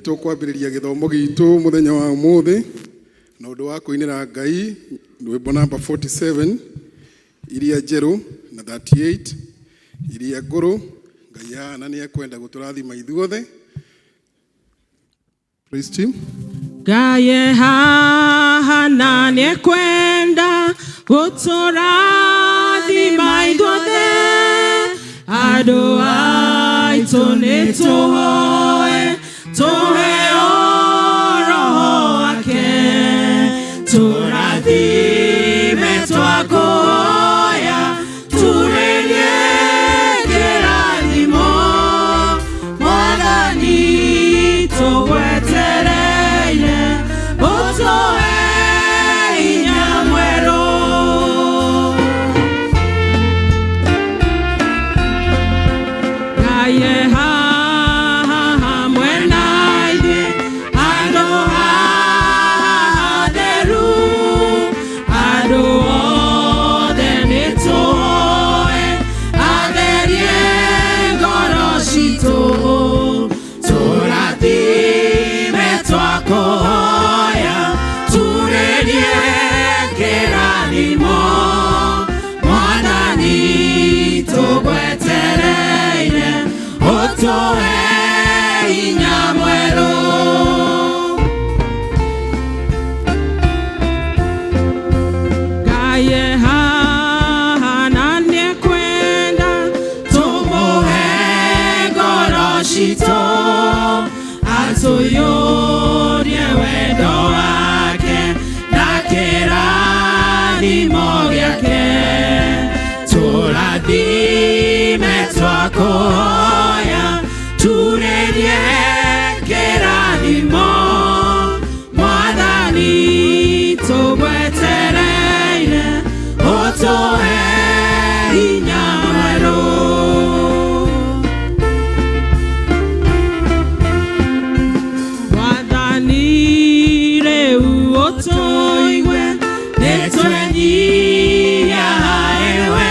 Tũkwambĩrĩria gĩthomo gitũ mũthenya wa ũmũthĩ na ũndũ wa kũinĩra Ngai rwĩmbo namba 47 iria njerũ na 38 iria ngũrũ. Ngai ahana nĩ ekwenda gũtũrathima ithuothe. Praise team. Ngai haha na nĩekwenda gũtũrathima ithuothe, andũ aitũ nĩtũhoe tũheo Roho wake, tũrathime twakũhoya, turĩrie kĩrathimo, Mwathani tũgwetereire, ũtũhe hinya mwerũ. Ngai e haha hamwe na ithuĩ, handũ haha hatheru, andũ othe nĩtũhoe atherie ngoro citũ, tũrathime twakũhoya, turĩrie kĩrathimo, Mwathani tũgwetereire, ũtũhe hinya mwerũ. Ngai e haha na nĩekwenda tũmũhe ngoro citũ, atũiyũrie wendo wake na kĩrathimo gĩake, tũrathime twakũhoya, turĩrie kĩrathimo, Mwathani tũgwetereire, ũtũhe hinya mwerũ. Mwathani rĩu ũtũigue, nĩtwenyihia harĩwe,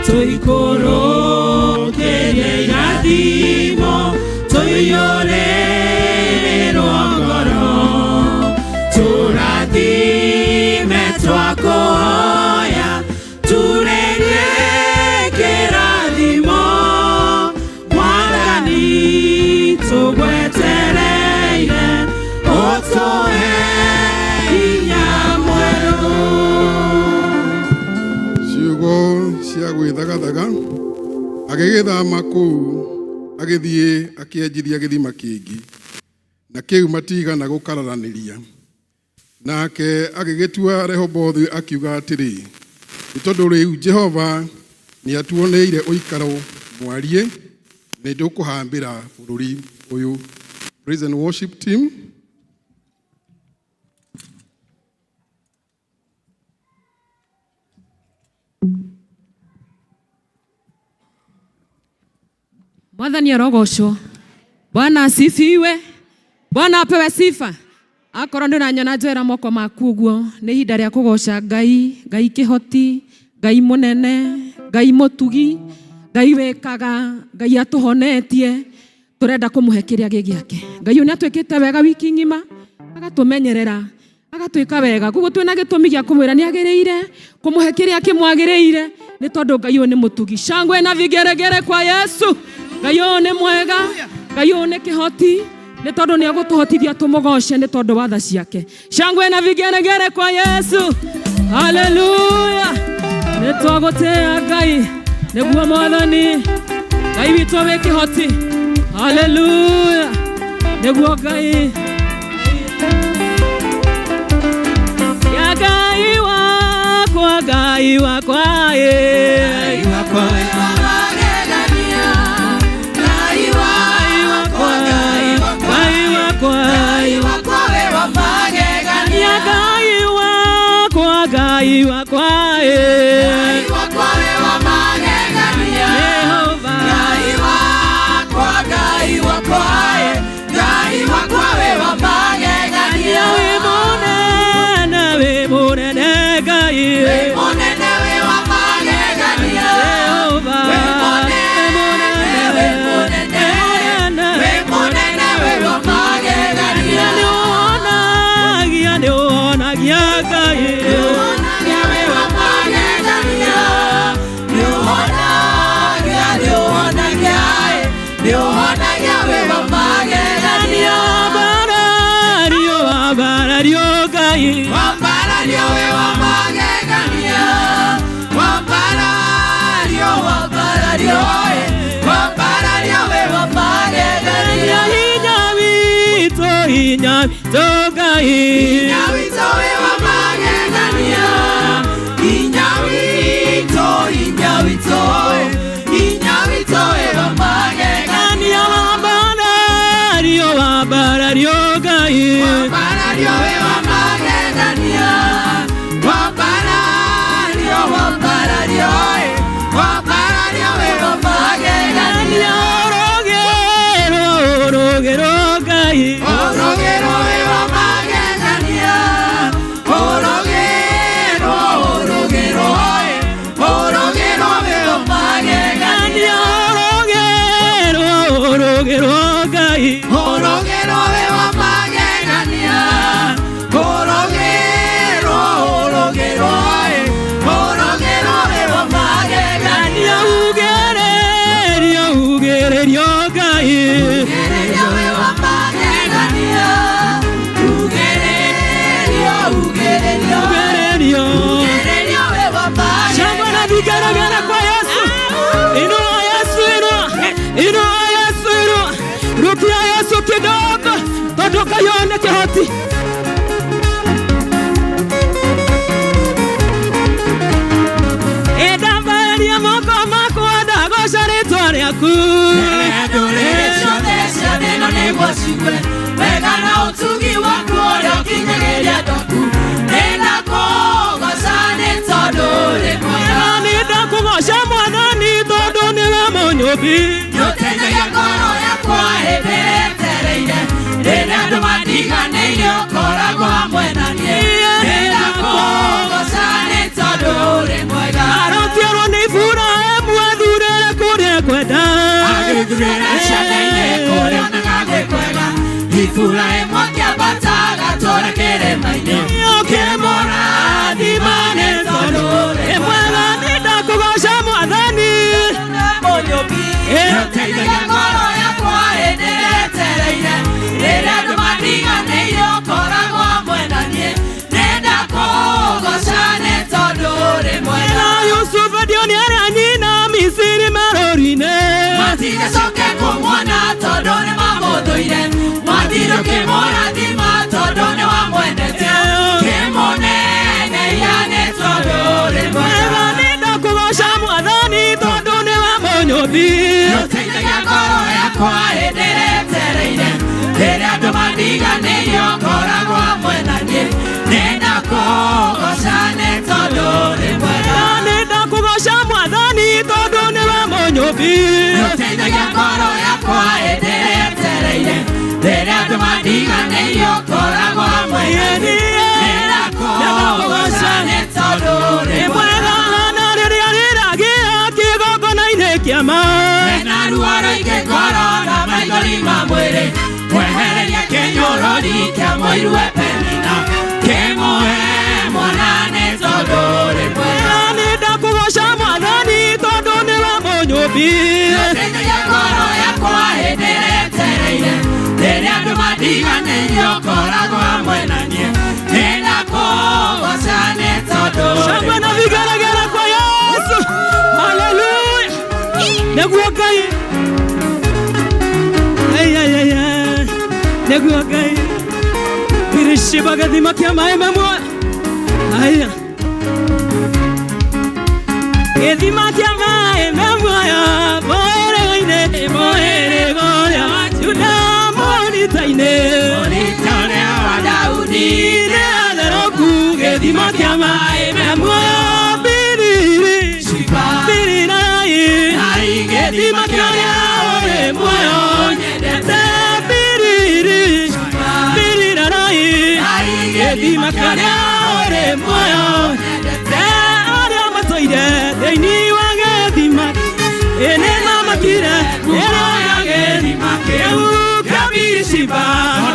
tũikũrũkĩrie irathimo, tũiyũrĩrĩrwo ngoro, tũrathime twakũhoya, turĩrie kĩrathimo, Mwathani tũgwetereire, ũtũhe hinya mwerũ. Ciugo cia gwĩthagathaga. Agĩgĩthama kũu agĩthiĩ akĩenjithia gĩthima kĩngĩ, na kĩu matigana gũkararanĩria. Nake agĩgĩtua Rehobothu akiuga atĩrĩ, nĩ tondũ rĩu Jehova nĩatuoneire ũikaro mwariĩ, nĩ ndũkũhambĩra bũrũri ũyũ. Praise and worship team. Mwathani arogocwo. Bwana asifiwe. Bwana apewe sifa. Akorwo ndũranyona njoera moko maku ũguo, nĩ ihinda rĩa kũgoca Ngai, Ngai kĩhoti, Ngai mũnene, Ngai mũtugi, Ngai wĩkaga, Ngai atũhonetie, tũrenda kũmũhe kĩrĩa gĩ gĩake. Ngai ũyũ nĩ atwĩkĩte wega wiki ng'ima, agatũmenyerera, agatwĩka wega. Koguo twĩna gĩtũmi gĩa kũmwĩra nĩ agĩrĩire kũmũhe kĩrĩa kĩmwagĩrĩire, nĩ tondũ Ngai ũyũ nĩ mũtugi. Shangwe na vigeregere kwa Yesu. Ngai ũyũ nĩ mwega, Ngai ũyũ nĩ kĩhoti, nĩ tondũ nĩ egũtũhotithia tũmũgoce nĩ tondũ wa tha ciake. Shangwe na vigeregere kwa Yesu. Haleluya. Nĩ twagũtĩĩa Ngai nĩguo Mwathani Ngai witũ wĩ kĩhoti. Haleluya. Nĩguo Ngai ya Ngai wakwa, Ngai wakwa, ĩ. Ngai wakwa, Ngai wakwa, ya Ngai wakwa, Ngai wakwa, ĩ. Jehova. Ya wĩ mũnene, wĩ mũnene Ngai. Jehova. Wĩ mũnene, wĩ mũnene. Wambarario wĩ wa magegania, wambarario, wambarario, wambarario wĩ wa magegania. Hinya witũ, hinya witũ Ngai. Hinya witũ wĩ wa magegania, hinya witũ, hinya witũ, hinya witũ wĩ wa magegania. Wambarario, wambarario Ngai. Wambarario wĩ wa magegania, wambarario, wambarario, wambarario wĩ wa magegania. Ũrũgĩro, ũrũgĩro Ngai. Ũrũgĩro wĩ wa magegania, ũrũgĩro, ũrũgĩro, ũrũgĩro wĩ wa magegania. Ũrũgĩro, ũrũgĩro Ngai. Ũrũgĩro wĩ wa magegania, ũrũgĩro, ũrũgĩro, ũrũgĩro wĩ wa magegania. Ugererio, ugererio Ngai. Ugererio wĩ wa magegania, ugererio, ugererio, Ugererio. Ugererio wĩ wa Shangwe na magegania. vigeregere kwa Yesu. Inua Yesu, inua. Inua Yesu, inua. Rukia Yesu kidogo tondu Ngai nĩ kĩhoti. Ndambaria moko makwa ndagoca rĩtwa rĩaku. Ndũrĩrĩ ciothe cia thĩ ĩno nĩguo cigue wega na ũtugi waku ũrĩa ũkinyagĩria andũ aku. Nĩndakũgoca nĩ tondũ ũrĩ mwega. Nĩ ndakũgoca Mwathani tondũ nĩwe mũnyũmbi. Nĩũteithagia ngoro yakwa hĩndĩ ĩrĩa ĩtereire. Rĩrĩa andũ mandiganĩirie ũkoragwo hamwe na niĩ. Nĩndakũgoca nĩ tondũ ũrĩ mwega. Arotiarwo nĩ Iburahĩmu athurĩre kũrĩa ekwenda. Agĩthurĩra ciana-inĩ kũrĩa onaga gwĩ kwega. Iburahĩmu akĩambata agatũũra kĩrĩma-inĩ. Ũkĩmũrathima nĩ tondũ ũrĩ mwega. Nĩ ndakũgoca Mwathani. Nĩũteithagia ngoro yakwa hĩndĩ ĩrĩa ĩtereire. Rĩrĩa andũ mandiganĩirie ũkoragwo hamwe na niĩ. Nĩndakũgoca nĩ tondũ ũrĩ mwega. Na Yusufu ndioni arĩa nyina Misiri marũri-inĩ. Matigacoke kũmuona tondũ nĩmamũthũire. Mwathire ũkĩmũrathima tondũ nĩwamwendete. Kĩmũneneia nĩ tondũ ũrĩ mwega. Mwega. Nĩ ndakũgoca Mwathani tondũ nĩwe mũnyũmbi. Nĩũteithagia ngoro yakwa hĩndĩ ĩrĩa ĩtereire. Rĩrĩa andũ mandiganĩirie ũkoragwo hamwe na niĩ. Nĩndakũgoca nĩ tondũ ũrĩ mwega. Nĩ ndakũgoca Mwathani tondũ nĩwe mũnyũmbi. Nĩũteithagia ngoro yakwa hĩndĩ ĩrĩa ĩtereire. Rĩrĩa andũ mandiganĩirie ũkoragwo hamwe na niĩ. Nĩndakũgoca nĩ tondũ ũrĩ Nĩ mwega. mwega na rĩrĩa rĩragĩa kĩgongona-inĩ kĩama. Ena ruo rũingĩ ngoro na maithori ma mwĩrĩ. Mwehereria kĩnyũrũri kĩa mũiruwe Penina. Kĩmũhe mwana nĩ tondũ ũrĩ mwega. Nĩ ndakũgoca Mwathani tondũ nĩwe mũnyũmbi. Nĩũteithagia ngoro yakwa hĩndĩ ĩrĩa ĩtereire. Rĩrĩa andũ mandiganĩirie ũkoragwo hamwe na niĩ. Nĩndakũgoca nĩ tondũ ũrĩ Shangwe na mwega. vigeregere kwa Yesu. Haleluya. Nĩguo Ngai. Ai, ai, ai, ai. Nĩguo Ngai. Birishiba gĩthima kĩa maĩ me muoyo. Aya. Gĩthima kĩa maĩ me muoyo. Mũhĩrĩga-inĩ, mũhĩrĩga ũrĩa wa Juda mũrita-inĩ. Mũrita ũrĩa wa Daudi. Nĩ atherũku gĩthima kĩa maĩ me muoyo. Biriri. Shiba. Birirarai. Nai Gĩthima gĩthima kĩa kĩrĩa ũrĩ ũrĩ muoyo. muoyo nyendete. Biriri. Birirarai. Nai Gĩthima gĩthima kĩrĩa kĩrĩa ũrĩ ũrĩ muoyo. muoyo nyendete. Arĩa matũire thĩinĩ wa gĩthima ĩ nĩmamakire Ngumo ya gĩthima kĩu kĩu kĩa Birishiba.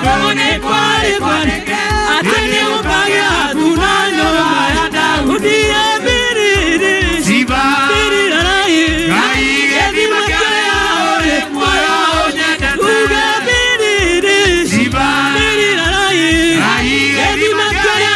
Tondũ nĩ kwarĩ kwandĩke Atĩ nĩgũkagĩa tuna nyũmba ya Daudi. Ĩ Biriri. Shiba. Birirarai. Ngai gĩthima kĩrĩa ũrĩ muoyo nyendete. Uge biriri. Shiba. Birirarai. Ngai gĩthima kĩrĩa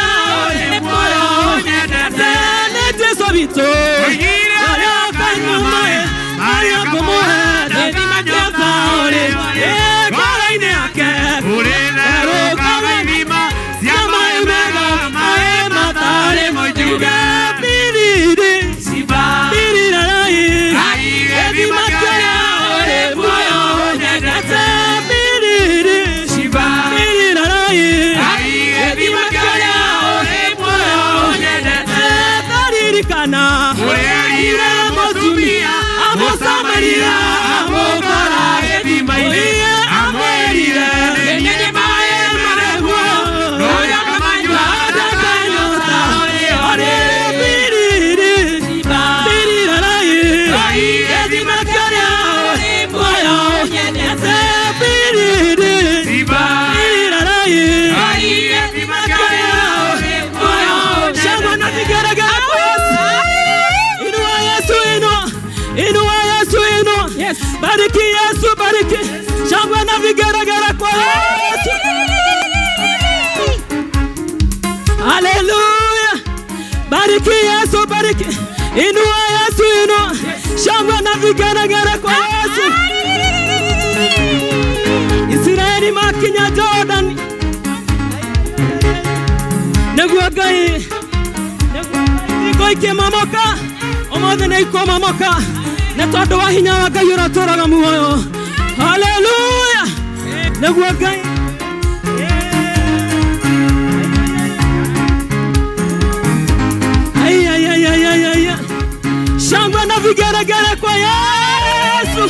Bariki Yesu, bariki. Shangwe na vigeregere kwa Yesu. Haleluya. Bariki Yesu, bariki. Inua Yesu, inua. Shangwe na vigeregere kwa Yesu. Israeli makinya Jordan. Nĩguo Ngai nĩguo ikĩmomoka ũmũthĩ nĩ ikũmomoka nĩ tondũ wa hinya wa Ngai ũrĩa ũtũũraga muoyo. Haleluya. Nĩguo Ngai. Ai, ai, ai, ai, ai, ai. Shangwe na vigeregere kwa Yesu.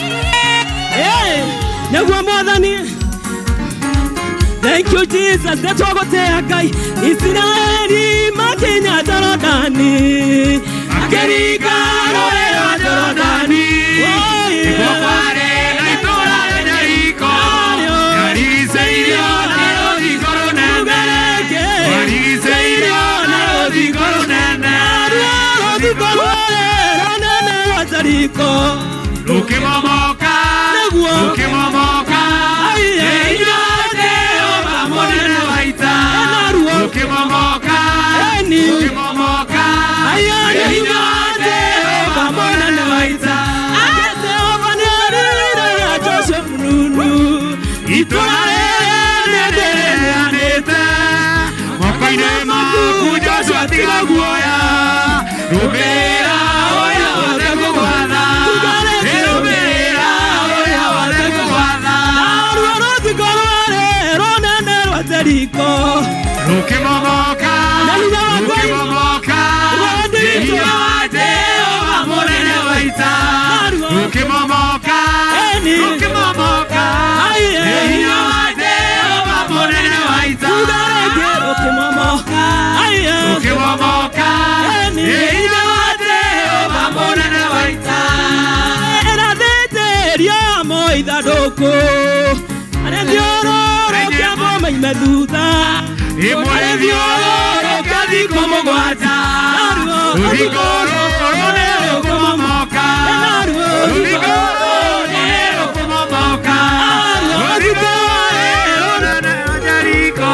Hey, nĩguo Mwathani. Thank you, Jesus. Nĩtwagũtĩĩa Ngai. Isiraeli makinya Jorodani, makĩringa rũũĩ rwa Jorodani. Nĩkuo kwarĩ na itũũra rĩa Jeriko, rĩarigicĩirio na rũthingo rũnene. Rwarigicĩirio na rũthingo rũnene. Rũthingo rũrĩa rũnene rwa Jeriko Rũkĩmomoka, Nĩguo. rũkĩmomoka. Ai, Nĩ hinya wa Jehova mũnene wa ita. Naruo. Rũkĩmomoka, Eni. rũkĩmomoka. Ai, Nĩ hinya wa Jehova mũnene wa ita. Ake Jehova nĩarĩrĩra Joshua mũnunu. Itũũra rĩrĩ nĩndĩrĩneanĩte moko-inĩ maku Joshua tiga guoya rũmĩrĩra ũrĩa wothe ngũgwatha. Rũmĩrĩra ũrĩa wothe ngũgwatha. Naruo rũthingo rũrĩa rũnene rwa Jeriko. Rũkĩmomoka, Na hinya wa Ngai. rũkĩmomoka. Nĩguo Nĩ hinya wa Jehova mũnene wa ita. Naruo. Rũkĩmomoka, Eni. rũkĩmomoka. Ai, Nĩ hinya wa Jehova mũnene wa ita. Tugareke rũkĩmomoka. Ai, Rũkĩmomoka. Eni. Nĩ hinya wa Jehova mũnene wa ita. Ĩrathĩnjĩrio mo ithandũkũ arĩthiũrũrũkia mũmaime thutha Ĩmwe rĩthiũrũrũka thikũ mũgwanja. Naruo. Rũthingo rũrũ nĩ rũkũmomoka. Naruo. Rũthingo rũrũ nĩ rũkũmomoka. Rũthingo rũrũ rũnene rwa Jeriko.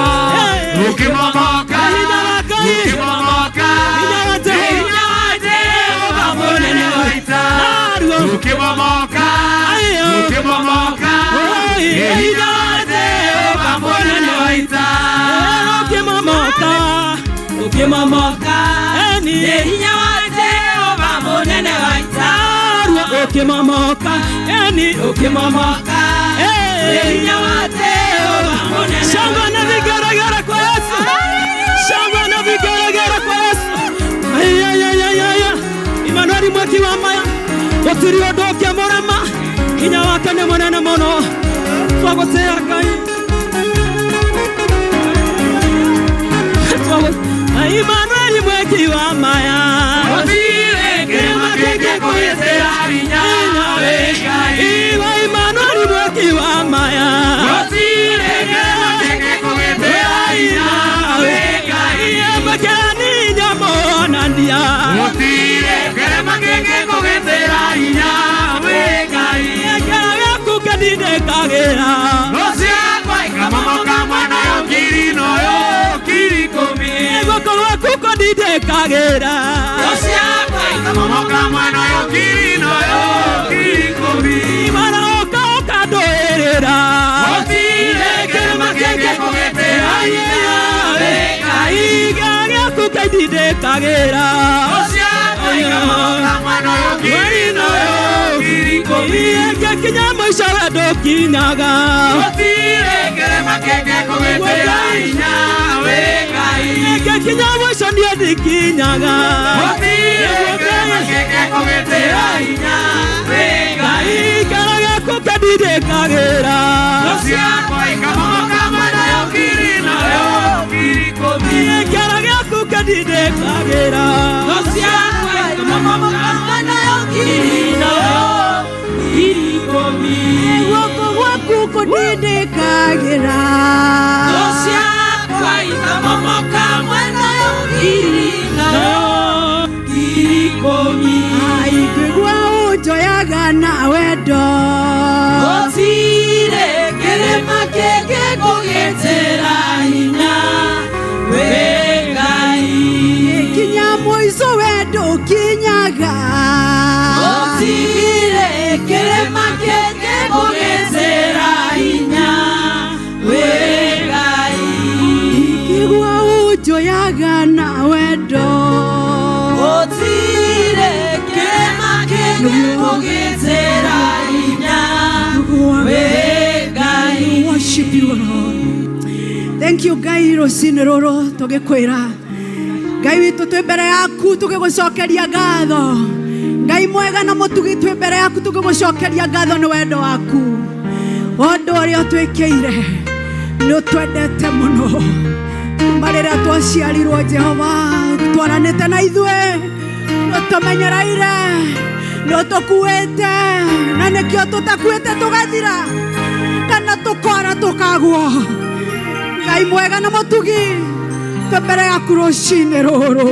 Rũkĩmomoka. Hinya wa Ngai. Rũkĩmomoka. Hinya wa Jehova. Hinya wa Jehova mũnene wa ita. Naruo. Rũkĩmomoka. Ayo. Rũkĩmomoka. Oi. Hinya wa Jehova mũnene wa ita. Rũkĩmomoka rũkĩmomoka Eni. Nĩ hinya wa Jehova mũnene wa ita. Naruo rũkĩmomoka Eni. Rũkĩmomoka. Nĩ hinya wa Jehova mũnene wa Shangwe na vigeregere kwa Yesu. Shangwe na vigeregere kwa Yesu. Ai, ai, ai, ai, ai. Emmanuel mwaki wa maya gũtirĩ ũndũ ũngĩmũrema hinya wake nĩ mũnene mũno twagũtĩĩa Ngai. Emmanuel mwaki wa maya Gũtirĩ kĩrĩma kĩngĩkũgitĩra hinya wĩ Ngai. Iwa Emmanuel mwaki wa maya Gũtirĩ kĩrĩma kĩngĩkũgitĩra hinya wĩ Ngai. Mwĩkĩra hinya monania Gũtirĩ kĩrĩma kĩngĩkũgitĩra hinya wĩ Ngai. Kĩara gĩaku kĩndindĩkagĩra Thũ ciakwa ikamomoka mwena ũyũ ngiri na ũyũ ngiri ikũmi. Guoko gwaku kũndindĩkagĩra Thũ ciakwa ikamomoka mwena ũyũ ngiri na ũyũ ngiri ikũmi. Mwana ũka ũkandũĩrĩra Gũtirĩ kĩrĩma kĩngĩkũgitĩra hinya wĩ Ngai. Kĩara gĩaku kĩndindĩkagĩra Thũ ciakwa ikamomoka mwena ũyũ ngiri na ũyũ ngiri ikũmi. Ngĩkinya mũico we ndũkinyaga Gũtirĩ kĩrĩma kĩngĩkũgitĩra hinya wĩ Ngai. Ngĩkinya mũico niĩ ndikinyaga Gũtirĩ kĩrĩma kĩngĩkũgitĩra hinya wĩ Ngai. Kĩara gĩaku kĩndindĩkagĩra Thũ ciakwa ikamomoka mwena ũyũ ngiri na ũyũ ngiri ikũmi. Kĩara gĩaku kĩndindĩkagĩra Thũ ciakwa ikamomoka mwena ũyũ ngiri na ũyũ ngiri ikũmi. Guoko gwaku kũndindĩkagĩra. Thũ ciakwa ikamomoka mwena ũyũ ngiri na ũyũ ngiri ikũmi. Ai, ngĩigua ũnjoyaga na wendo. Ũndugaga na wendo. Gũtirĩ kĩrĩma kĩngĩkũgitĩra hinya wĩ Ngai. Worship you, Lord. Thank you, Ngai. Rũcinĩ rũrũ tũgĩkwĩra, Ngai witũ, twĩ mbere yaku tũgĩgũcokeria ngatho. Ngai mwega na mũtugi, twĩ mbere yaku tũgĩgũcokeria ngatho nĩ wendo waku, ũndũ ũrĩa ũtwĩkĩire. Nĩ ũtwendete mũno. Kuma rĩrĩa twaciarirwo, Jehova, twaranĩte na ithuĩ, nĩ ũtũmenyereire, nĩ ũtũkuĩte, na nĩkĩo tũtakuĩte tũgathira kana tũkora tũkagwo. Ngai mwega na mũtugi, twĩ mbere yaku rũcinĩ rũrũ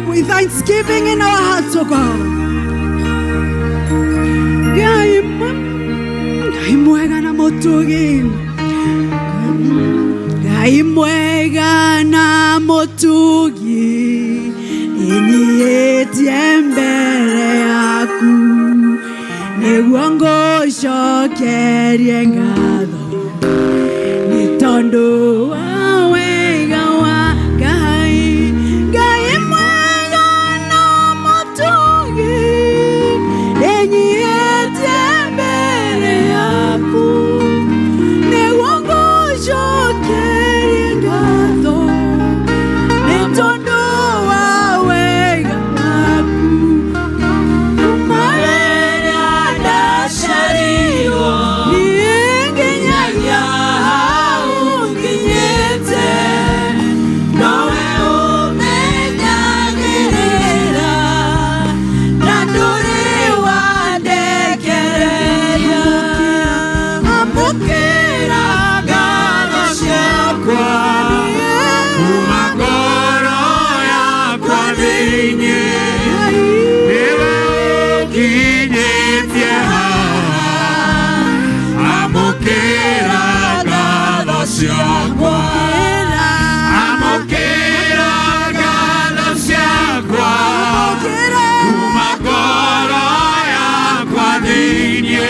with thanksgiving in our hearts, O God. Ngai mwega na mũtugi, Ngai mwega na mũtugi, ĩnyiĩtie mbere yaku nĩguo ngũcokerie ngatho nĩ tondũ wa wega wa Ngai. Ngai mwega na mũtugi, ĩnyiĩtie mbere yaku nĩguo ngũcokerie ngatho nĩ tondũ wa wega waku. Kuma Rĩrĩa ndaciarirwo niĩ nginyagia hau nginyĩte, nowe ũmenyagĩrĩra na ndũrĩ wandekereria. Amũkĩra ngatho ciakwa Kuma ngoro yakwa thĩinĩ, nĩwe ũkinyĩtie haha. Amũkĩra ngatho ciakwa, amũkĩra ngatho ciakwa, kuma ngoro yakwa thĩinĩ,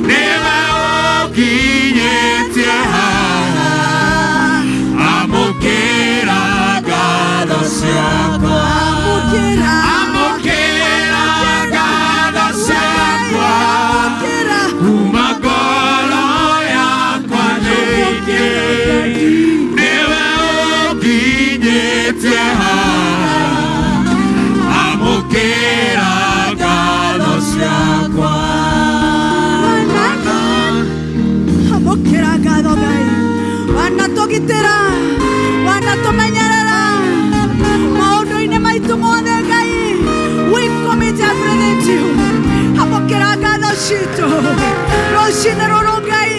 nĩwe ũkinyĩtie haha. Amũkĩra ngatho ciakwa, amũkĩra ngatho ciakwa, kuma ngoro yakwa thĩinĩ, nĩwe ũkinyĩtie haha. Amũkĩra ngatho ciakwa. Amũkĩra ngatho, Ngai. Wanatũgitĩra, wanatũmenyerera maũndũ-inĩ maitũ mothe. Ngai, we commit everything to you. Amũkĩra ngatho citũ rũcinĩ rũrũ. Ngai,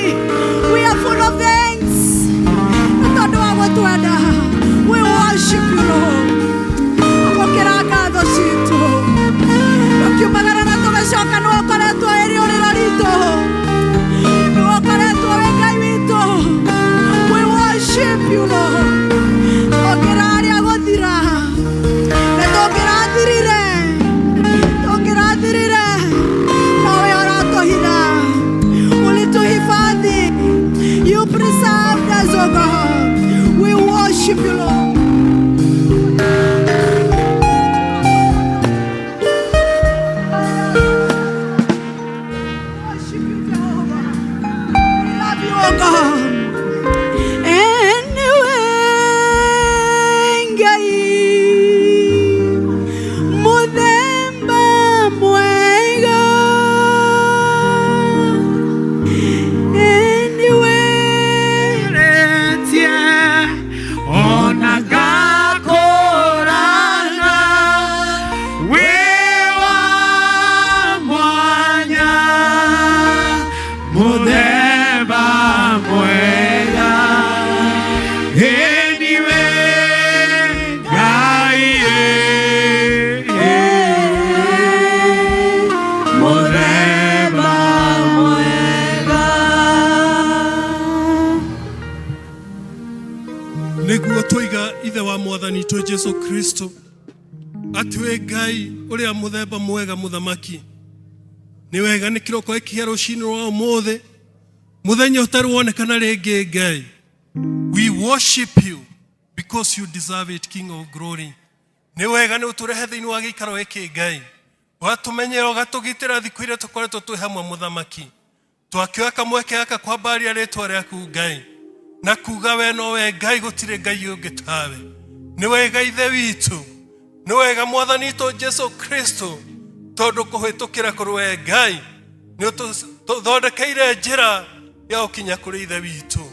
we are full of thanks nĩ tondũ wa gũtwenda. We worship you, Lord. Amũkĩra ngatho citũ. Tũkiumagara na tũgacoka, nĩ ũkoretwo ĩrĩ ũrĩro ritũ, nĩ ũkoretwo wĩ Ngai witũ. We worship you, Lord. Tũngĩrarĩa gũthira na tũngĩrathirire, tũngĩrathirire, nowe ũratũhitha. Ulituhifadhi, you preserved us, oh God. We worship you, Lord. Worship you, Jehovah. We love you, oh God. Anyway, Ngai muthemba mwega. Anyway, Retie ona ngakũrana wĩ wa mwanya, mũthemba mwega. Ĩniwe Ngai ĩ, mũthemba mwega. Nĩguo twaiga ithe wa Mwathani witũ Jesu Kristo atĩ wĩ Ngai ũrĩa mũthemba mwega. Mũthamaki, nĩ wega nĩ kĩroko gĩkĩ rũcinĩ rwa ũmũthĩ, mũthenya ũtarĩ wonekana rĩngĩ. Ngai, we worship you because Because you deserve it, King of Glory. Nĩ wega nĩ ũtũrehe thĩinĩ wa gĩikaro gĩkĩ Ngai, ũgatũmenyera, ũgatũgitĩra thikũ iria tũkoretwo twĩ hamwe mũthamaki. Twakĩoya kamweke gaka kwambaria rĩtwa rĩaku Ngai na kuga we nowe Ngai, gũtirĩ Ngai ũngĩ tawe. Nĩ wega Ithe witũ, nĩ wega Mwathani witũ Jesu Kristo, tondũ kũhĩtũkĩra kũrĩ we Ngai nĩ ũtũthondekeire njĩra ya gũkinya kũrĩ Ithe witũ.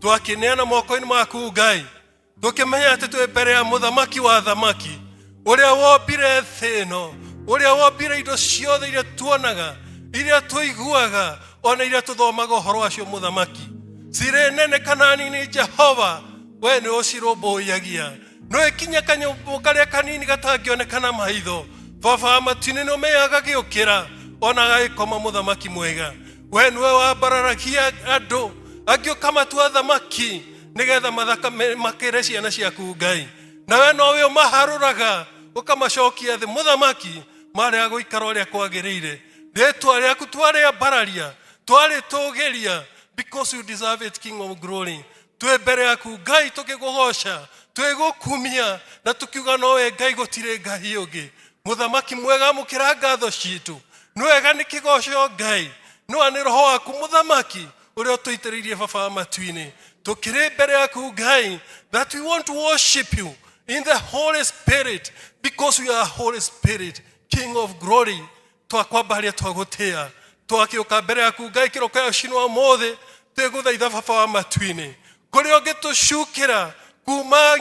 Twakĩneana moko-inĩ maku Ngai, tũkĩmenya atĩ twĩ mbere ya mũthamaki wa thamaki, ũrĩa wombire thĩ ĩno, ũrĩa wombire indo ciothe iria tuonaga, iria tũiguaga, ona iria tũthomaga ũhoro wacio mũthamaki, cirĩ nene kana nini. Jehova, we nĩ ũcirũmbũyagia, nĩ kinya kanyũmũ karĩa kanini gatangĩoneka na maitho. Baba wa matu-inĩ, nĩ ũmenyaga gagĩũkĩra ona gagĩkoma. Mũthamaki mwega, we nĩwe wambararagia andũ angĩ ũkamatua thamaki nĩgetha makĩre ciana ciaku Ngai, nawe nowe ũmaharũraga ũkamacokia thĩ mũthamaki, marĩa gũikara ũrĩa kwagĩrĩire. Rĩtwa rĩaku twarĩambararia, twarĩtũgĩria, because you deserve it, King of Glory. Twĩ mbere yaku Ngai, tũkĩkũgoca, twĩgũkumia na tũkiuga nowe Ngai, gũtirĩ Ngai ũngĩ. Mũthamaki mwega, amũkĩra ngatho citũ. Nĩ wega nĩ kĩgoco Ngai, nĩwa nĩ roho waku mũthamaki ũrĩa ũtũitĩrĩirie. Baba wa matu-inĩ, tũkĩrĩ mbere yaku Ngai, that we want to worship you in the Holy Spirit, because we are Holy Spirit. King of Glory, twakwambaria, twagũtĩa, twakĩũka mbere yaku Ngai kĩroko ya cinwa ũmũthĩ. Twĩgũthaitha, Baba wa matu-inĩ, kũrĩa ũngĩtũcukĩra kuma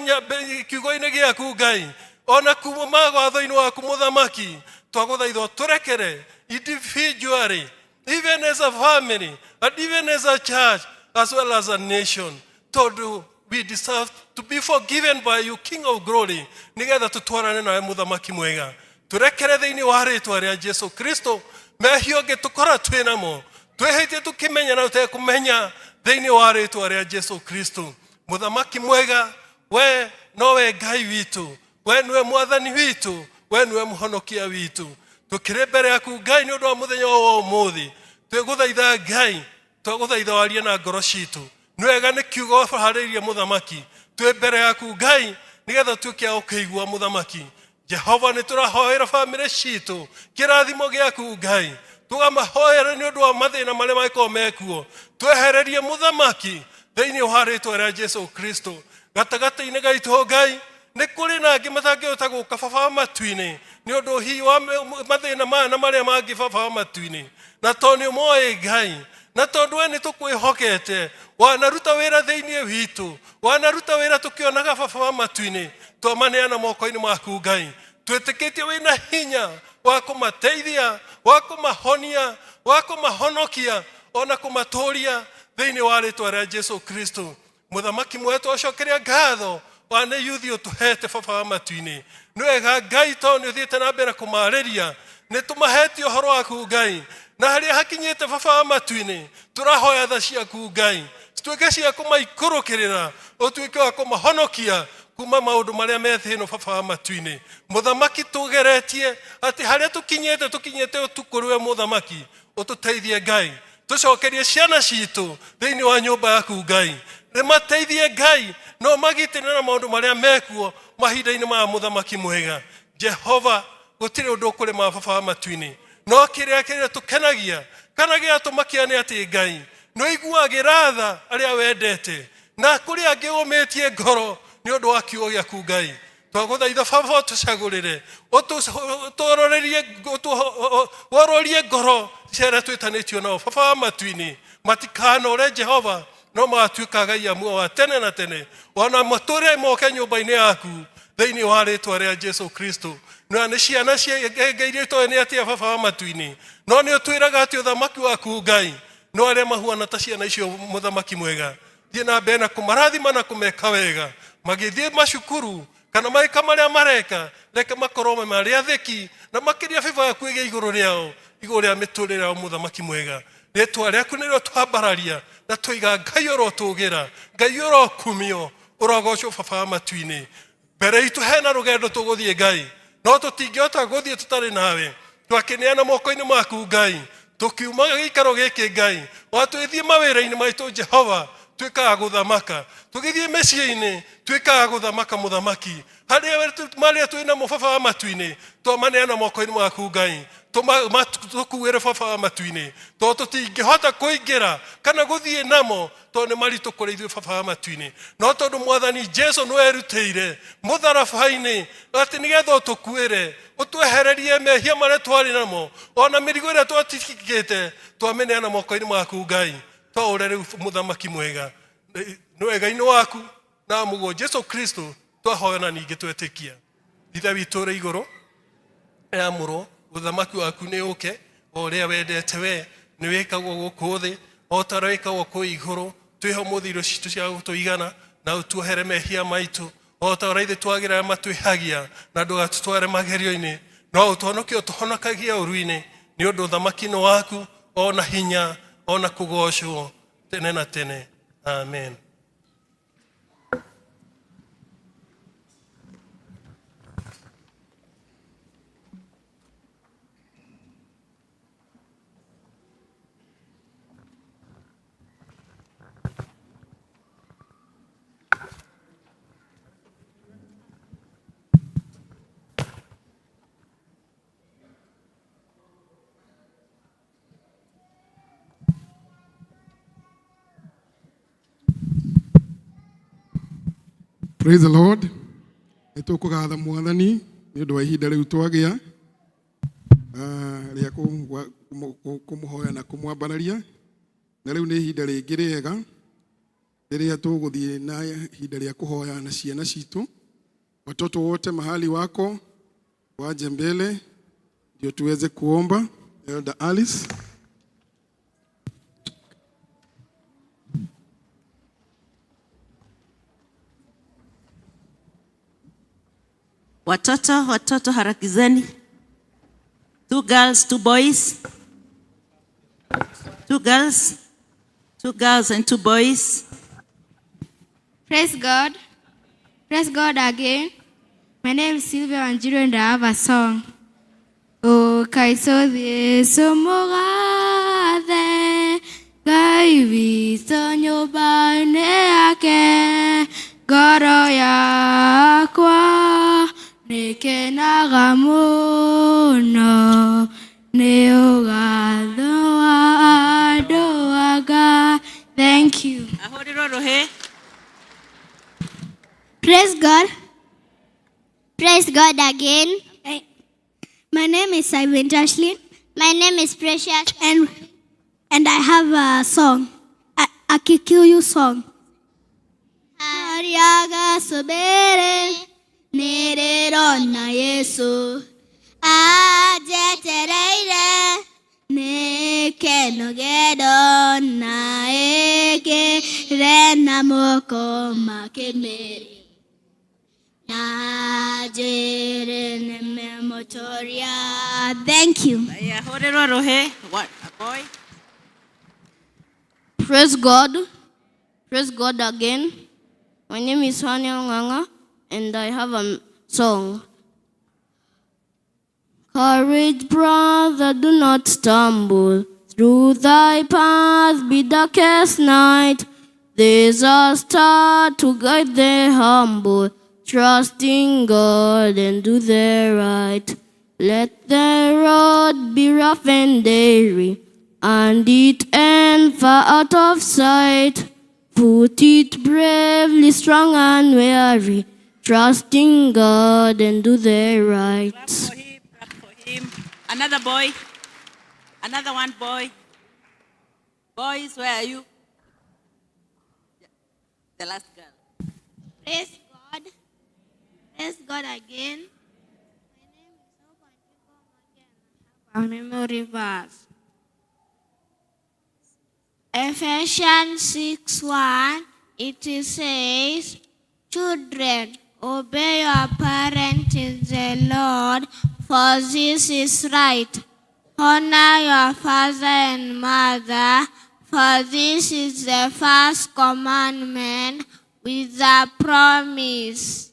kiugo-inĩ gĩaku Ngai, ona kuma watho-inĩ waku mũthamaki, twagũthaitha ũtũrekere individually, even as a family and even as a church, as well as a nation, tondũ we deserve to be forgiven by you, King of Glory, nĩgetha tũtwarane nawe. Mũthamaki mwega, tũrekere thĩinĩ wa rĩtwa rĩa Jesu Kristo mehia ũngĩ tũkora twĩ namo, twĩhĩtie tũkĩmenya na tũtekũmenya, thĩinĩ wa rĩtwa rĩa Jesu Kristo. Mũthamaki mwega, we nowe Ngai witũ, we nĩwe Mwathani witũ, we nĩwe Mũhonokia witũ. Tũkĩrĩ mbere yaku Ngai nĩ ũndũ wa mũthenya wa ũmũthĩ. Twĩgũthaitha Ngai, twagũthaitha warie na ngoro citũ. Nĩ wega nĩ kiugo harĩirie mũthamaki. Twĩ mbere yaku Ngai nĩgetha tuĩke a gũkĩigua mũthamaki. Jehova, nĩ tũrahoera bamĩrĩ citũ kĩrathimo gĩaku Ngai, tũkamahoera nĩ ũndũ wa mathĩna marĩa mangĩkorwo mekuo, twehererie mũthamaki, thĩinĩ wa rĩtwa rĩa Jesu Kristo. Gatagatĩ-inĩ gaitũ Ngai, nĩ kũrĩ na angĩ matangĩhota gũka, Baba wa matu-inĩ, nĩ ũndũ hihi wa mathĩna maya na marĩa mangĩ, Baba wa matu-inĩ, na tondũ nĩ ũmoĩ Ngai, na tondũ we nĩ tũkwĩhokete, wanaruta wĩra thĩinĩ witũ, wanaruta wĩra tũkĩonaga, Baba wa matu-inĩ, twamaneana moko-inĩ maku Ngai. Twĩtĩkĩtie wĩna hinya wa kũmateithia, wa kũmahonia, wa kũmahonokia, ona kũmatũria, thĩinĩ wa rĩtwa rĩa Jesu Kristo. Mũthamaki mwega, twacokeria ngatho wa nĩ yuthi ũtũhete, Baba wa matu-inĩ. Nĩ wega Ngai, tondũ nĩ ũthiĩte na mbere kũmarĩria, nĩ tũmahete ũhoro waku Ngai, na harĩa hakinyĩte, Baba wa matu-inĩ, tũrahoya tha ciaku Ngai cituĩke cia kũmaikũrũkĩrĩra, ũtuĩke wa kũmahonokia kuma maũndũ marĩa me thĩ ĩno. Baba wa matu-inĩ, mũthamaki, tũgeretie atĩ harĩa tũkinyĩte, tũkinyĩte ũtukũ rĩwe. Mũthamaki, ũtũteithie Ngai, tũcokerie ciana citũ thĩinĩ wa nyũmba yaku Ngai. Nĩmateithie Ngai, no magitĩre na maũndũ marĩa mekuo mahinda-inĩ maya. Mũthamaki mwega Jehova, gũtirĩ ũndũ ũkũrema, Baba wa matu-inĩ, no kĩrĩa kĩrĩa tũkenagia kana gĩatũmakia nĩ atĩ Ngai nĩ ũiguagĩra tha arĩa wendete, na kũrĩ angĩ ũmĩtie ngoro nĩ ũndũ wa kiugo gĩaku Ngai. Twagũthaitha, Baba, ũtũcagũrĩre, ũtũrorerie, wororie ngoro cia arĩa twĩtanĩtio nao, Baba wa matu-inĩ, matikanore Jehova, no magatuĩka agai a muoyo wa tene na tene, ona matũre moke nyũmba-inĩ yaku, thĩinĩ wa rĩtwa rĩa Jesu Kristo. Na nĩ ciana cia iria itoĩ nĩ atĩa, Baba wa matu-inĩ, no nĩ ũtwĩraga atĩ ũthamaki waku Ngai no arĩa mahuana ta ciana icio. Mũthamaki mwega, thiĩ na mbere na kũmarathima na kũmeka wega magĩthiĩ macukuru kana magĩka marĩa mareka. Reke makorwo marĩ athĩki, na makĩria biba yaku ĩgĩe igũrũ rĩao, igũrũ rĩa mĩtũrĩre yao. Mũthamaki mwega, rĩtwa rĩaku nĩrĩo twambararia na tũiga. Ngai, ũrotũgĩra. Ngai, ũrokumio, ũrogocwo, Baba wa matu-inĩ. Mbere itũ hena rũgendo tũgũthiĩ Ngai, no tũtingĩhota gũthiĩ tũtarĩ nawe. Twakĩneana moko-inĩ maku Ngai, tũkiuma gĩikaro gĩkĩ Ngai, watwĩthiĩ mawĩra-inĩ maitũ Jehova. Tuĩkaga gũthamaka tũgĩthiĩ mĩciĩ-inĩ, tuĩkaga gũthamaka mũthamaki harĩa marĩa twĩ namo. Baba wa matu-inĩ, twamaneana moko-inĩ maku Ngai, tũkuĩre Baba wa matu-inĩ, tondũ tũtingĩhota kũingĩra kana gũthiĩ namo, tondũ nĩ maritũ kũrĩ ithuĩ, Baba wa matu-inĩ. No tondũ Mwathani Jesu nĩ werutĩire mũtharaba-inĩ atĩ nĩgetha ũtũkuĩre, ũtwehererie mehia marĩa twarĩ namo, ona mĩrigo ĩrĩa twatigĩte, twamĩneana moko-inĩ maku Ngai. Twaũre rĩu mũthamaki mwega nĩ wega-inĩ waku na mũguo Jesu Kristo twahoya na ningĩ twetĩkia. Ithe witũ ũrĩ igũrũ, yamũrwo ũthamaki waku nĩ ũke, o ũrĩa wendete we nĩ wĩkagwo gũkũ thĩ o ta ũrĩa wĩkagwo kũu igũrũ. Twĩhe ũmũthĩ irio citũ cia gũtũigana, na ũtuohere mehia maitũ o ta ũrĩa ithuĩ twagĩra arĩa matwĩhagia, na ndũgatũtware magerio-inĩ, no ũtũhonokie ũtũhonokagie ũru-inĩ, nĩ ũndũ ũthamaki nĩ waku, ona hinya, ona kũgocwo tene na tene. Amen. Praise the Lord. Nĩ tũkũgatha Mwathani nĩ ũndũ wa ihinda rĩu twagĩa rĩa kũmũhoya na kũmwambararia. Na rĩu nĩ ihinda rĩngĩ rĩega rĩrĩa tũgũthiĩ na ihinda rĩa kũhoya na ciana citũ. Watoto wote mahali wako waje mbele ndio tuweze kuomba. Elder Alice. Watoto, watoto, harakizeni. Two girls, two boys. Two girls and two boys. Praise God. Praise God again. My name is Sylvia Wanjiru and I have a song. O kaitũthiĩ cũmũgathe Ngai witũ nyũmba-inĩ yake, ngoro yakwa nĩkenaga mũno nĩ ũgatho wa andũ a Ngai. Thank you. Ahũrĩrwo rũhĩ. Praise God. Praise God again. My name is Simon Jashlin. My name is Precious. And I have a song, a Kikuyu song. Ariaga sobere, nĩrĩrona Yesu, anjetereire, nĩ gendo na ĩkĩre na moko makĩmĩrĩ. Na njĩrĩ nĩmemũtũria. Thank you. Ahũrĩrwo rũhĩ. What, a boy? Praise God. Praise God again. My name is Haniel Nganga and I have a song. Courage, brother, do not stumble. Through thy path be darkest night. There's a star to guide the humble. Trust in God and do the right. Let the road be rough and airy, and it end far out of sight. Foot it bravely, strong and weary. Trust in God and do the right. Clap for him, clap for him. Another boy. Another one boy. Boys, where are you? The last girl. Praise God. Praise God again. My name is Hope Anjiko. A memory verse. Ephesians 6:1, it says, "Children, obey your parents in the Lord, for this is right. Honor your father and mother, for this is the first commandment with a promise."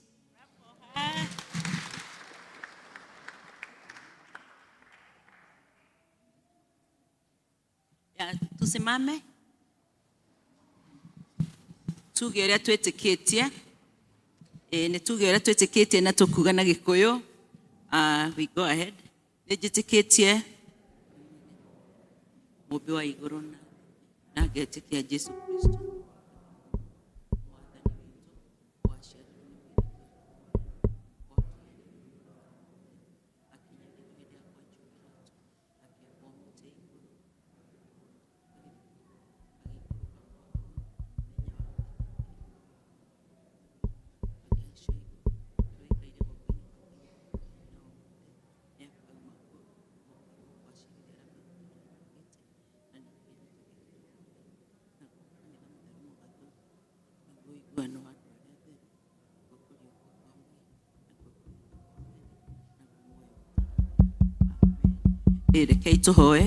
Ya, tusimame. Tuge ũrĩa twĩtĩkĩtie. Ĩĩ nĩ tuge ũrĩa twĩtĩkĩtie na tũkuga na Gĩkũyũ. We go ahead. Nĩ njĩtĩkĩtie mũmbi wa igũrũ na ngetĩkia Jesu Kristo Mwathani witũ waciarirwo nĩ akĩnyarirwo hĩndĩ ya Pontio Pilato, akĩambwo mũtĩ igũrũ, agĩikũrũka kwa mũthenya wa gatatũ, akĩhaica igũrũ, ũrĩa ũikaire guoko-inĩ kwa ũrĩo na ũmũthĩ nĩakauma kuo oke gũkũ acirithie arĩa me muoyo na arĩa makuĩte, na ningĩ nĩtũgetĩkia naguo kanitha mũtheru mũgathu, naguo ũiguano wa andũ arĩa atheru, nakuo kũriũka kwa mwĩrĩ, nakuo kũriũka kwa mĩĩrĩ, naguo muoyo ũtagathira. Amen. Rekei tũhoe.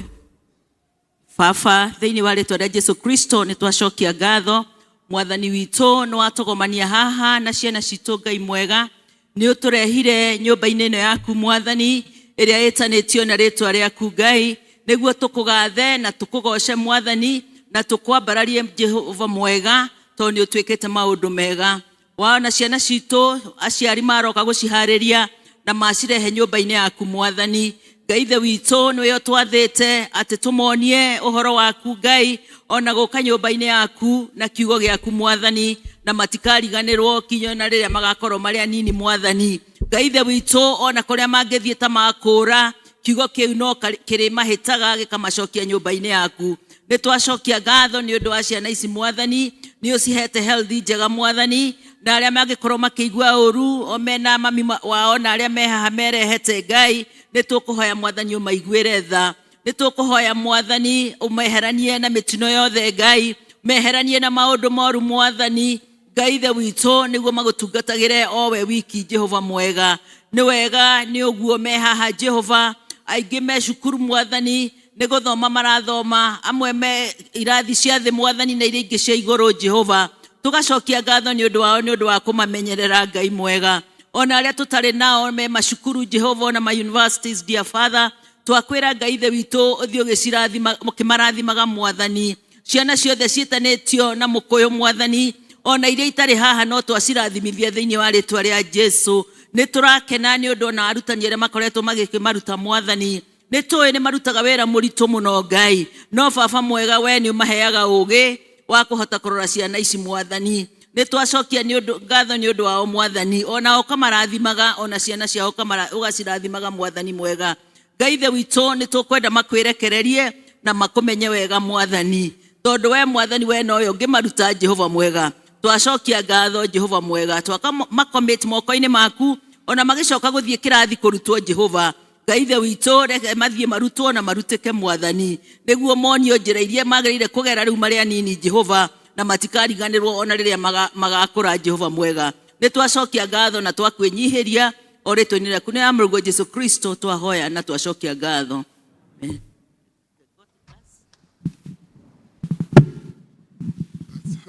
Baba, thĩinĩ wa rĩtwa rĩa Jesu Kristo nĩ twacokia ngatho. Mwathani witũ nĩ watũgomania haha na ciana citũ. Ngai mwega, nĩ ũtũrehire nyũmba-inĩ ĩno yaku Mwathani, ĩrĩa ĩtanĩtio na rĩtwa rĩaku Ngai, nĩguo tũkũgathe na tũkũgoce Mwathani, na tũkwambararie Jehova mwega, tondũ nĩ ũtwĩkĩte maũndũ mega. Waona ciana citũ, aciari maroka gũciharĩria na macirehe nyũmba-inĩ yaku Mwathani. Ngai ithe witũ, nĩwe ũtwathĩte atĩ tũmonie ũhoro waku Ngai, ona gũka nyũmba-inĩ yaku na kiugo gĩaku Mwathani, na matikariganĩrwo kinya ona rĩrĩa magakorwo marĩ anini Mwathani. Ngai ithe witũ, ona kũrĩa mangĩthiĩ ta makũra, kiugo kĩu no kĩrĩmahĩtaga gĩkamacokia nyũmba-inĩ yaku. Nĩ twacokia ngatho nĩ ũndũ wa ciana ici Mwathani, nĩ ũcihete health njega Mwathani, na arĩa mangĩkorwo makĩigua ũru o mena mami wao na arĩa me haha merehete Ngai, nĩ tũkũhoya Mwathani ũmaiguĩre tha. Nĩ tũkũhoya Mwathani ũmeheranie na mĩtino yothe Ngai, meheranie na maũndũ moru Mwathani. Ngai ithe witũ, nĩguo magũtungatagĩre o we wiki Jehova mwega. Nĩ wega nĩ ũguo me haha Jehova, aingĩ me cukuru Mwathani, nĩ gũthoma marathoma, amwe me irathi cia thĩ Mwathani, na iria ingĩ cia igũrũ Jehova. Tũgacokia ngatho nĩ ũndũ wao, nĩ ũndũ wa kũmamenyerera Ngai mwega. Ona arĩa tũtarĩ nao me macukuru Jehova, ona ma universities dear Father, twakwĩra Ngai ithe witũ ũthiĩ ũgĩcirathima, ũkĩmarathimaga Mwathani. Ciana ciothe ciĩtanĩtio na mũkũyũ Mwathani, ona iria itarĩ haha no twacirathimithia thĩinĩ wa rĩtwa rĩa Jesu. Nĩ tũrakena nĩ ũndũ ona arutani arĩa makoretwo magĩkĩmaruta Mwathani, nĩ tũĩ nĩ marutaga wĩra mũritũ mũno Ngai, no baba mwega we nĩ ũmaheaga ũgĩ wa kũhota kũrora ciana ici Mwathani. Nĩ twacokia nĩ ũndũ ngatho nĩ ũndũ wao Mwathani, ona ũkamarathimaga, ona ciana ciao ũgacirathimaga Mwathani mwega. Ngai ithe witũ, nĩ tũkwenda makwĩrekererie na makũmenye wega Mwathani, tondũ we Mwathani we nowe ũngĩmaruta Jehova mwega. Twacokia ngatho Jehova mwega, twaka macommit moko-inĩ maku, ona magĩcoka gũthiĩ kĩrathi kũrutwo Jehova. Ngai ithe witũ, reke mathiĩ marutwo na marutĩke Mwathani, nĩguo monio njĩra iria magĩrĩire kũgera rĩu marĩ anini Jehova, na matikariganĩrwo ona rĩrĩa magakũra Jehova mwega. Nĩ twacokia ngatho na twakwĩnyihĩria o rĩtwa-inĩ rĩaku nĩ ya mũrũguo Jesu Kristo twahoya na twacokia ngatho. Amen.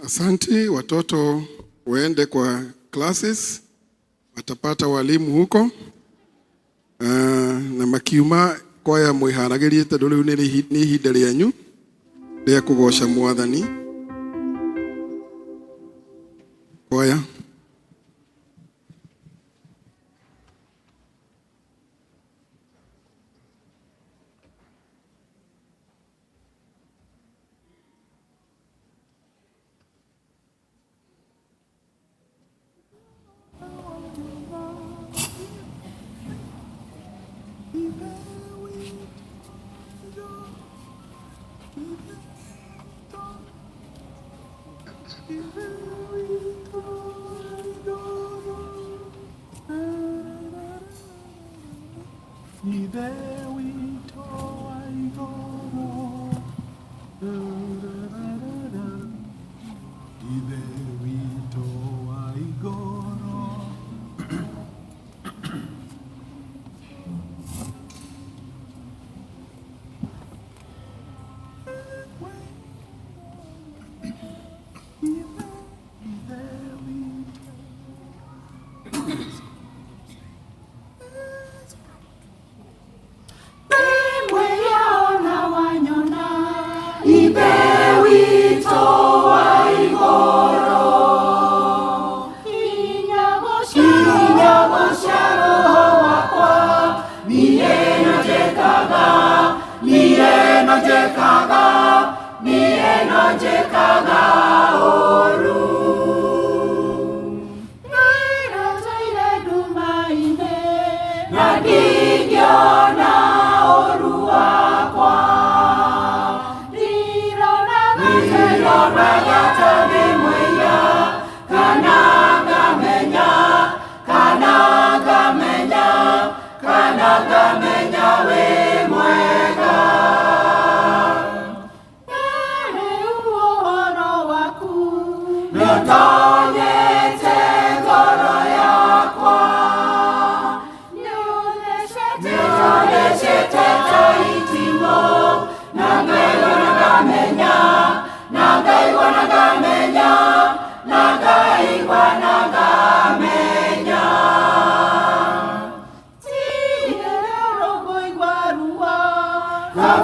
Asanti, watoto waende kwa classes, watapata walimu huko. Na makiuma kwaya mwĩharagĩrie tondũ rĩu nĩ ihinda rĩanyu rĩa kũgoca Mwathani. Kwaya. Ithe witũ wa igũrũ.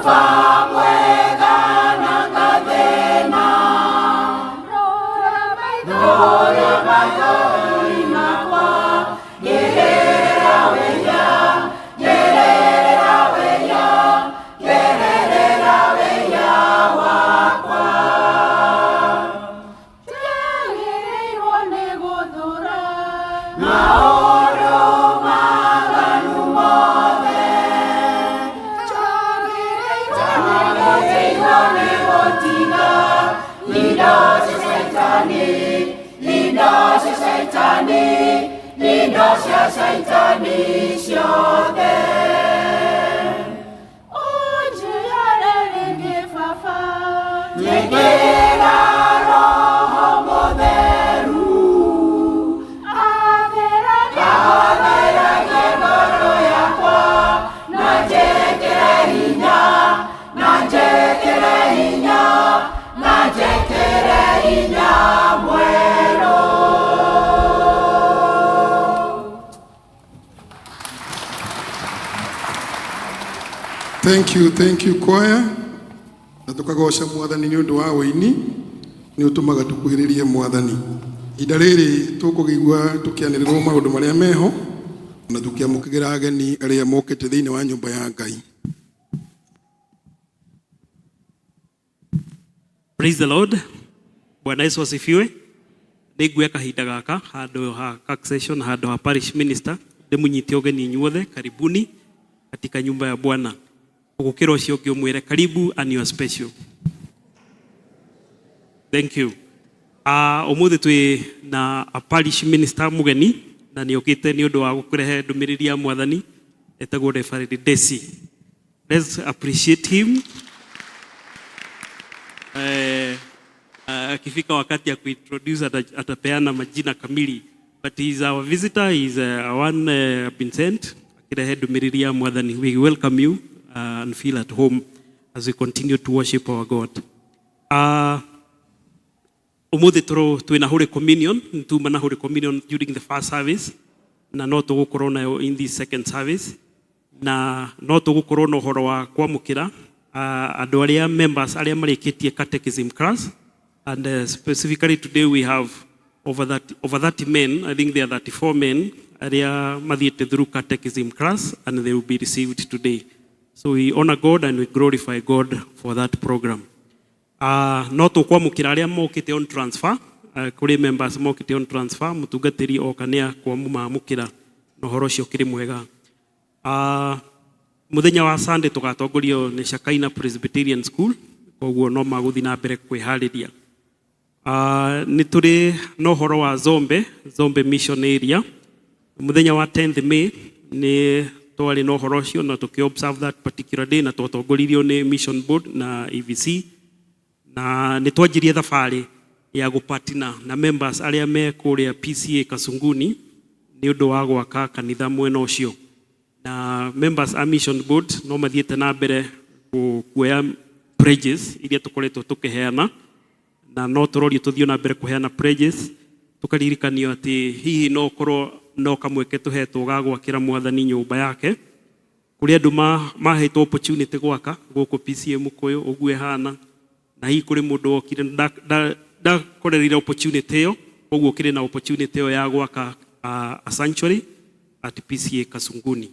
Baba mwega na ngathĩna. Rora maithori makwa, ngĩrĩrĩra wĩhia, ngĩrĩrĩra wĩhia, ngĩrĩrĩra wĩhia wakwa. Njagĩrĩirwo nĩ gũthũra maũndũ maganu mothe. Njagĩrĩirwo nĩ gũtiga indo cia Caitani, indo cia Caitani, indo cia Caitani ciothe. Ũnjiare rĩngĩ Baba, njĩkĩra Roho Mũtheru, atheragie ngoro yakwa, na njĩkĩre hinya, na njĩkĩre hinya, na njĩkĩre hinya mwerũ. Thank you, thank you choir. Na tukagoca Mwathani nĩ ũndũ wa ũini, nĩ ũtũmaga tũkuhĩrĩrie Mwathani. Ihinda rĩrĩ tũkũgĩigua tũkĩanĩrĩrwo maũndũ marĩa meho na tũkĩamũkĩra ageni arĩa mokĩte thĩinĩ wa nyũmba ya Ngai. Praise the Lord. Bwana Yesu asifiwe. Nĩ kahinda gaka handũ ha session, handũ ha parish minister, ndĩmũnyite ũgeni inyuothe, karibuni katika nyumba ya Bwana. Ũgũkĩra ũcio ũngĩ ũmwĩre karibu and you are special. Thank you. Ũmũthĩ twĩ na a parish minister mũgeni na nĩ okĩte nĩ ũndũ wa gũkũrehe ndũmĩrĩri ya Mwathani, etagwo Reverend Desi. Let's appreciate him. Akifika wakati ya kuintroduce atapeana majina kamili, but he is our visitor. He is one been sent akirehe ndũmĩrĩri ya Mwathani. We welcome you and feel at home as we continue to worship our God. Umuthi tũro twĩna Holy Communion, nĩtuma na Holy Communion during the first service na no tũgũkorwo nayo in this second service, na no tũgũkorwo na ũhoro wa kwamũkĩra andũ arĩa members arĩa marĩkĩtie catechism class, and specifically today we have over 30 men. I think there are 34 men arĩa mathiĩte through catechism class, and they will be received today. So we honor God and we glorify God for that program. No tũkwamũkĩra arĩa mokĩte on transfer, kũrĩ members mokĩte on transfer, mũtungatĩri oka nĩ akwamũmamũkĩra na ũhoro ũcio ũkĩrĩ mwega. Mũthenya wa Sunday tũgatongorio nĩ Shakaina Presbyterian School, koguo no magũthiĩ na mbere kwĩharĩria. Nĩ tũrĩ na ũhoro wa Zombe, Zombe Mission Area. Mũthenya wa 10th May nĩ twarĩ na ũhoro ũcio na tũkĩ observe that particular day, na twatongoririo nĩ Mission Board na EVC, na nĩ twanjirie thabarĩ ya gũpatina na members arĩa me kũrĩa PCA Kasunguni nĩ ũndũ wa gwaka kanitha mwena ũcio, na members a Mission Board no mathiĩte na mbere kuoya pledges iria tũkoretwo tũkĩheana, na no tũrorio tũthiĩ na mbere kũheana pledges, tũkaririkanio atĩ hihi no ũkorwo no kamweke tũhetwo ga gwakĩra Mwathani nyũmba yake. Kũrĩ andũ mahetwo opportunity gwaka gũkũ PCA Mũkũyũ ũguo ĩhana, na hihi kũrĩ mũndũ wokire ndakorereire opportunity ĩyo, koguo kĩrĩ na opportunity ĩyo ya gwaka a sanctuary at PCA Kasunguni,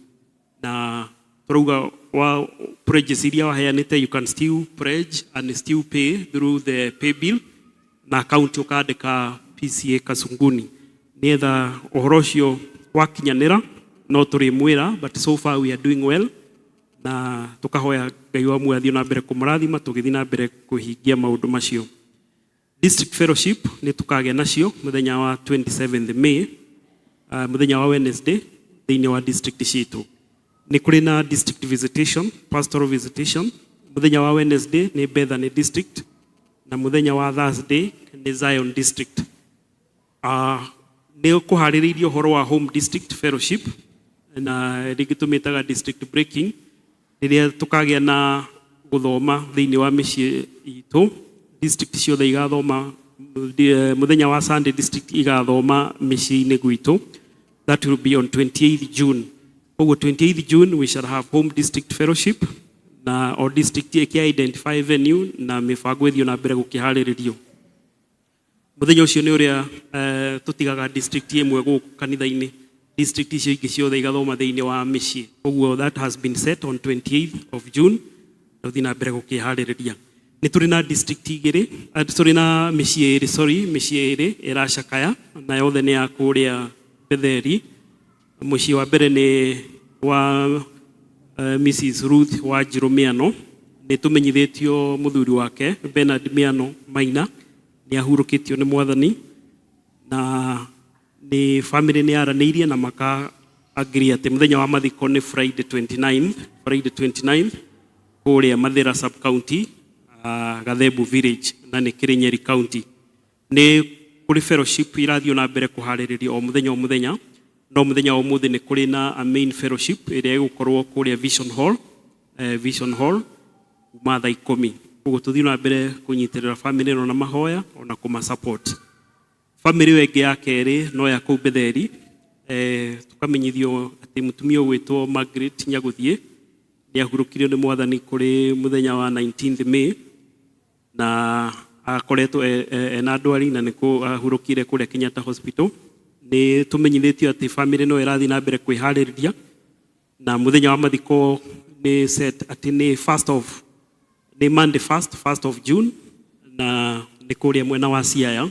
na tũrauga wa pledges iria waheanĩte, you can still pledge and still pay through the pay bill na account ũkandĩka PCA Kasunguni, nĩgetha ũhoro ũcio wakinyanĩra no tũrĩmwĩra, but so far we are doing well, na tũkahoya Ngai wa muoyo athiĩ na mbere kũmũrathima tũgĩthiĩ na mbere kũhingia maũndũ macio. District fellowship nĩ tũkagĩa nacio mũthenya wa 27th May, mũthenya wa Wednesday, thĩinĩ wa district citũ. Nĩ kũrĩ na district visitation, pastoral visitation. Mũthenya wa Wednesday nĩ Bethany District na mũthenya wa Thursday nĩ Zion District. Nĩ kũharĩrĩirio ũhoro wa home district fellowship, na rĩngĩ tũmĩtaga district breaking, rĩrĩa tũkagĩa na gũthoma thĩinĩ wa mĩciĩ itũ. District ciothe igathoma mũthenya wa Sunday, district igathoma mĩciĩ-inĩ gwitũ. That will be on 28th June. Koguo 28th June we shall have home district fellowship. Na o district ĩkĩ identify venue na mĩbango ĩthiĩ na mbere gũkĩharĩrĩrio. Mũthenya ũcio nĩ ũrĩa tũtigaga district ĩmwe gũkũ kanitha-inĩ, district icio ingĩ ciothe igathoma thĩinĩ wa mĩciĩ. Koguo that has been set on 28th of June, tũthiĩ na mbere gũkĩharĩrĩria. Nĩ tũrĩ na district igĩrĩ, tũrĩ na mĩciĩ ĩrĩ, sorry, mĩciĩ ĩrĩ ĩracakaya na yothe nĩ ya kũrĩa Betheri. Mũciĩ wa mbere nĩ wa Mrs. Ruth Wanjirũ Mĩano. Nĩ tũmenyithĩtio mũthuri wake Bernard Mĩano Maina nĩ ahurũkĩtio nĩ Mwathani, na nĩ family nĩ yaranĩirie na maka agree atĩ mũthenya wa mathiko nĩ Friday 29th, Friday 29th kũrĩa Mathĩra sub county, Gathembu village, na nĩ kĩrĩ Nyeri county. Nĩ kũrĩ fellowship irathiĩ na mbere kũharĩrĩrio o mũthenya o mũthenya, no mũthenya wa ũmũthĩ nĩ kũrĩ na a main fellowship ĩrĩa ĩgũkorwo kũrĩa Vision Hall, Vision Hall kuma thaa 10. Koguo tũthiĩ na mbere kũnyitĩrĩra family ĩno na mahoya ona kũma support. Family ĩyo ĩngĩ ya kerĩ no ya kũu Betheri, tũkamenyithio atĩ mũtumia ũgwĩtwo Margaret Nyagũthiĩ nĩ ahurũkirio nĩ Mwathani kũrĩ mũthenya wa 19th May, na akoretwo ena ndwari na nĩkũ ahurũkire kũrĩa Kenyatta Hospital. Nĩ tũmenyithĩtio atĩ family no ĩrathiĩ na mbere kwĩharĩrĩria, na mũthenya wa mathiko nĩ set atĩ nĩ first of nĩ Monday first of June, na nĩ kũrĩa mwena wa Siaya.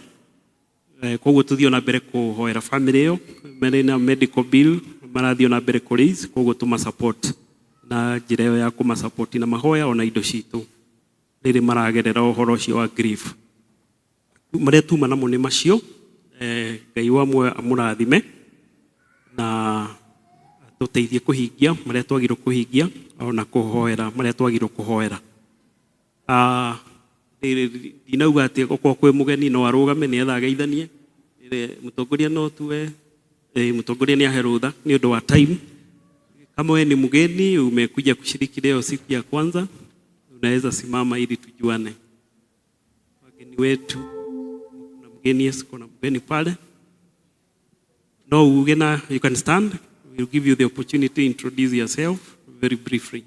Koguo tũthiĩ na mbere kũhoera family ĩyo, marĩ na medical bill marathiĩ na mbere kũ raise, koguo tũma support na njĩra ĩyo ya kũma support na mahoya ona indo citũ rĩrĩ maragerera ũhoro ũcio wa grief. Marĩa tuma namo nĩ macio. Ngai wa muoyo amũrathime na tũteithie kũhingia marĩa twagĩrĩirwo kũhingia ona kũhoera marĩa twagĩrĩirwo kũhoera. Ndinauga atĩ okorwo kwĩ mũgeni no arũgame nĩgetha ageithanie. Mũtongoria no tuwe, mũtongoria nĩ ahe rũtha nĩ ũndũ wa time. Kama wewe ni mgeni umekuja kushiriki leo siku ya kwanza, unaweza simama ili tujuane. Wageni wetu, kuna mgeni, yes, kuna mgeni pale. No uge na you can stand. We'll give you the opportunity to introduce yourself very briefly.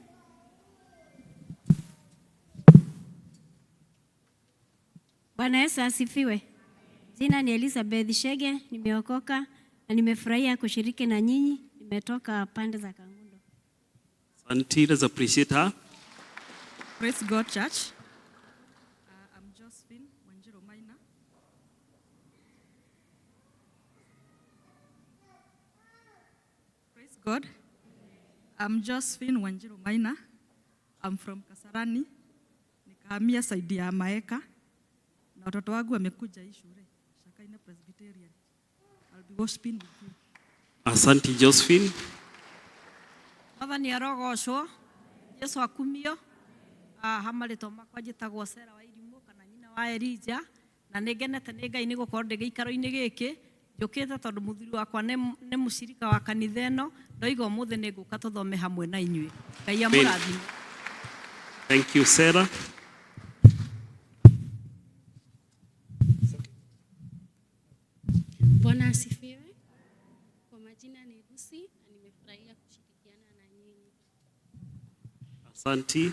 Bwana Yesu asifiwe. Jina ni Elizabeth Shege, nimeokoka na nimefurahia kushiriki na nyinyi. Nimetoka pande za Kangundo. Asante, let's appreciate her. Praise God, church. I'm Josephine Wanjiru Maina. Praise God. I'm Josephine Wanjiru Maina. I'm from Kasarani. Nikahamia side ya Maeka. Na watoto wangu wamekuja hii shule, Shakaina Presbyterian. I'll be worshiping with you. Asante Josephine. Mwathani arogocwo, Jesu akumio. Ha marĩtwa makwa njĩtagwo Sera wa Irimũ kana nyina wa Elija, na nĩ ngenete nĩ Ngai nĩ gũkorwo ndĩ gĩikaro-inĩ gĩkĩ. Njũkĩte tondũ mũthuri wakwa nĩ mũcirika wa kanitha ĩno, ndoiga ũmũthĩ nĩ ngũka tũthome hamwe na inyuĩ. Ngai amũrathime. Thank you, Sarah. Bwana asifiwe. Kwa majina ni Lucy na nimefurahia kushirikiana na nyinyi. Asante.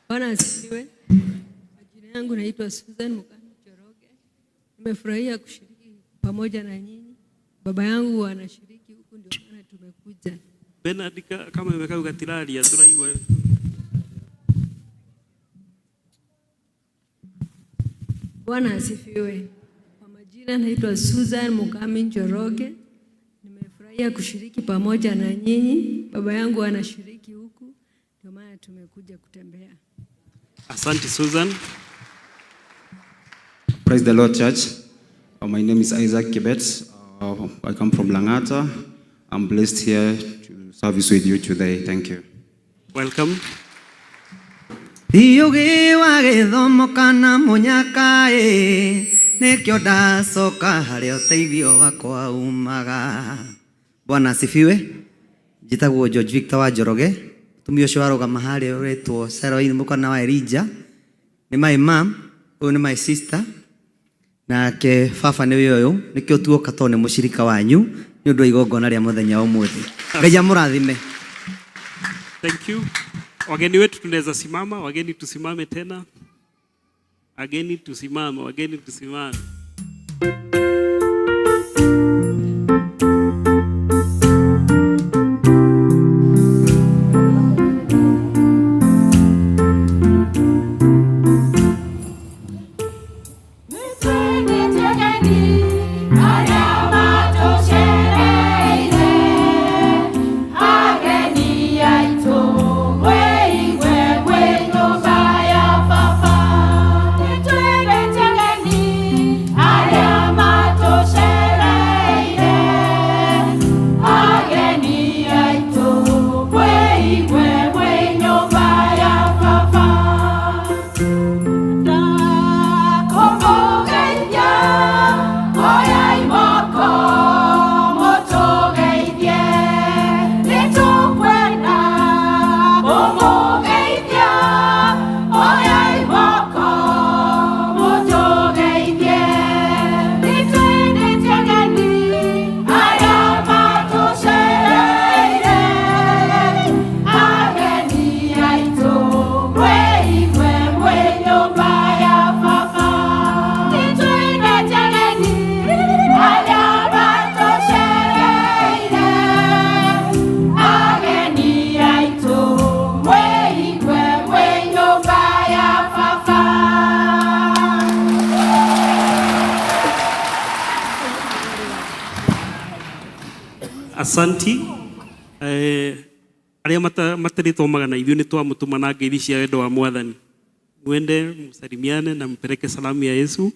Bwana asifiwe. Majina yangu naitwa Susan Mukami Njoroge. Nimefurahia kushiriki pamoja na nyinyi. Baba yangu anashiriki huku ndio maana tumekuja. Bernard kama imekaa ugatiraria turaigua. Bwana asifiwe. Kwa majina naitwa Susan Mukami Njoroge. Nimefurahia kushiriki pamoja na nyinyi. Baba yangu anashiriki huku ndio maana tumekuja kutembea. Asante Susan. Praise the Lord, church. My name is Isaac Kibet. I come from Langata. I'm blessed here to service with you today. Thank you. Welcome. Thiũgĩ wa gĩthomo kana mũnyaka-ĩ, nĩkĩo ndacoka harĩa ũteithio wakwa umaga. Bwana asifiwe. Njĩtagwo George Victor wa Njoroge. Mũtumia ũcio warũgama harĩa ũretwo Sarah Wairimu kana wa Elijah nĩ my mom, ũyũ nĩ my sister, nake baba nĩwe ũyũ, nĩkĩo tuoka tondũ nĩ mũcirika wanyu nĩ ũndũ wa igongona rĩa mũthenya wa ũmũthĩ. Ngai amũrathime. Thank you. Wageni wetu tunaweza simama, wageni tusimame tena. Wageni tusimame, wageni tusimame. Asanti. Arĩa matarĩthomaga na ithuĩ nĩ twamũtũma na ngeithi cia wendo wa Mwathani. Mwende msalimiane na mpeleke salamu ya Yesu.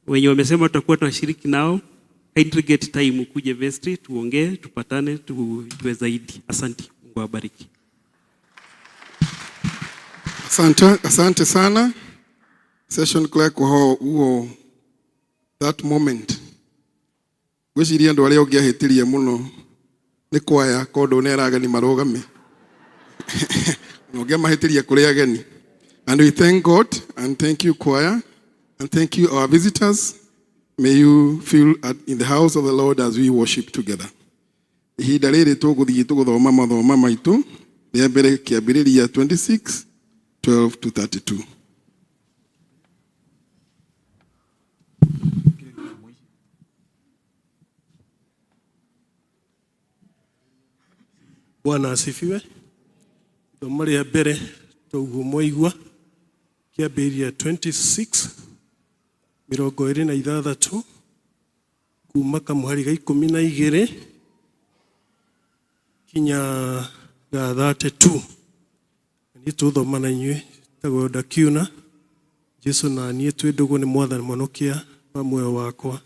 Wenye wamesema tutakuwa tunashiriki nao, kindly get time ukuje vestry tuongee, tupatane, tujue zaidi. Asanti. Mungu awabariki. Asante, asante sana. Session clerk huo that moment. Ngwĩciria andũ arĩa ũngĩahĩtirie mũno nĩ kwaya kondo nĩ arageni marũgame. Na ũngĩamahĩtĩria kũrĩ ageni. And we thank God and thank you choir and thank you our visitors. May you feel in the house of the Lord as we worship together. Ihinda rĩrĩ tũgũthiĩ tũgũthoma mathoma maitũ rĩa mbere kĩambĩrĩria 26 12 to 32. Bwana asifiwe. Ithomo rĩa mbere toguo mwaigua kĩambĩrĩria 26 26 kuma kamũhari ga 12 kinya ga 32. Niĩ tũthoma na inyuĩ tagwo Ndakiuna Jesu na niĩ twĩ ndũgũ nĩ Mwathani mũhonokia wa muoyo wakwa.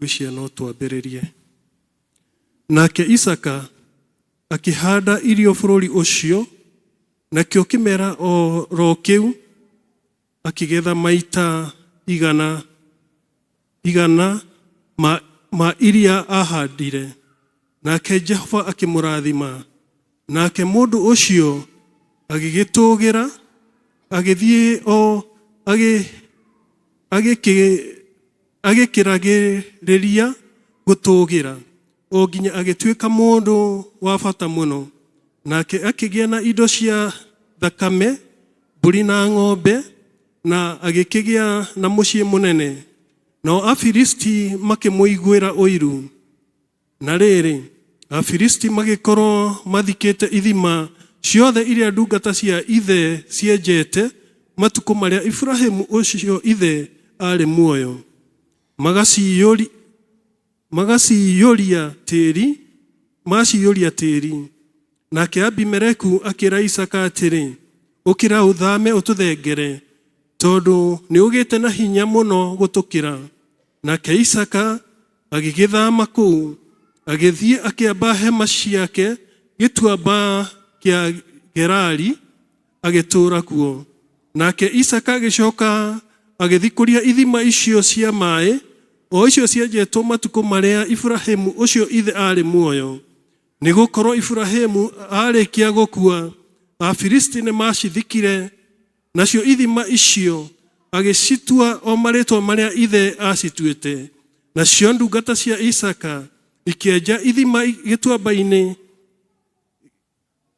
Ngwĩciria no twambĩrĩrie. Nake Isaka akĩhanda irio bũrũri ũcio, nakĩo kĩmera o ro kĩu akĩgetha maita igana ma iria ahandire. Nake Jehova akĩmũrathima. Nake mũndũ ũcio agĩgĩtũũgĩra, agĩthiĩ o agĩkĩragĩrĩria gũtũũgĩra, o nginya agĩtuĩka mũndũ wa bata mũno. Nake akĩgĩa na indo cia thakame, mbũri na ng'ombe, na agĩkĩgĩa na mũciĩ mũnene. Nao Afilisti makĩmũiguĩra ũiru. Na rĩrĩ, Afilisti magĩkorwo mathikĩte ithima ciothe iria ndungata cia ithe cienjete matukũ marĩa Iburahĩmu ũcio ithe aarĩ muoyo. Magaciyũria tĩri. Nake Abimeleku akĩra Isaka atĩrĩ, ũkĩra ũthame ũtũthengere, tondũ nĩũgĩte na hinya mũno gũtũkĩra. Nake Isaka agĩgĩthama kũu, agĩthiĩ akĩamba hema ciake gĩtuamba kĩa Gerari, agĩtũũra kuo. Nake Isaka agĩcoka agĩthikũria ithima icio cia maĩ, o icio cienjetwo matukũ marĩa Iburahĩmu ũcio ithe aarĩ muoyo. Nĩgũkorwo Iburahĩmu aarĩkia gũkua, Afilisti nĩmacithikire, nacio ithima icio agĩcitua o marĩtwa marĩa ithe acituĩte. Nacio ndungata cia Isaka ikĩenja ithima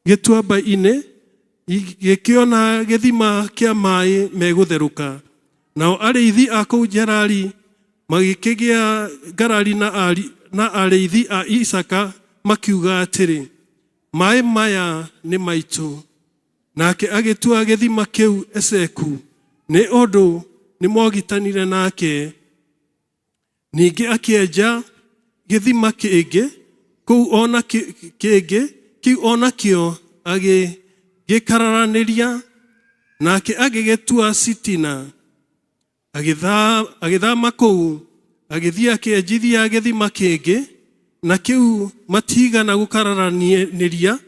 gĩtuamba-inĩ Igĩkĩona gĩthima kĩa maĩ megũtherũka. Nao arĩithi a kũu Gerari magĩkĩgĩa ngarari na, na arĩithi a Isaka makiuga atĩrĩ, maĩ maya nĩ maitũ. Nake agĩtua gĩthima kĩu Eseku nĩ ũndũ nĩmogitanire nake. Ningĩ akĩenja gĩthima kĩngĩ kũu ona kĩngĩ kĩu o nakĩo agĩgĩkararanĩria, nake agĩgĩtua Sitina. Agĩthama kũu agĩthiĩ akĩenjithia gĩthima kĩngĩ, na kĩu matiigana gũkararanĩria,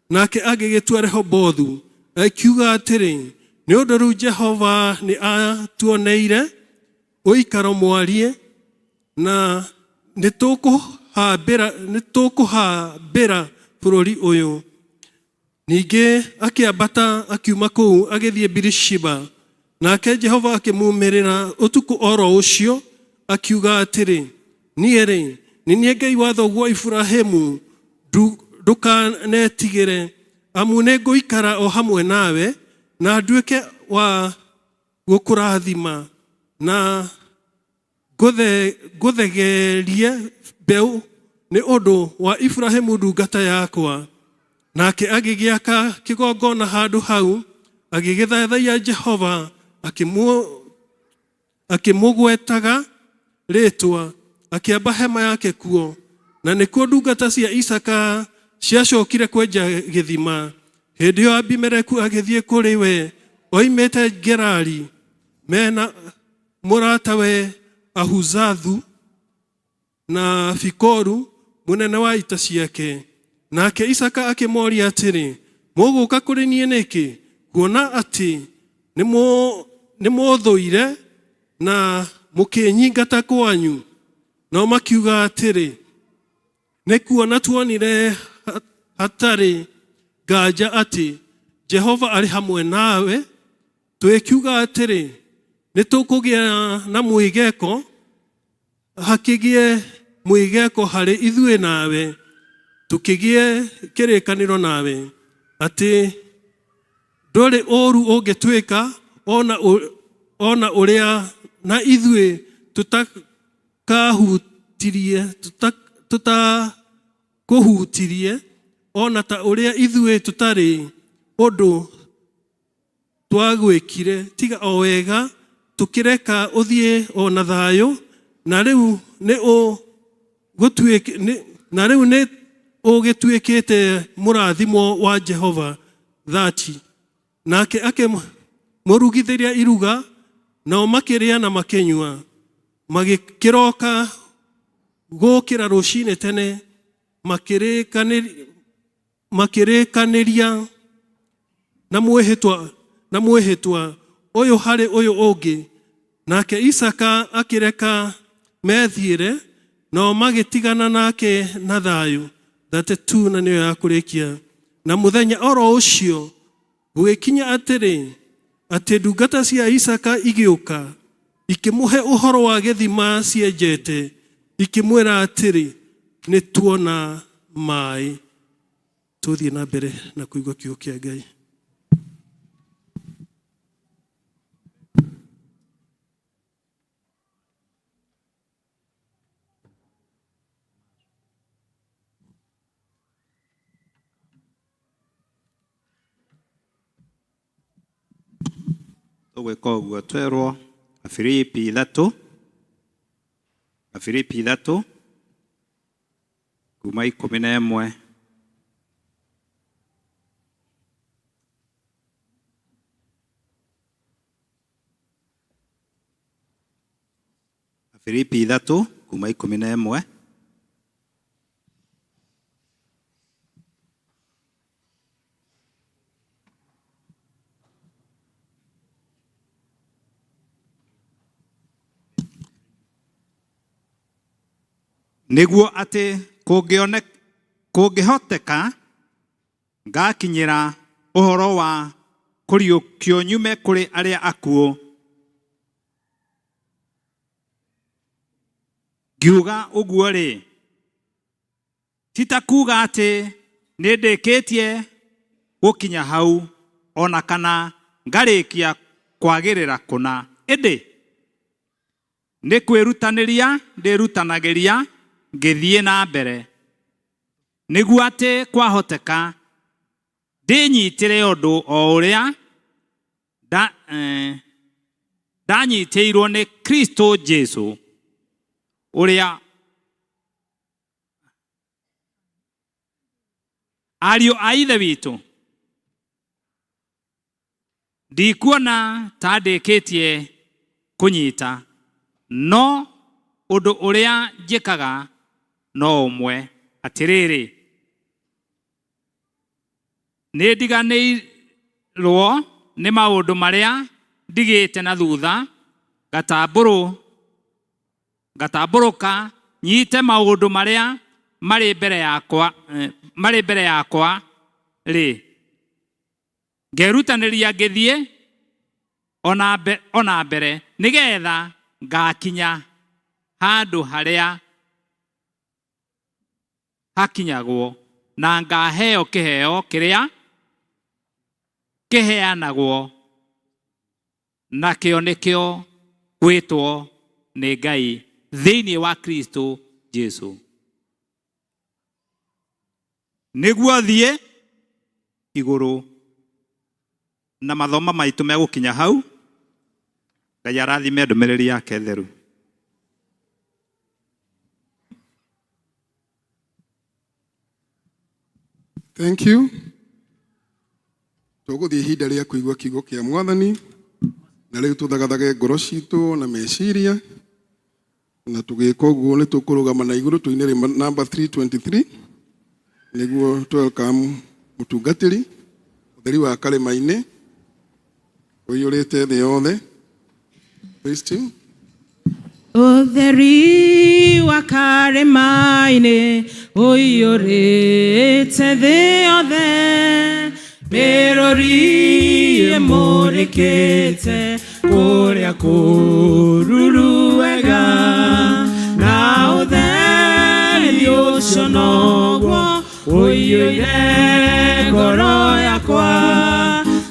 nake agĩgĩtua Rehobothu, akiuga atĩrĩ, nĩ ũndũ rĩu Jehova nĩ atuoneire ũikaro mwarie, na nĩtũkũhambĩra bũrũri ũyũ. Ningĩ akĩambata akiuma kũu agĩthiĩ Birishiba. Nake Jehova akĩmuumĩrĩra ũtukũ o ro ũcio, akiuga atĩrĩ, Niĩ-rĩ, nĩ niĩ Ngai wa thoguo Iburahimu, ndũkanetigĩre, amu nĩngũikara o hamwe nawe, na nduĩke wa gũkũrathima, na ngũthegerie mbeũ nĩ ũndũ wa Iburahimu ndungata yakwa. Nake agĩgĩaka kĩgongona handũ hau, agĩgĩthathaiya Jehova, akĩmũgwetaga rĩĩtwa, akĩamba hema yake kuo. Na nĩkuo ndungata cia Isaka ciacokire kwenja gĩthima. Hĩndĩ ĩyo Abimeleku agĩthiĩ kũrĩ we oimĩte Gerari, mena mũratawe Ahuzathu na Fikoru mũnene wa ita ciake. Nake Isaka akĩmoria atĩrĩ, mũgũka kũrĩ niĩ nĩkĩ, kuona atĩ nĩmũthũire na mũkĩnyingata kwanyu? Nao makiuga atĩrĩ, nĩ kuona tuonire hatarĩ nganja atĩ Jehova arĩ hamwe nawe, twĩkiuga atĩrĩ, nĩ tũkũgĩa na mwĩgeko, hakĩgĩe mwĩgeko harĩ ithuĩ nawe, tũkĩgĩe kĩrĩkanĩro nawe, atĩ ndũrĩ ũũru ũngĩtwĩka ona ũrĩa na ithuĩ tũtakahutirie ona ta ũrĩa ithuĩ tũtarĩ ũndũ twagwĩkire, tiga o wega tũkĩreka ũthiĩ o na thayũ, na rĩu nĩ ũgĩtuĩkĩte mũrathimwo wa Jehova. 30 Nake akĩmũrugithĩria iruga, nao makĩrĩa na makĩnyua. Magĩkĩroka gũkĩra rũcinĩ tene, makĩrĩkanĩria na mwĩhĩtwa ũyũ harĩ ũyũ ũngĩ. Nake Isaka akĩreka methiĩre, nao magĩtigana nake na thayũ. 32 na nĩyo ya kũrĩkia. Na mũthenya oro ũcio gũgĩkinya atĩrĩ, atĩ ndungata cia Isaka igĩũka, ikĩmũhe ũhoro wa gĩthima cienjete, ikĩmwĩra atĩrĩ, nĩ tuona maĩ. Tũthiĩ na mbere na kũigua kiugo kĩa Ngai. Tũgwĩka ũguo twerwo Afilipi 3, Afilipi 3 kuma 11. Afilipi 3 kuma 11. Nĩguo atĩ kũngĩhoteka ngakinyĩra ũhoro wa kũriũkio nyume kũrĩ arĩa akuũ. Ngiuga ũguo-rĩ, ti ta kuuga atĩ nĩndĩkĩtie gũkinya hau, o na kana ngarĩkia kwagĩrĩra kũna, ĩndĩ nĩ kwĩrutanĩria ndĩrutanagĩria ngĩthiĩ na mbere, nĩguo atĩ kwahoteka ndĩnyitĩre ũndũ o ũrĩa ndanyitĩirwo nĩ Kristo Jesu ũrĩa ariũ a Ithe witũ, ndikuona ta ndĩkĩtie kũnyita, no ũndũ ũrĩa njĩkaga no ũmwe, atĩrĩrĩ, nĩ ndiganĩirwo nĩ maũndũ marĩa ndigĩte na thutha, ngatambũrũka nyite maũndũ marĩa marĩ mbere yakwa, marĩ mbere yakwa rĩ, ngerutanĩria ngĩthiĩ ona mbere, nĩgetha ngakinya handũ harĩa hakinyagwo na ngaheo kĩheo kĩrĩa kĩheanagwo nakĩo nĩkĩo gwĩtwo nĩ Ngai thĩinĩ wa Kristo Jesu. Nĩguo thiĩ igũrũ na mathomo maitũ megũkinya hau. Ngai arathime ndũmĩrĩri yake theru. Thank you. Tũgũthiĩ ihinda rĩa kũigua kiugo kĩa Mwathani, na rĩu tũthagathage ngoro citũ na meciria, na tũgĩka ũguo nĩ tũkũrũgama na igũrũ tũine namba 323 nĩguo welcome mũtungatĩri ũtheri wa karĩma-inĩ ũiyũrĩte thĩ yothe. Praise team. Ũtheri wa karĩma-inĩ ũiyũrĩte thĩ yothe, mĩrũri ĩmũrĩkĩte kũrĩa kũruru wega, na ũtheri ũcio noguo ũiyũire ngoro yakwa,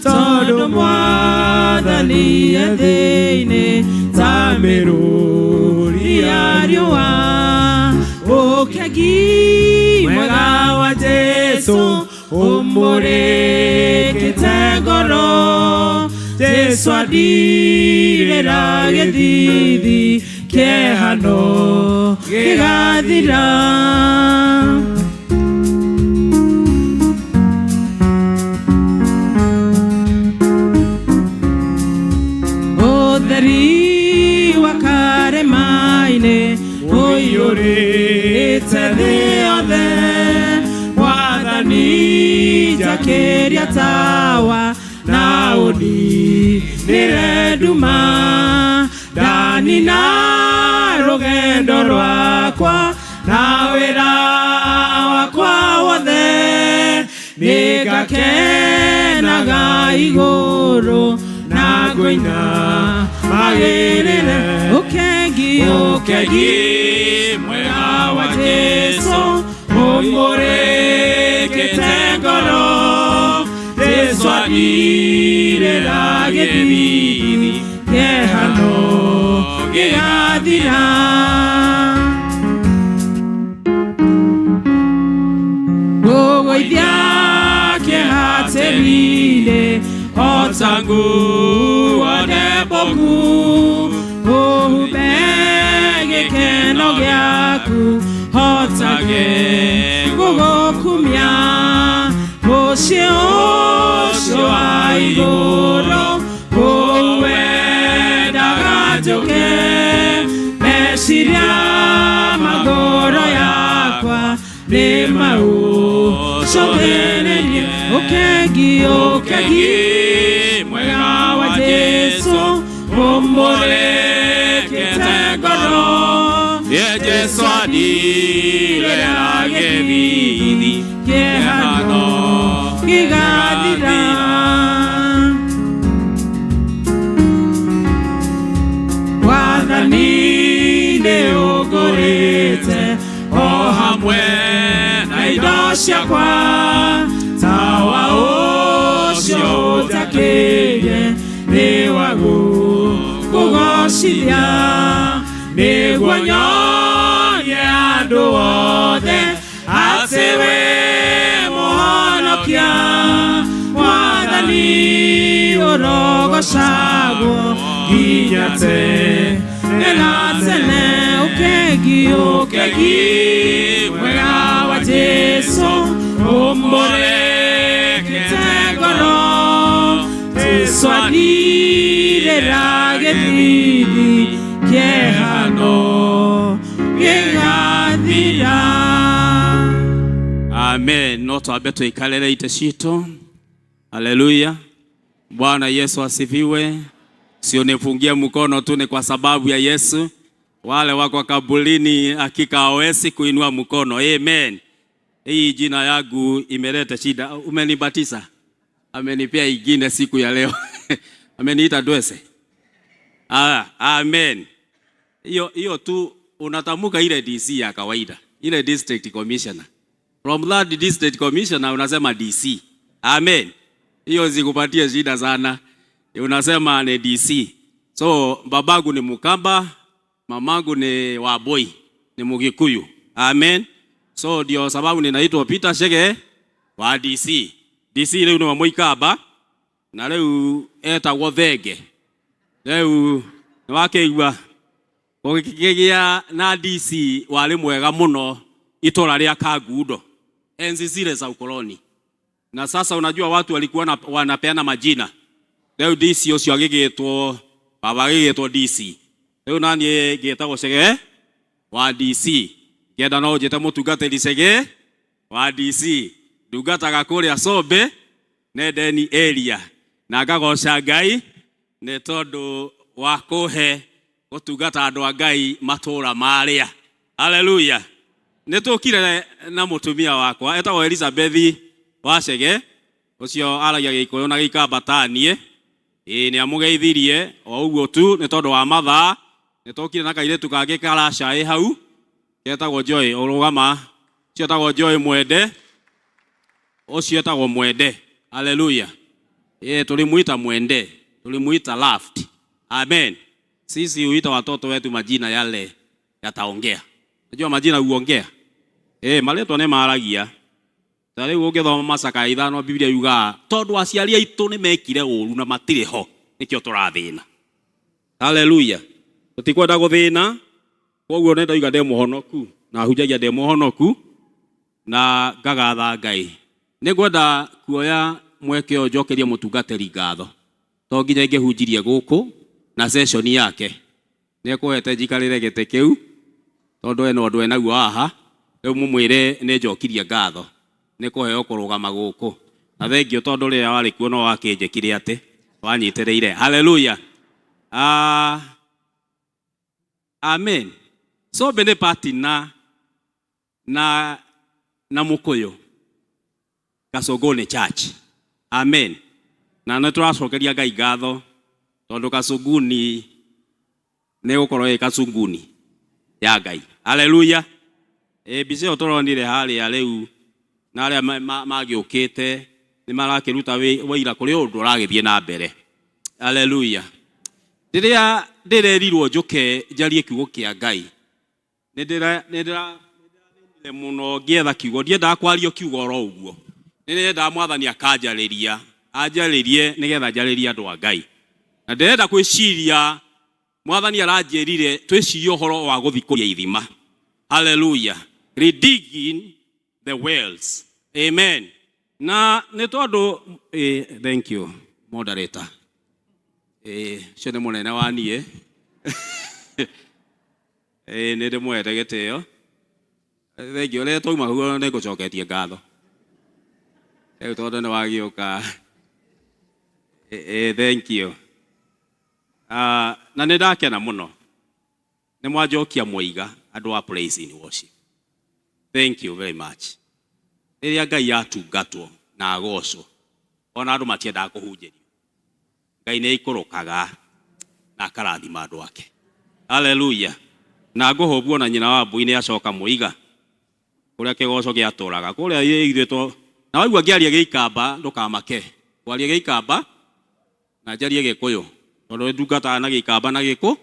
tondũ Mwathani e thĩinĩ ta mĩrũri ya riũa. Ũkegi mwega wa Jesu ũmũrĩkĩte ngoro, Jesu andirĩra gĩthithi kĩehano gĩgathira. Ũtheri wa karĩma-inĩ ũiyũrĩte thĩ yothe, Mwathani njakĩria tawa na ũninĩre nduma, ndanina rũgendo rwakwa na wĩra wakwa wothe, nĩngakenaga igũrũ na ngũina magĩrĩre. Ũkengi, ũkengi mwega wa Jesu ũmũrĩkĩte ngoro, Jesu andirĩra gĩthithi kĩehano gĩgathira. Ngũgũithia kĩeha tĩri-inĩ o ta nguo ndembũku, ũhumbe gĩkeno gĩaku hotage gũgũkumia, mũciĩ ũcio wa igũrũ ũwendaga njũke, meciria ma ngoro yakwa nĩ mau cũthĩrĩrie. Ũkengi, ũkengi mwega wa Jesu ũmũrĩkĩte ngoro, Jesu andirĩra gĩthithi kĩehano gĩgathira. Wathani nĩ ũngũrĩte o hamwe na indo ciakwa, tawa ũcio. Ndakĩgĩe nĩ wa gũkũgocithia nĩguo nyonie andũ othe atĩ wĩ mũhonokia mwathani ũrogocagwo nginya tene na tene ũkegi ũkegi mwega wa Jesu ũmũrĩkĩte ngoro Jesu anirĩra gĩthithi kĩehano gĩgathira. Amen. No twambe tuikalele ite citũ. Haleluya. Bwana Yesu asifiwe. Sio nipungie mkono tu, ni kwa sababu ya Yesu. Wale wako kaburini hakika hawezi kuinua mkono. Amen. Hii jina yangu imeleta shida. Umenibatiza, amenipea ingine siku ya leo. Ameniita Dwese. Ah, amen. Hiyo hiyo tu unatamuka ile DC ya kawaida, ile district commissioner. From that district commissioner unasema DC. Amen. Hiyo zikupatie shida sana. Unasema ni DC. So babangu ni Mukamba, mamangu ni Waboi, ni Mugikuyu. Amen. So ndio sababu ninaitwa Peter Chege wa DC. DC riu ni wa Muikamba na riu etagwo Thenge. Riu nĩ wakĩigua gũkĩgĩa na DC warĩ mwega mũno itũra rĩa Kangundo enzi zile za ukoloni. Na sasa unajua watu walikuwa wanapeana majina. Rĩu DC ũcio agĩgĩtwo baba agĩgĩtwo DC. Rĩu naniĩ ngĩtagwo Chege wa DC. Ngĩenda no njĩte mũtungatĩri Chege wa DC. Ndungataga kũrĩa Sombe Nendeni area na ngagoca Ngai nĩ tondũ wa kũhe gũtungata andũ a Ngai matũra marĩa. Haleluya. Nĩ tũkire na mũtumia wakwa etagwo Elizabeth Wachege ũcio aragia Gĩkũyũ na Gĩikamba ta niĩ. Ĩĩ nĩ amũgeithirie o ũguo tu nĩ tondũ wa mathaa. Nĩ tũkire na kairĩtu kangĩ karacaĩ hau ketagwo Joy ũrũgama ũcio etagwo Joy Mwende, ũcio etagwo Mwende. Haleluya. Ĩĩ tulimuita Mwende, tulimuita Loved. Amen. Sisi huita watoto wetu majina yale yataongea. Unajua majina huongea. Marĩtwa nĩ maragia. Ta rĩu ũngĩthoma Macakaya 5 Biblia yugaga tondũ aciari aitũ nĩ mekire ũru na matirĩ ho nĩkĩo tũrathĩna. Haleluya. Tũtikwenda gũthĩna, koguo nĩ ndauga ndĩ mũhonoku na hunjagia ndĩ mũhonoku na ngagatha Ngai. Nĩ ngwenda kuoya mweke ũyũ njokerie mũtungatĩri ngatho to nginya ingĩhunjirie gũkũ na session yake nĩ ekũhete njikarĩre gĩtĩ kĩu tondũ ena ũndũ enaguo haha. Rĩu mũmwĩre nĩ njokirie ngatho nĩ kũheo kũrũgama gũkũ na thengio tondũ rĩrĩa warĩ kuo no wakĩnjĩkire atĩ wanyitĩrĩire. Haleluya. Amen. Sombe nĩ partner na Mũkũyũ Kasũngũnĩ Church. Amen. Na nĩ tũracokeria Ngai ngatho tondũ Kasũngũni nĩ gũkorwo ĩ Kasũngũni ya Ngai. Haleluya. Mbica ĩyo tũronire harĩa rĩu na arĩa magĩũkĩte nĩ marakĩruta wĩira kũrĩ ũndũ ũragĩthiĩ na mbere. Haleluya. Rĩrĩa ndĩrerirwo njũke njarie kiugo kĩa Ngai nĩ ndĩrathĩnire mũno ngĩetha kiugo, ndiendaga kwaria kiugo oro ũguo, nĩ ndĩrendaga mwathani akanjarĩria, anjarĩrie nĩgetha njarĩrie andũ a Ngai. Na ndĩrenda gwĩciria mwathani aranjĩrire twĩcirie ũhoro wa gũthikũria ithima. Haleluya. Redigging the wells. Amen. Na nĩ tondũ thank you moderator. Ũcio nĩ mũnene wa niĩ. Nĩ ndĩmũhete gĩtĩo. Thank you. Rĩrĩa twauma huo nĩ ngũcoketie ngatho. Rĩu tondũ nĩ wagĩũka. Thank you. Na nĩ ndakena mũno. Nĩ mwanjokia mũiga andũ a praise in worship. Thank you very much. Rĩrĩa Ngai atungatwo na agocwo, ona andũ matiendaga kũhunjĩrio. Ngai nĩ aikũrũkaga na akarathima andũ ake. Haleluya. Na ngũhũmbwo na nyina wa mbui nĩ acoka mũiga kũrĩa kĩgoco gĩatũraga kũrĩa ithuĩ to na waigua ngĩaria Gĩikamba ndũkamake. Kwaria Gĩikamba Na njarie Gĩkũyũ tondũ nĩ ndungataga na Gĩkamba na Gĩkũ.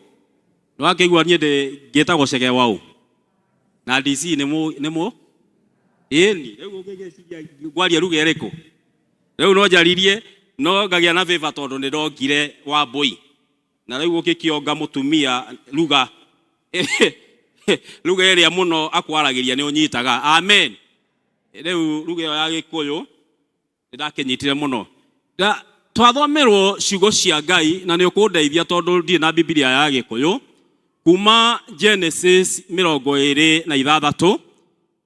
Nĩ wakĩigua niĩ ndĩ ngĩtagwo Chege Waũ na DC nĩ mũ nĩ mũ ĩni rĩu ũngĩgĩciria ngwaria ruga ĩrĩkũ? Rĩu no njaririe no ngagĩa na favor tondũ nĩ ndongire Wambũi na rĩu ũngĩkĩonga mũtumia ruga ruga ĩrĩa mũno akwaragĩria nĩ ũnyitaga. Amen. Rĩu ruga ĩyo ya Gĩkũyũ nĩ ndakĩnyitire mũno. Na twathomerwo ciugo cia Ngai na nĩ ũkũndeithia tondũ ndirĩ na Bibilia ya Gĩkũyũ kuma Genesis mĩrongo ĩrĩ na ithathatũ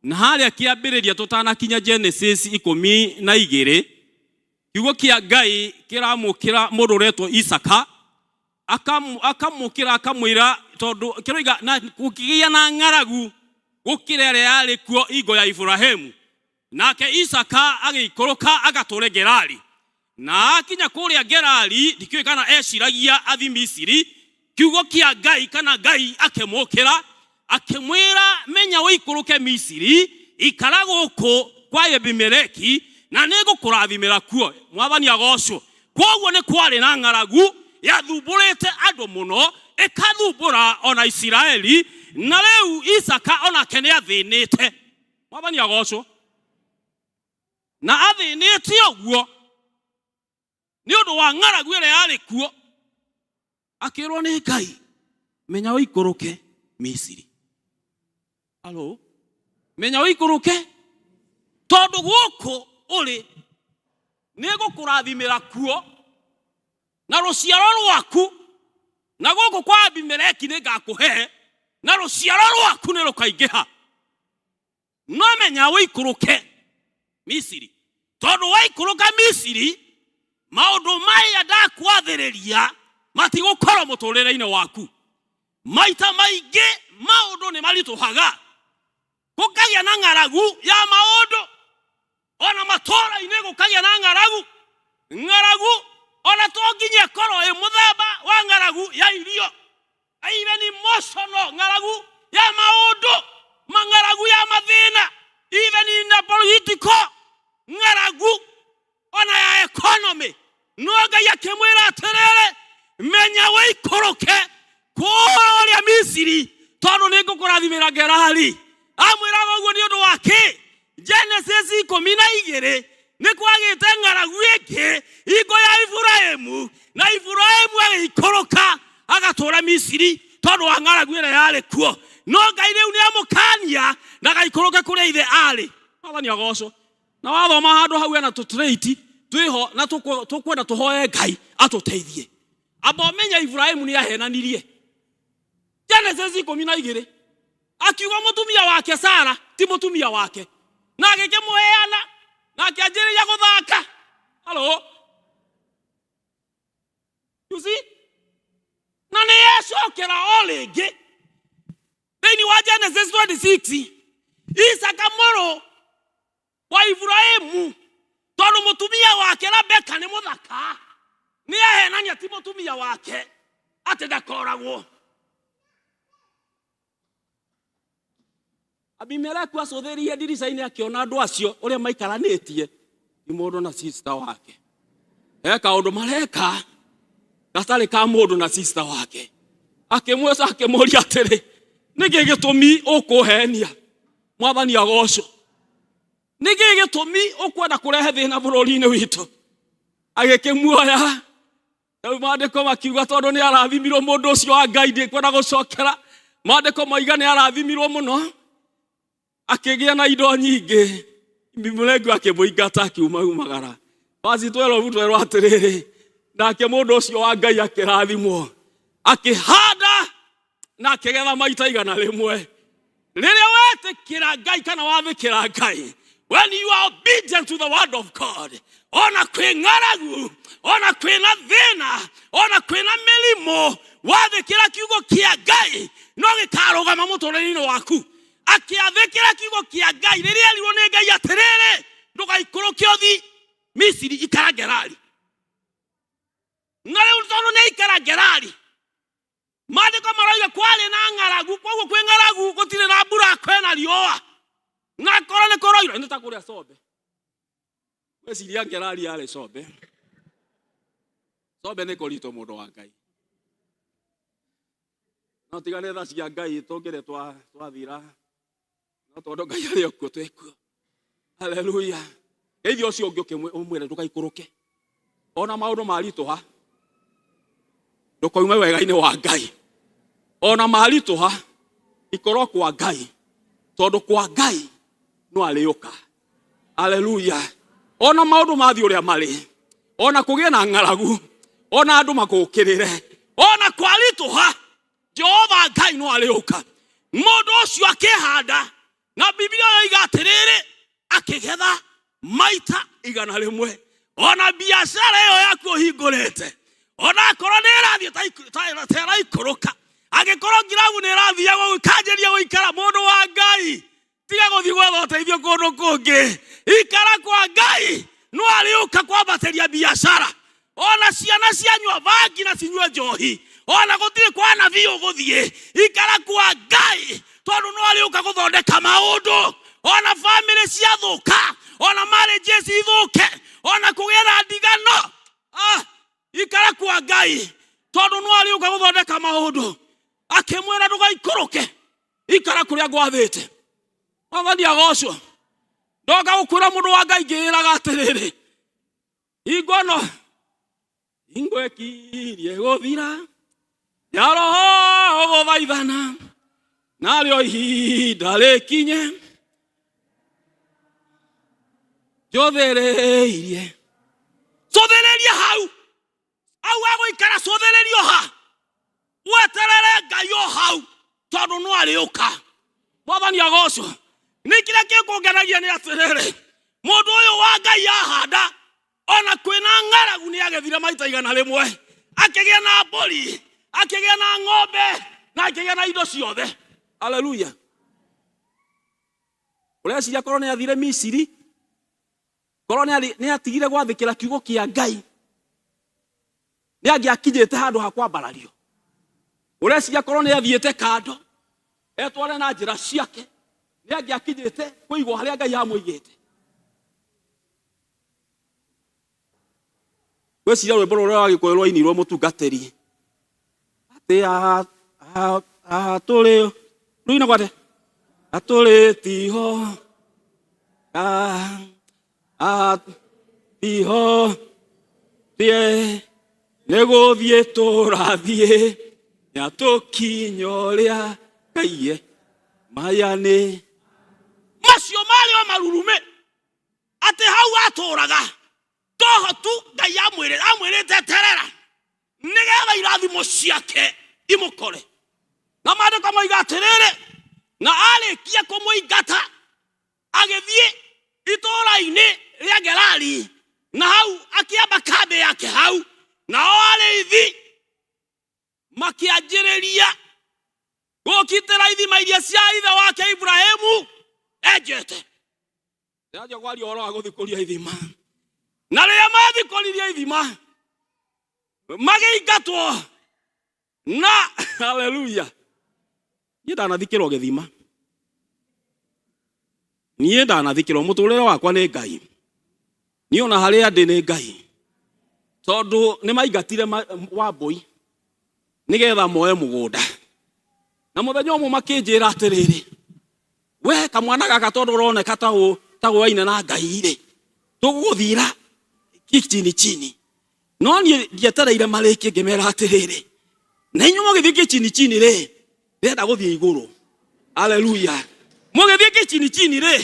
na harĩa kĩambĩrĩria tũtanakinya Genesis 12 kiugo kĩa Ngai kĩramũkĩra mũndũ ũretwo Isaka akamũkĩra akamwĩra tondũ kĩroiga na gũkĩgĩa na ng'aragu gũkĩra ĩrĩa yarĩ kuo ingo ya Iburahimu. Nake Isaka agĩikũrũka agatũre Gerari. Na akinya kũrĩa Gerari, ndikĩũĩ kana eciragia athi Misiri, kiugo kĩa Ngai kana Ngai akĩmũkĩra akĩmwĩra, menya ũikũrũke Misiri, ikara gũkũ kwa Abimeleki, na nĩngũkũrathimĩra kuo. Mwathani agocwo. Kwoguo nĩ kwarĩ na ng'aragu yathumbũrĩte andũ mũno, ĩkathumbũra ona Isiraeli, na rĩu Isaka onake nĩ athĩnĩte. Mwathani agocwo. Na athĩnĩte ũguo nĩ ũndũ wa ng'aragu ĩrĩa yarĩ kuo, akĩrwo nĩ Ngai, menya ũikũrũke Misiri. Alo, menya ũikũrũke tondũ gũkũ ũrĩ nĩ ngũkũrathimĩra kuo na rũciaro rwaku, na gũkũ kwa Abimeleki nĩ ngakũhe na rũciaro rwaku nĩ rũkaingĩha. No menya ũikũrũke Misiri, tondũ waikũrũka Misiri maũndũ maya ndakwathĩrĩria matigũkorwo mũtũrĩre-inĩ waku. Maita maingĩ maũndũ nĩ maritũhaga, gũkagĩa na ng'aragu ya maũndũ, ona matũũra-inĩ gũkagĩa na ng'aragu. Ng'aragu ona to nginya ĩkorwo ĩ mũthemba wa ng'aragu ya irio, even emotional ng'aragu ya maũndũ, mang'aragu ya mathĩna, even in the political ng'aragu ona ya economy. No Ngai akĩmwĩra atĩrĩrĩ, menya ũikũrũke kũrĩa Misiri tondũ nĩ ngũkũrathimĩra Gerari. Amwĩraga ũguo nĩ ũndũ wa kĩ? Genesis 12 nĩ kwagĩte ng'aragu ĩngĩ hingo ya Iburahimu, na Iburahimu agĩikũrũka agatũra Misiri tondũ wa ng'aragu ĩrĩa yarĩ kuo. No Ngai rĩu nĩ amũkania ndagaikũrũke kũrĩa ithe arĩ. Mwathani agocwo. Na wathoma handũ hau hena tũtũrĩiti twĩho na tũkwenda tũhoe Ngai atũteithie. Amba ũmenye Iburahimu nĩ ahenanirie. Genesis 12 akiuga mũtumia wake Sara ti mũtumia wake, na agĩkĩmũheana na akĩanjĩrĩria gũthaka. Hello? You see? Na nĩ yecokera o rĩngĩ thĩinĩ wa Genesis 26 Isaka mũrũ wa Iburahimu, tondũ mũtumia wake Rebeka nĩ mũthaka, nĩ ahenania ti mũtumia wake atĩ ndakoragwo. Abimeleku acũthĩrĩirie ndirica-inĩ akĩona andũ acio ũrĩa maikaranĩtie ti mũndũ na sister wake. He kaũndũ mareka gatarĩ ka mũndũ na sister wake. Akĩmwĩca akĩmũria atĩrĩ, nĩkĩ gĩtũmi ũkũhenia? Mwathani agocwo. Nĩkĩ gĩtũmi ũkwenda kũrehe thĩna bũrũri-inĩ witũ? Agĩkĩmuoya. Rĩu maandĩko makiuga tondũ nĩ arathimirwo mũndũ ũcio wa Ngai, ndikwenda gũcokera. Maandĩko maiga nĩ arathimirwo mũno, akĩgĩa na indo nyingĩ. Abimeleku akĩmũingata akiuma umagara. Verse 12 twerwo atĩrĩrĩ, nake mũndũ ũcio wa Ngai akĩrathimwo, akĩhanda na akĩgetha maita 100. Rĩrĩa wetĩkĩra Ngai kana wathĩkĩra Ngai, when you are obedient to the word of God, ona kwĩ ng'aragu, ona kwĩna thĩna, ona kwĩna mĩrimũ, wathĩkĩra kiugo kĩa Ngai no gĩkarũgama mũtũrĩre-inĩ waku. Akĩathĩkĩra kiugo kĩa Ngai rĩrĩa erirwo nĩ Ngai atĩrĩrĩ, ndũgaikũrũke ũthi Misiri, ikara Gerari. Na rĩu tondũ nĩ aikara Gerari, maandĩko maroiga kwarĩ na ng'aragu, koguo kwĩ ng'aragu gũtirĩ na mbura, kwĩna riũa, na korwo nĩ kũroira nĩ ta kũrĩa Sombe. Weciria Gerari yarĩ Sombe. Sombe nĩ kũritũ mũndũ wa Ngai. No tiga nĩ tha cia Ngai tũngĩrĩ twathira. No tondũ Ngai arĩ o kuo twĩ kuo. Haleluya. Geithia ũcio ũngĩ ũmwĩre ndũgaikũrũke. Ona maũndũ maritũha ndũkoime wega-inĩ wa Ngai. Ona maritũha ikorwo kwa Ngai, tondũ kwa Ngai no arĩũka. Haleluya. Ona maũndũ mathiĩ ũrĩa marĩ, ona kũgĩe na ng'aragu, ona andũ makũũkĩrĩre, ona kwaritũha, Jehova Ngai no arĩũka. Mũndũ ũcio akĩhanda, na Biblia yoiga atĩrĩrĩ, akĩgetha maita 100. Ona biacara ĩyo yaku ũhingũrĩte, ona akorwo nĩ ĩrathiĩ ta ĩraikũrũka, angĩkorwo ngirabu nĩ ĩrathiaga gũkanjĩria gũikara, mũndũ wa Ngai, tiga gũthiĩ gwetha ũteithio kũndũ kũngĩ, ikara kwa Ngai, no arĩũka kwambatĩria biacara. Ona ciana cianyua bangi na cinyue njohi, ona gũtirĩ kwa nabii ũgũthiĩ, ikara kwa Ngai, tondũ no arĩũka gũthondeka maũndũ. Ona famĩlĩ ciathũka, ona marriages ithũke, ona kũgĩe na ndigano, ikara kwa Ngai, tondũ no arĩũka gũthondeka maũndũ. Akĩmwĩra ndũgaikũrũke, ikara kũrĩa ngwathĩte. Mwathani agocwo. Ndoka gũkwĩra mũndũ wa Ngai ngĩĩraga atĩrĩrĩ, hingo ĩno hingo ĩkirie gũthira ya roho gũthaithana, narĩo ihinda rĩkinye njũthĩrĩirie. Cũthĩrĩria hau, hau agũikara, cũthĩrĩrio ha, weterere Ngai o hau, tondũ no arĩũka. Mwathani agocwo. Nĩ kĩrĩa gĩkũngenagia nĩ atĩrĩrĩ, mũndũ ũyũ wa Ngai ahanda, ona kwĩna ng'aragu nĩ agethire maita 100, akĩgĩa na mbũri, akĩgĩa na ng'ombe, na akĩgĩa na indo ciothe. Haleluya. Ũreciria korwo nĩ athire Misiri, korwo nĩ atigire gwathĩkĩra kiugo kĩa Ngai, nĩ angĩakinyĩte handũ ha kwambarario. Ũreciria korwo nĩ athiĩte kando etware na njĩra ciake, nĩ angĩakinyĩte kũigwo harĩa Ngai amũigĩte. Ngwĩciria rwĩmbo rũrĩa rwa Gĩkũyũ rwainirwo mũtungatĩri atĩ atũrĩ rũinagwo atĩa? Atũrĩ tiho, tiho tie nĩ gũthiĩ tũrathiĩ, nĩatũkinya ũrĩa Ngai maya nĩ macio marĩ o marurume atĩ hau atũraga toho tu Ngai amwĩrĩte terera nĩgetha irathimo ciake imũkore. Na maandĩko moiga atĩrĩrĩ, na arĩkia kũmũingata agĩthiĩ itũũra-inĩ rĩa Gerari, na hau akĩamba kambĩ yake hau, nao arĩithi makĩanjĩrĩria gũkitĩra ithima iria cia ithe wake Ibrahimu enjete. Ndĩranjia kwaria ũhoro wa gũthikũria ithima. Na rĩrĩa mathikũririe ithima magĩingatwo na haleluya. Niĩ ndanathikĩrwo gĩthima, niĩ ndanathikĩrwo mũtũrĩre wakwa nĩ Ngai, niĩ ona harĩa ndĩ nĩ Ngai, tondũ nĩ maingatire Wambũi nĩgetha moe mũgũnda. Na mũthenya ũmwe makĩnjĩra atĩrĩrĩ, we kamwana gaka tondũ ũroneka ta ũaine na Ngai rĩ, tũgũgũthira chini chini. No niĩ ndietereire marĩkie, ngĩmera atĩrĩrĩ, na inyuĩ mũgĩthiĩ kĩchini chini rĩ, ndĩrenda gũthiĩ igũrũ. Haleluya. Mũgĩthiĩ kĩchini chini rĩ,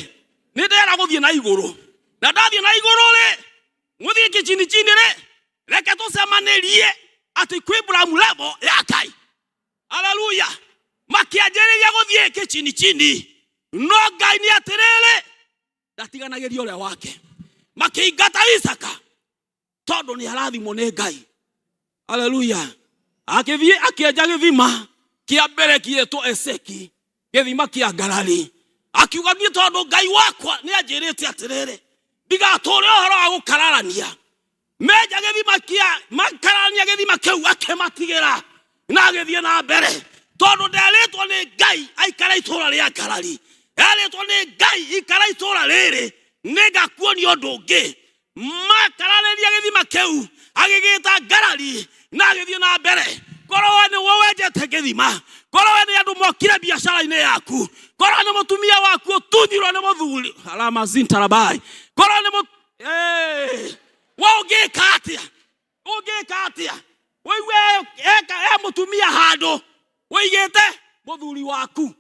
nĩ ndĩrenda gũthiĩ na igũrũ, na ndathiĩ na igũrũ rĩ, mũthiĩ kĩchini chini rĩ, reke tũcemanĩrie atĩ kwĩ Abraham level ya Ngai. Haleluya. Makĩanjĩrĩria gũthiĩ kĩchini chini, no Ngai nĩ atĩrĩrĩ, ndatiganagĩria ũrĩa wake. Makĩingata Isaka tondũ nĩ arathimwo nĩ Ngai. Haleluya. Akĩthiĩ akĩenja gĩthima kĩa mbere kĩetwo Eseki, gĩthima kĩa ngarari. Akiuga niĩ tondũ Ngai wakwa nĩ anjĩrĩte atĩrĩrĩ, ndigatũre ũhoro wa gũkararania. Menja gĩthima kĩa makararania gĩthima kĩu, akĩmatigĩra na agĩthiĩ na mbere, tondũ nderĩtwo nĩ Ngai aikare itũũra rĩa ngarari. Erĩtwo nĩ Ngai ikara itũũra rĩrĩ, nĩngakuonia ũndũ ũngĩ. Makararĩria gĩthima kĩu agĩgĩta ngarari na agĩthiĩ na mbere. Korwo we nĩwe wenjete gĩthima, korwo we nĩ andũ mokire biacara-inĩ yaku, korwo nĩ mũtumia waku ũtunyirwo nĩ mũthuri alamazintarabai, korwo nĩ mũ Eh, we ũngĩka atĩa? Ũngĩka atĩa ũigue e mũtumia handũ ũigĩte mũthuri waku?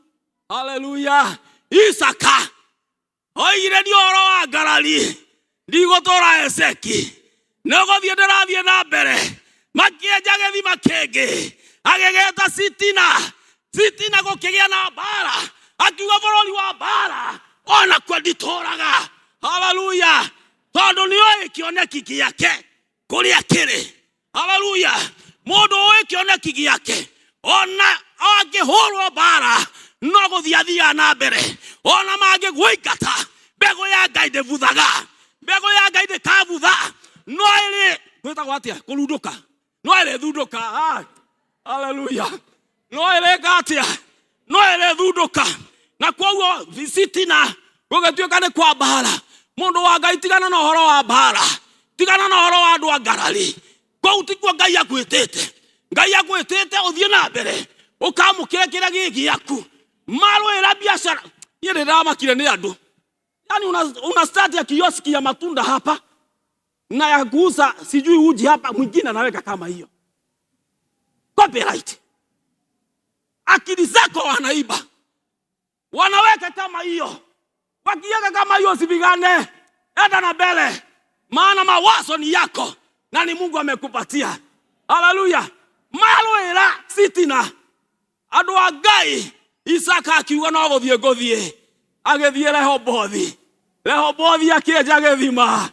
Haleluya. Isaka oigire ni ũhoro wa ngarari ndigũtũra Eseki, nĩ gũthiĩ ndĩrathiĩ na mbere. Makĩenja gĩthima kĩngĩ agĩgĩta Sitina. Sitina gũkĩgĩa na mbara, akiuga bũrũri wa mbara onakuo nditũraga. Haleluya. Tondũ nĩoĩ kĩoneki gĩake kũrĩa kĩrĩ. Haleluya. Mũndũ ũĩ kĩoneki gĩake ona angĩhũrwo mbara no gũthiĩ athiaga na mbere, ona mangĩgũingata mbegũ ya Ngai ndĩbuthaga, mbegũ ya Ngai ndĩkabutha, no ĩrĩ gwĩtagwo atĩa kũrundũka, no ĩrĩthundũka. Ah, haleluya. No ĩrĩka atĩa? No ĩrĩthundũka. Na kwoguo sitina gũgĩtuĩka nĩ kwa mbara. Mũndũ wa Ngai, tigana na ũhoro wa mbara, tigana na ũhoro wa andũ a ngarari. Kũu tikuo Ngai akwĩtĩte. Ngai akwĩtĩte ũthiĩ na mbere ũkamũkĩre kĩrĩa gĩ gĩaku. Marũĩra biacara, niĩ nĩ ndĩramakire nĩ andũ. Yani una start ya kioski ya matunda hapa na ya kuuza sijui uji hapa, mwingine anaweka kama hiyo copyright. Akili zako wanaiba, wanaweka kama hiyo. Wakiweka kama hiyo, usipigane, enda na mbele, maana mawazo ni yako na ni Mungu amekupatia. Haleluya. Marũĩra sitina, andũ a Ngai, Isaka akiuga no gũthiĩ ngũthiĩ, agĩthiĩ Rehobothi. Rehobothi akĩenja gĩthima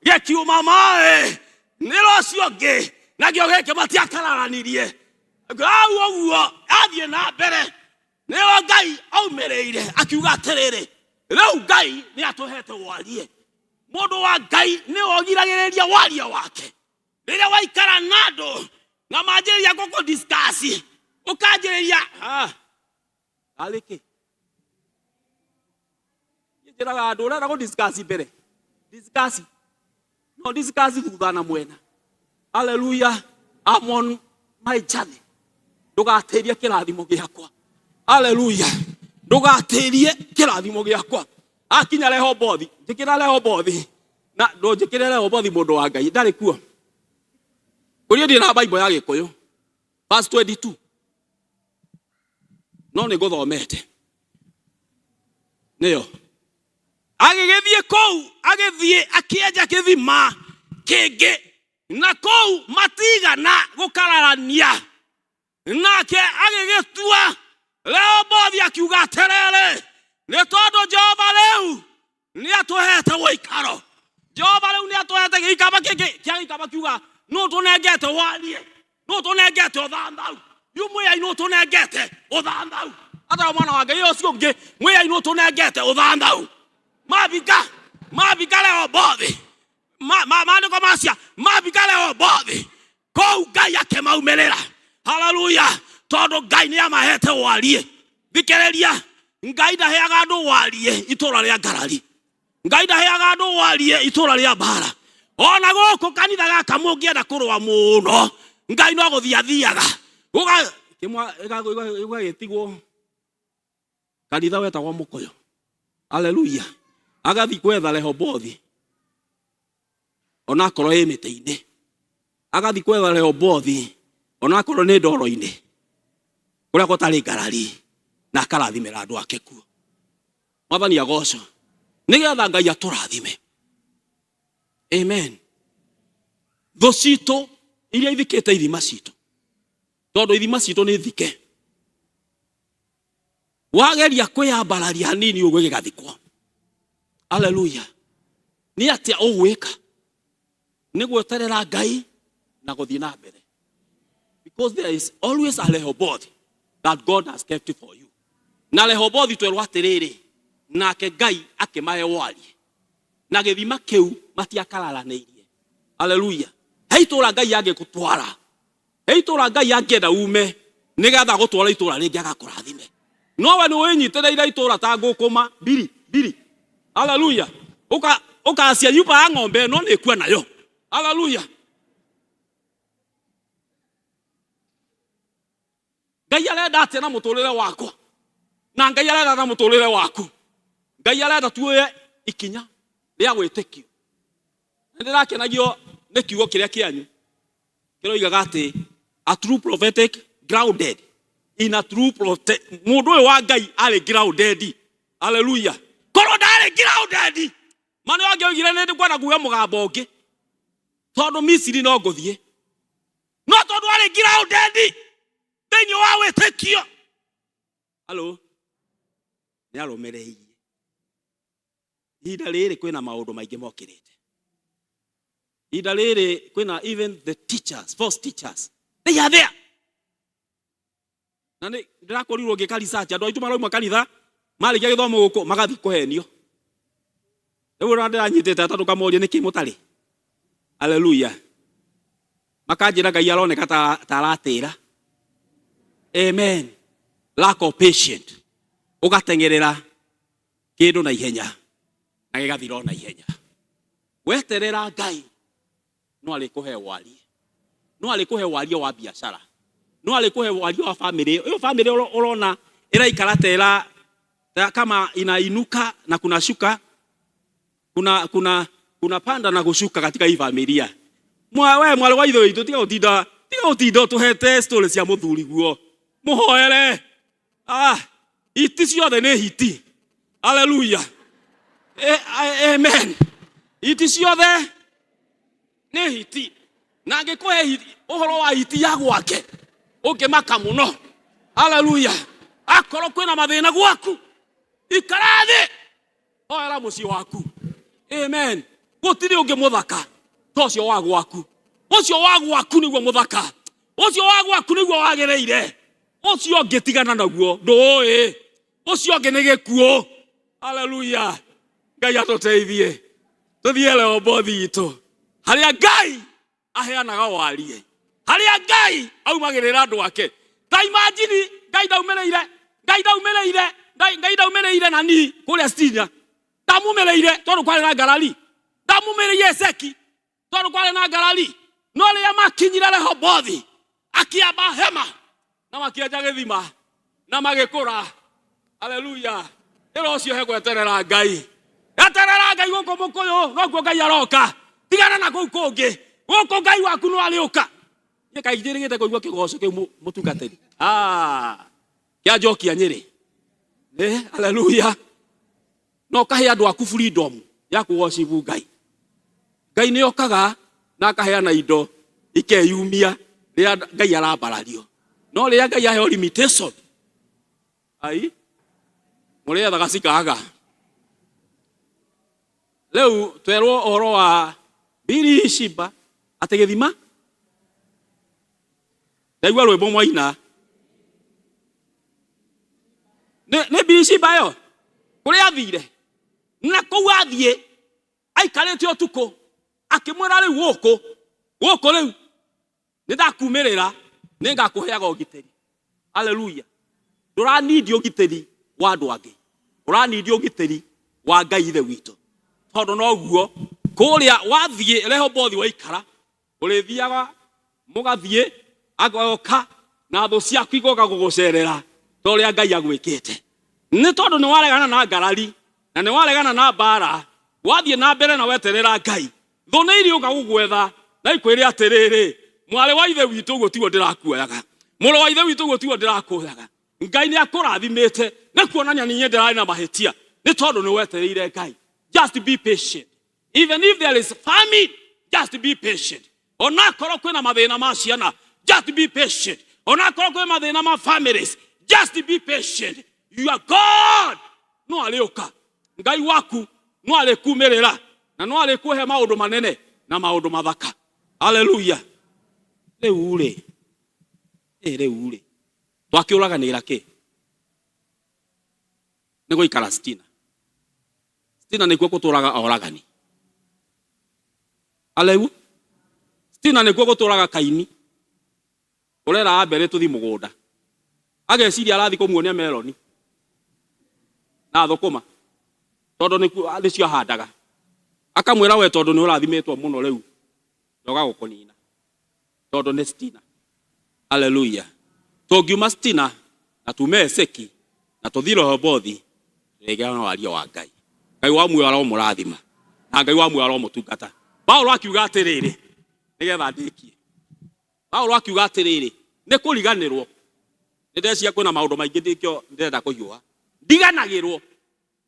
gĩkiuma maĩ nĩ rũcio ũngĩ, nakĩo gĩkĩ matiakararanirie hau ũguo athiĩ na mbere. Nĩo Ngai aumĩrĩire akiuga atĩrĩrĩ, rĩu Ngai nĩ atũhete warie. Mũndũ wa Ngai nĩwe ũgiragĩrĩria warie wake. Rĩrĩa waikara na andũ na manjĩrĩria gũkũ discuss, ũkanjĩrĩria arĩ kĩ njĩraga andũ ũrenda gũ discuss mbere, discuss no discuss thutha na mwena. Haleluya. I'm on my journey. Ndũgatĩrie kĩrathimo gĩakwa. Haleluya. Ndũgatĩrie kĩrathimo gĩakwa. Akinya Rehobothi, njĩkĩra Rehobothi na ndũnjĩkĩre Rehobothi. Mũndũ wa Ngai ndarĩ kuo kũrĩa ndĩ na Bible ya Gĩkũyũ verse 22, no nĩ ngũthomete nĩyo. Agĩgĩthiĩ kũu, agĩthiĩ akĩenja gĩthima kĩngĩ, na kũu matigana gũkararania, nake agĩgĩtua Rehobothi, akiuga atĩrĩrĩ, nĩ tondũ Jehova rĩu nĩ atũhete ũikaro, Jehova rĩu nĩ atũhete gĩikamba kĩngĩ kĩa gĩikamba, kiuga nũ tũnengete warie, nũ tũnengete ũthanthau, yu mwĩai nũ tũnengete ũthanthau, ata mwana wa Ngai ũcio ũngĩ, mwĩai nũ tũnengete ũthanthau. Mabika Rehobothi, maandĩko macia mabika Rehobothi kũu Ngai akĩmaumĩrĩra. Haleluya. Tondũ Ngai nĩ amahete warie. Thikĩrĩria, Ngai ndaheaga andũ warie itũra rĩa ngarari, Ngai ndaheaga andũ warie itũra rĩa mbara. Ona gũkũ kanitha gaka mũngĩenda kũrũa mũno, Ngai no gũthiĩ athiaga gũgagĩtigwo kanitha wetagwo Mũkũyũ. Haleluya. Agathiĩ gwetha Rehobothi onakorwo ĩ mĩtĩ-inĩ, agathiĩ gwetha Rehobothi onakorwo nĩ ndoro-inĩ kũrĩa gũtarĩ ngarari, na akarathimĩra andũ ake kuo. Mwathani agocwo. Nĩgetha Ngai atũrathime, amen. Thũ citũ iria ithikĩte ithima citũ, tondũ ithima citũ nĩ thike, wageria kwĩyambararia hanini ũguo gĩgathikwo. Haleluya. Nĩ atĩa ũgwĩka? Nĩ gweterera Ngai na gũthiĩ na mbere, because there is always a Rehoboth that God has kept for you. Na Rehoboth twerwo atĩrĩrĩ, nake Ngai akĩmahe warie na gĩthima kĩu matiakararanĩirie. Haleluya. He itũra Ngai angĩgũtwara, he itũra Ngai angĩenda ume nĩgetha gũtwara itũra rĩngĩ agakũrathime, no we nĩ wĩnyitĩrĩire itũra ta ngũkũma mbiri mbiri. Haleluya. Ũka Ũkacia nyumba ya ng'ombe ĩno nĩ ĩkua nayo. Haleluya. Ngai arenda atĩa na mũtũrĩre wakwa na Ngai arenda na mũtũrĩre waku? Ngai arenda tuoye ikinya rĩa wĩtĩkio. Nĩ ndĩrakenagio nĩ kiugo kĩrĩa kĩanyu kĩroigaga atĩ a true prophetic grounded in a true prophet. Mũndũ ũyũ wa Ngai arĩ grounded. Haleluya. Korwo ndarĩ grounded, ma nĩ angĩoigire nĩ ndĩkwenda kuga mũgambo ũngĩ tondũ Misiri no ngũthiĩ, no tondũ arĩ grounded thĩinĩ wa wĩtĩkio, halo, nĩ arũmĩrĩirie. Ihinda rĩrĩ kwĩna maũndũ maingĩ mokĩrĩte. Ihinda rĩrĩ kwĩna even the teachers, false teachers, they are there. Na nĩ ndĩrakorirwo ngĩka research, andũ aitũ marauma kanitha marĩkia gĩthomo gũkũ magathiĩ kũhenio. Rĩu ũrĩa ndĩranyitĩte atatũ kamoria nĩkĩ mũtarĩ. Haleluya. Makanjĩra Ngai aroneka ta ta aratĩra. Amen. Lack of patient. Ũgateng'erera kĩndũ na ihenya na gĩgathira o na ihenya. Weterera Ngai no arĩkũhe warie, no arĩkũhe warie wa biacara, no arĩkũhe warie wa family. Ĩyo family ũrona ĩraikara ta ĩra ta kama inainuka na kuna shuka, kuna kuna kuna panda na gushuka katika hii familia. Mwa we mwarĩ wa ithe witũ, tiga gũtinda ũtũhete story cia mũthuri guo. Mũhoere. Ah, hiti ciothe nĩ hiti. Haleluya. Amen. Hiti ciothe nĩ hiti, na angĩkũhe hiti ũhoro wa hiti ya gwake ũngĩmaka mũno. Haleluya. Akorwo kwĩna mathĩna gwaku, ikara thĩ, hoera mũciĩ waku. Amen. Gũtirĩ ũngĩ mũthaka ta ũcio wa gwaku. Ũcio wa gwaku nĩguo mũthaka, ũcio wa gwaku nĩguo wagĩrĩire. Ũcio ũngĩ tigana naguo, ndũĩ ũcio ũngĩ nĩ gĩkuũ. Haleluya. Ngai atũteithie tũthiĩ Rehobothi itũ, harĩa Ngai aheanaga warie, harĩa Ngai aumagĩrĩra andũ ake. Ta imagine Ngai ndaumĩrĩire, Ngai ndaumĩrĩire, Ngai ndaumĩrĩire nani kũrĩa Stina, ndamumĩrĩire tondũ kwarĩ na ngarari, ndamumĩrĩire Eseki tondũ kwarĩ na ngarari. No rĩrĩa makinyire Rehobothi, akĩamba hema na makĩenja gĩthima na magĩkũra. Haleluya. Ĩra ũcio he gweterera Ngai, eterera Ngai gũkũ mũkũyũ nokuo Ngai aroka. Tigana na kũu kũngĩ, gũkũ Ngai waku no arĩũka. Niĩ kaingĩ njĩrĩgĩte kũigua kĩgoco kĩu mũtungatĩri. Ah, kĩanjokia Nyĩrĩ. Haleluya. No ũkahe andũ aku freedom ya kũgocibu Ngai. Ngai nĩ okaga na akaheana indo ikeyumia rĩrĩa Ngai arambarario, no rĩrĩa Ngai aheo limitation, ai mũrĩethaga cikaga. Rĩu twerwo ũhoro wa Bili Shiba atĩ gĩthima, ndaigua rwĩmbo mwaina nĩ Bili Shiba ĩyo kũrĩa athire, na kũu athiĩ aikarĩte ũtukũ akĩmwĩra, rĩu gũkũ rĩu nĩ ndakumĩrĩra, nĩ ngakũheaga ũgitĩri. Haleluya. Ndũranindi ũgitĩri wa andũ angĩ, ũranindi ũgitĩri wa Ngai ithe witũ, tondũ noguo kũrĩa wathiĩ Rehobothi waikara ũrĩthiaga mũgathiĩ agoka na thũ ciaku igoka gũgũcerera ta ũrĩa Ngai agwĩkĩte, nĩ tondũ nĩ waregana na ngarari na nĩ waregana na mbara. Wathiĩ na mbere na weterera Ngai, thũ nĩ iriũka gũgwetha na ikwĩre atĩrĩrĩ, mwarĩ wa ithe witũ, ũguo tiguo ndĩrakuoyaga, mũrũ wa ithe witũ, ũguo tiguo ndĩrakuoyaga. Ngai nĩ akũrathimĩte nĩ kuonania niĩ ndĩrarĩ na mahĩtia, nĩ tondũ nĩ wetereire Ngai. Just be patient. Even if there is famine, just be patient. Onakorwo kwĩna mathĩna ma ciana, just be patient. Onakorwo kwĩ mathĩna ma families, just be patient. Your God no arĩũka, Ngai waku no arĩkumĩrĩra na no arĩkũhe maũndũ manene na maũndũ mathaka. Haleluya. Rĩu rĩ, rĩu rĩ, twakĩũraganĩra kĩ nĩ gũikara Stina? Stina nĩkuo gũtũraga oragani. Aleu Stina nĩkuo gũtũraga Kaini ũrera mbere tũthi mũgũnda, ageciria arathi kũmuonia meloni na thũkũma tondũ nĩcio ahandaga. Akamwĩra we tondũ nĩ ũrathimĩtwo mũno rĩu ndoga gũkũnina tondũ nĩ stina. Haleluya. Tũngiuma stina na tume Eseki na tũthiĩ Rehobothi tũrĩgĩa na waria wa Ngai. Ngai wa muoyo aromũrathima na Ngai wa muoyo aromũtungata. Paulo akiuga atĩrĩrĩ, nĩgetha ndĩkie. Paulo akiuga atĩrĩrĩ, nĩ kũriganĩrwo. Nĩ ndeciria kwĩna maũndũ maingĩ ndĩkĩo ndĩrenda kũhiũha. Ndiganagĩrwo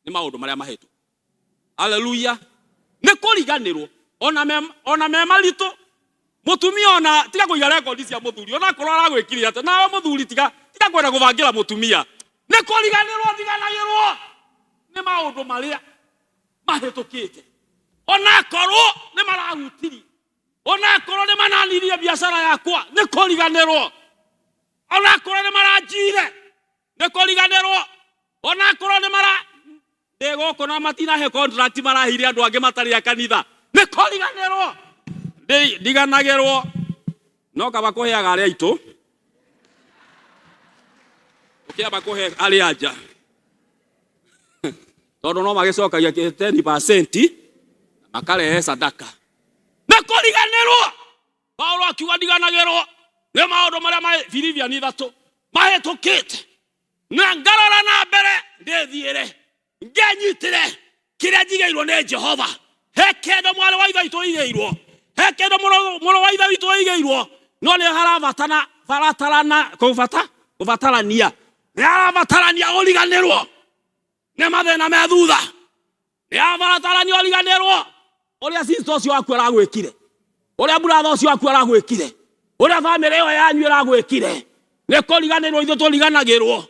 nĩ maũndũ marĩa mahĩtũku. Haleluya. Nĩ kũriganĩrwo ona me, ona me maritũ. Mũtumia ona tiga kũiga rekondi cia mũthuri ona akorwo aragwĩkire atĩa, nawe mũthuri tiga tiga kwenda kũbangĩra mũtumia. Nĩ kũriganĩrwo ndiganagĩrwo nĩ maũndũ marĩa mahĩtũkĩte ona akorwo nĩ marahutirie, ona akorwo nĩ mananirie biacara yakwa, nĩ kũriganĩrwo. Ona akorwo nĩ maranjire, nĩ kũriganĩrwo. Ona akorwo nĩ mara ndĩ gũkũ na matinahe contract maraheire andũ angĩ matarĩ a kanitha, nĩ kũriganĩrwo. Ndiganagĩrwo no kaba kũheaga arĩa aitũ ũkĩamba kũhe arĩa nja tondũ no magĩcokagia 10% makarehe sadaka. Nĩ kũriganĩrwo. Paulo akiuga ndiganagĩrwo nĩ maũndũ marĩa Filipiani 3 mahĩtũkĩte, na ngarora na mbere ndĩthiĩre ngenyitĩre kĩrĩa njigĩirwo nĩ Jehova. He kĩndũ mwarĩ wa ithe witũ ũigĩirwo, he kĩndũ mũrũ wa ithe witũ ũigĩirwo, no nĩ harabatana baratarana kũbata kũbatarania, nĩ harabatarania ũriganĩrwo nĩ mathĩna me thutha, nĩ harabatarania ũriganĩrwo ũrĩa sister ũcio waku aragwĩkire, ũrĩa brother ũcio waku aragwĩkire, ũrĩa famĩlĩ ĩyo yanyu ĩragwĩkire. Nĩ kũriganĩrwo ithuĩ tũriganagĩrwo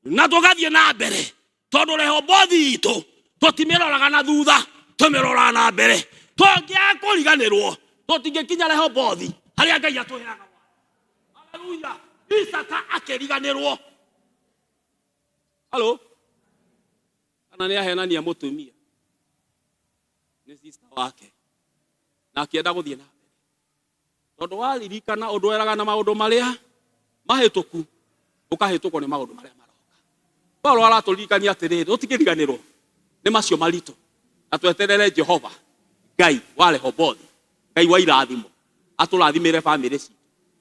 na tũgathiĩ na mbere, tondũ Rehobothi itũ tũtimĩroraga na thutha, tũmĩroraga na mbere. Tũngĩaga kũriganĩrwo tũtingĩkinya Rehobothi harĩa Ngai atũheaga. Haleluya. Isaka akĩriganĩrwo. Halo, kana nĩ ahenania mũtumia nĩ sister wake na akĩenda gũthiĩ na mbere, tondũ waririkana ũndũ weraga na maũndũ marĩa mahĩtũku ũkahĩtũkwo nĩ maũndũ marĩa maroka. Paulo aratũririkania atĩrĩrĩ, tũtikĩriganĩrwo nĩ macio maritũ na tweterere Jehova Ngai wa Rehobothi, Ngai wa irathimo, atũrathimĩre famĩlĩ citũ,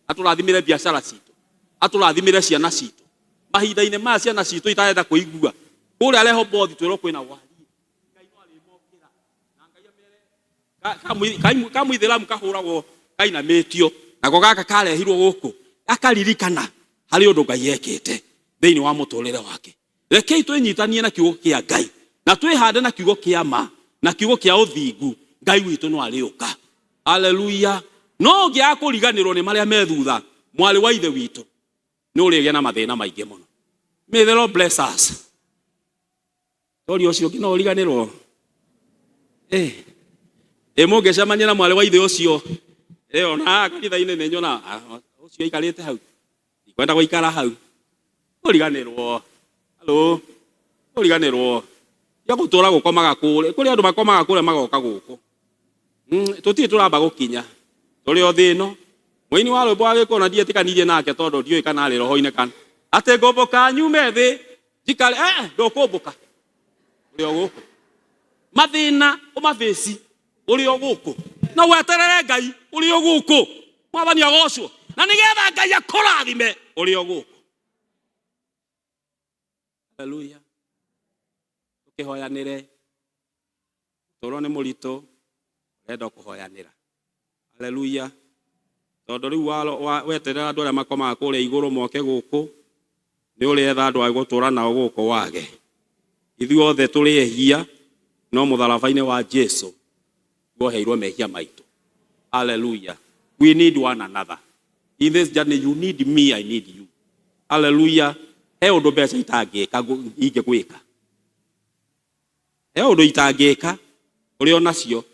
atũrathimĩre biacara citũ, atũrathimĩre ciana citũ. Mahinda-inĩ maya ciana citũ itarenda kũigua kũrĩa Rehobothi twĩrwo kwĩna warie, Ngai no arĩmokĩra na Ngai amere kamũithĩramu kahũragwo kainamĩtio, nako gaka karehirwo gũkũ akaririkana harĩ ũndũ Ngai ekĩte thĩinĩ wa mũtũrĩre wake. Rekei twĩnyitanie na kiugo kĩa Ngai na twĩhande na kiugo kĩa ma na kiugo kĩa ũthingu. Ngai witũ no arĩũka. Haleluya. No ũngĩaga kũriganĩrwo nĩ marĩa me thutha, mwarĩ wa ithe witũ, nĩ ũrĩgĩa na mathĩna maingĩ mũno. May the Lord bless us. Tori ũcio ũngĩ no ũriganĩrwo. Ĩ mũngĩcemania na mwarĩ wa ithe ũcio, ona haha kanitha-inĩ nĩ nyona ũcio aikarĩte hau, ndikwenda gũikara hau. Ũriganĩrwo. Halo, ũriganĩrwo. Tiga gũtũra gũkomaga kũrĩa, kũrĩ andũ makomaga kũrĩa magoka gũkũ. Tũtirĩ tũramba gũkinya, tũrĩ o thĩ ĩno. Mũini wa rwĩmbo wa Gĩkũyũ na ndietĩkanirie nake tondũ ndiũĩ kana arĩ roho-inĩ kana atĩ ngũmbũka nyume thĩ njikare, ndũkũmbũka, ũrĩ o gũkũ. Mathĩna ũmabĩci ũrĩ o gũkũ, na weterere Ngai ũrĩ o gũkũ. Mwathani agocwo, na nĩgetha Ngai akũrathime ũrĩ o gũkũ. Haleluya. Tũkĩhoyanĩre, ũtũũro nĩ mũritũ, ũrenda kũhoyanĩra. Haleluya. Tondũ rĩu weterera andũ arĩa makomaga kũrĩa igũrũ moke gũkũ, nĩ ũrĩetha andũ a gũtũũra nao gũkũ wage. Ithuothe tũrĩ ehia, no mũtharaba-inĩ wa Jesu tuoheirwo mehia maitũ. Hallelujah. We need one another. In this journey, you need me, I need you. Hallelujah. He ũndũ mbeca itangĩka ingĩgwĩka. He ũndũ itangĩka ũrĩ o nacio,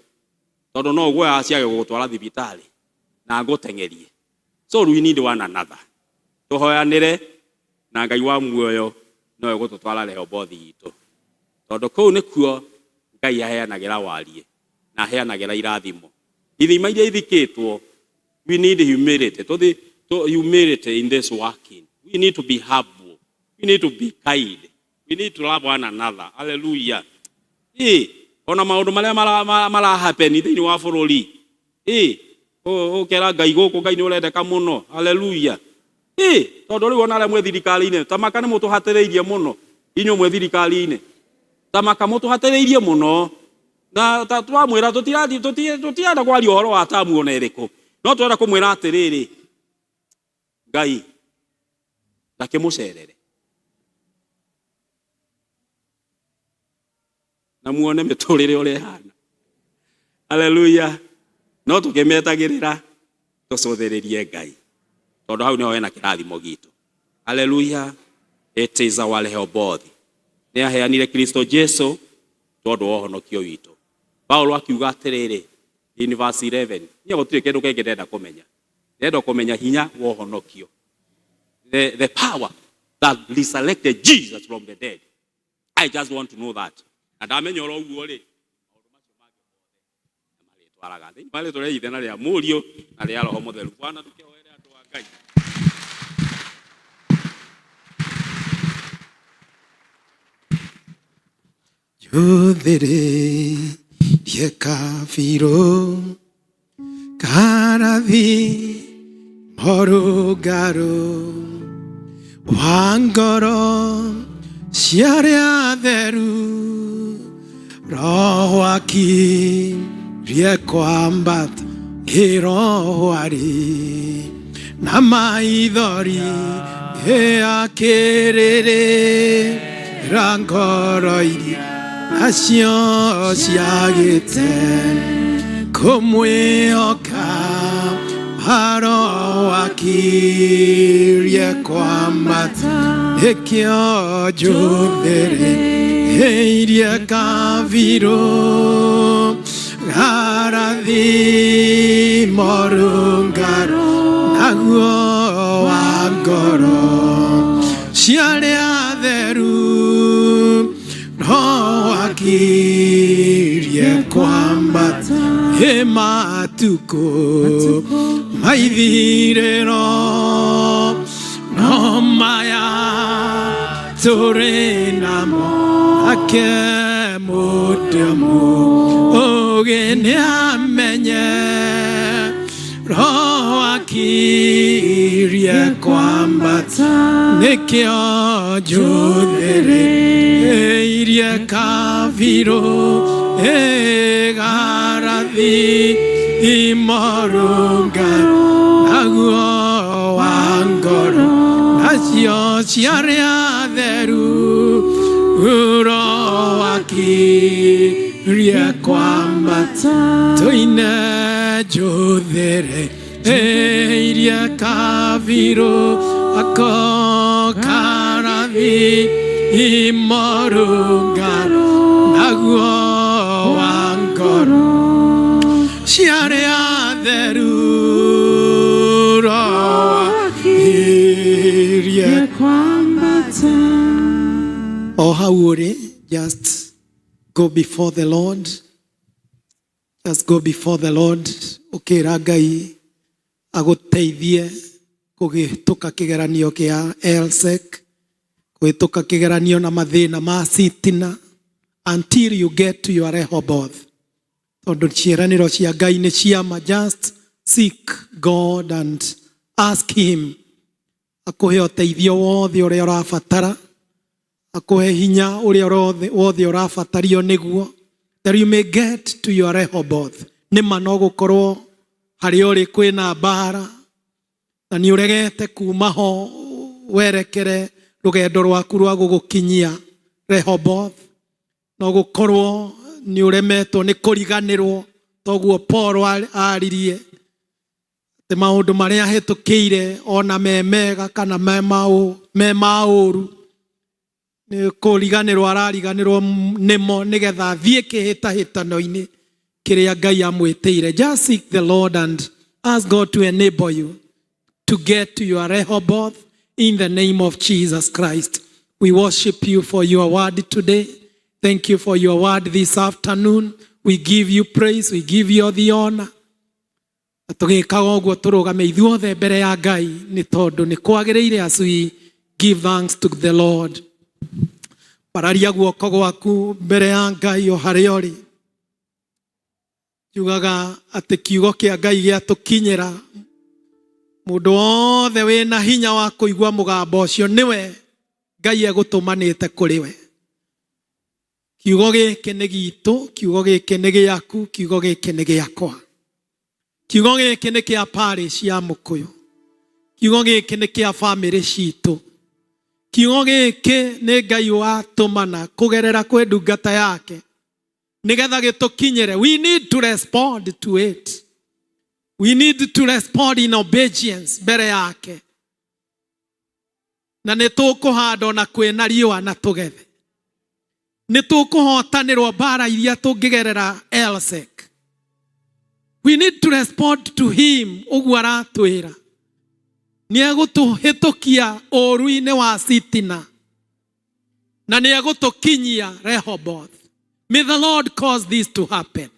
tondũ no ũguoyaga ciage gũgũtwara thibitarĩ na ngũteng'erie. So we need one another. Tũhoyanĩre na Ngai wa muoyo no egũtũtwara Rehobothi itũ, tondũ kũu nĩkuo Ngai aheanagĩra warie na aheanagĩra irathimo. Ithima iria ithikĩtwo, we need humility. Tũthi, humility in this working. We need to be humble. We need to be kind. We need to love one another. Hallelujah. Ona maũndũ marĩa mara happen thĩinĩ wa bũrũri. Ĩ, ũkera Ngai gũkũ Ngai nĩ ũrendeka mũno. Haleluya. Ĩ, tondũ rĩu ona arĩa mwĩ thirikari-inĩ, ta maka nĩ mũtũhatĩrĩirie mũno. Inyuĩ mwĩ thirikari-inĩ. Ta maka mũtũhatĩrĩirie mũno. Na ta twamwĩra tũtirenda kwaria ũhoro wa tamu ona ĩrĩkũ. No tũrenda kũmwĩra atĩrĩrĩ, Ngai ndakĩmũcerere. Na muone mĩtũrĩre ũrĩa ĩhana. Haleluya. No tũkĩmetagĩrĩra tũcũthĩrĩrie Ngai. Tondũ hau nĩho hena kĩrathimo gitũ. Haleluya. It is our Rehoboth. Nĩ aheanire Kristo Jesu tondũ wa ũhonokio witũ. Paulo akiuga atĩrĩrĩ in verse 11. Niĩ gũtirĩ kĩndũ kĩngĩ ndĩrenda kũmenya. Ndĩrenda kũmenya hinya wa ũhonokio. The power that resurrected Jesus from the dead. I just want to know that. Na ndamenya oro ũguo rĩ, maũndũ macio mangĩ mothe nĩmarĩtwaraga. Thĩinĩ wa rĩtwa rĩa Ithe na rĩa Mũriũ na rĩa Roho Mũtheru. Bwana ndũkĩhoere andũ a Ngai. Njũthĩrĩrie kabirũ karathi morũngarũ wa ngoro cia arĩa atheru roho akirie kwambata ĩ roho arĩ na maithori akĩrĩrĩra ngoro iria nacio ciagĩte kũmwĩhoka roho akirie kwambata nĩkĩo njũthĩrĩirie kabirũ garathi morũngarũ naguo wa ngoro cia arĩa atheru roho akirie kwambata ĩ matukũ maithirĩro no maya tũrĩ namo ake mũndũ mũũgĩ nĩamenye roho akirie kwambata nĩkĩo njũthĩrĩirie kabirũ ĩgarathi imorũngarũ naguo wa ngoro nacio cia arĩa atheru roho akirie kwambata tũine njũthĩrĩirie kabirũ ako karathi imorũngarũ naguo wa ngoro cia arĩa atheru roho akirie kwambata. O hau ũrĩ, just go before the Lord. Just go before the Lord ũkĩra Ngai agũteithie kũhĩtũka kĩgeranio kĩa LSEC, kũhĩtũka kĩgeranio na mathĩna ma sitina until you get to your Rehoboth. Tondũ ciĩranĩro cia Ngai nĩ ciama. Just seek God and ask him akũhe ũteithio wothe ũrĩa ũrabatara, akũhe hinya ũrĩa wothe ũrabatario nĩguo that you may get to your Rehoboth. Nĩma no gũkorwo harĩa ũrĩ kwĩna mbara na nĩ ũregete kuma ho werekere rũgendo rwaku rwa gũgũkinyia Rehoboth. No gũkorwo nĩ ũremetwo nĩ kũriganĩrwo toguo Paul aririe atĩ maũndũ marĩa ahĩtũkĩire ona me mega kana me ma ũru nĩ kũriganĩrwo arariganĩrwo nĩmo nĩgetha athiĩ kĩhĩtahĩtano-inĩ kĩrĩa Ngai amwĩtĩire. Just seek the Lord and ask God to enable you to get to your Rehoboth in the name of Jesus Christ. We worship you for your word today. Thank you for your word this afternoon. We give you praise. We give you the honor. Na tũgĩkaga ũguo tũrũgame ithuothe mbere ya Ngai nĩ tondũ nĩ kwagĩrĩire as we give thanks to the Lord. Pararia guoko gwaku mbere ya Ngai o harĩa ũrĩ. Njugaga atĩ kiugo kĩa Ngai gĩatũkinyĩra, mũndũ wothe wĩna hinya wa kũigua mũgambo ũcio nĩwe Ngai egũtũmanĩte kũrĩ we. Kiugo gĩkĩ nĩ gitũ, kiugo gĩkĩ nĩ gĩaku, kiugo gĩkĩ nĩ gĩakwa. Kiugo gĩkĩ nĩ kĩa parish ya Mũkũyũ. Kiugo gĩkĩ nĩ kĩa bamĩrĩ citũ. Kiugo gĩkĩ nĩ Ngai watũmana kũgerera kwĩ ndungata yake nĩgetha gĩtũkinyĩre. We need to respond to it. We need to respond in obedience mbere yake. Na nĩ tũkũhanda ona kwĩna riũa na tũgethe. Nĩ tũkũhotanĩrwo mbara iria tũngĩgerera Elsek. We need to respond to him ũguo aratwĩra. Nĩ egũtũhĩtũkia ũũru-inĩ wa sitina na nĩ egũtũkinyia Rehoboth. May the Lord cause this to happen.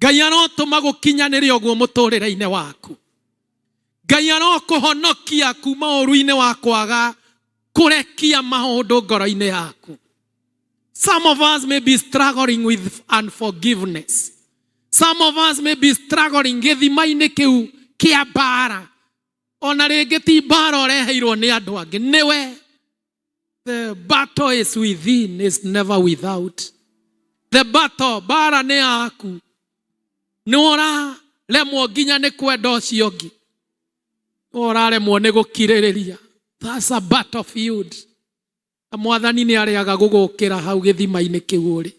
Ngai arotũma gũkinyanĩre ũguo mũtũrĩre-inĩ waku. Ngai arokũhonokia kuma ũũru-inĩ wa kwaga kũrekia maũndũ ngoro-inĩ yaku. Some of us may be struggling with unforgiveness. Some of us may be struggling gĩthima-inĩ kĩu kĩa mbara. Ona rĩngĩ ti mbara ũreheirwo nĩ andũ angĩ, nĩwe. The battle is within, is never without. The battle, mbara nĩ yaku. Nĩ ũraremwo nginya nĩ kwenda ũcio ũngĩ. Nĩ ũraremwo nĩ gũkirĩrĩria. That's a battlefield. Na mwathani nĩ arĩaga gũgũkĩra hau gĩthima-inĩ kĩu ũrĩ.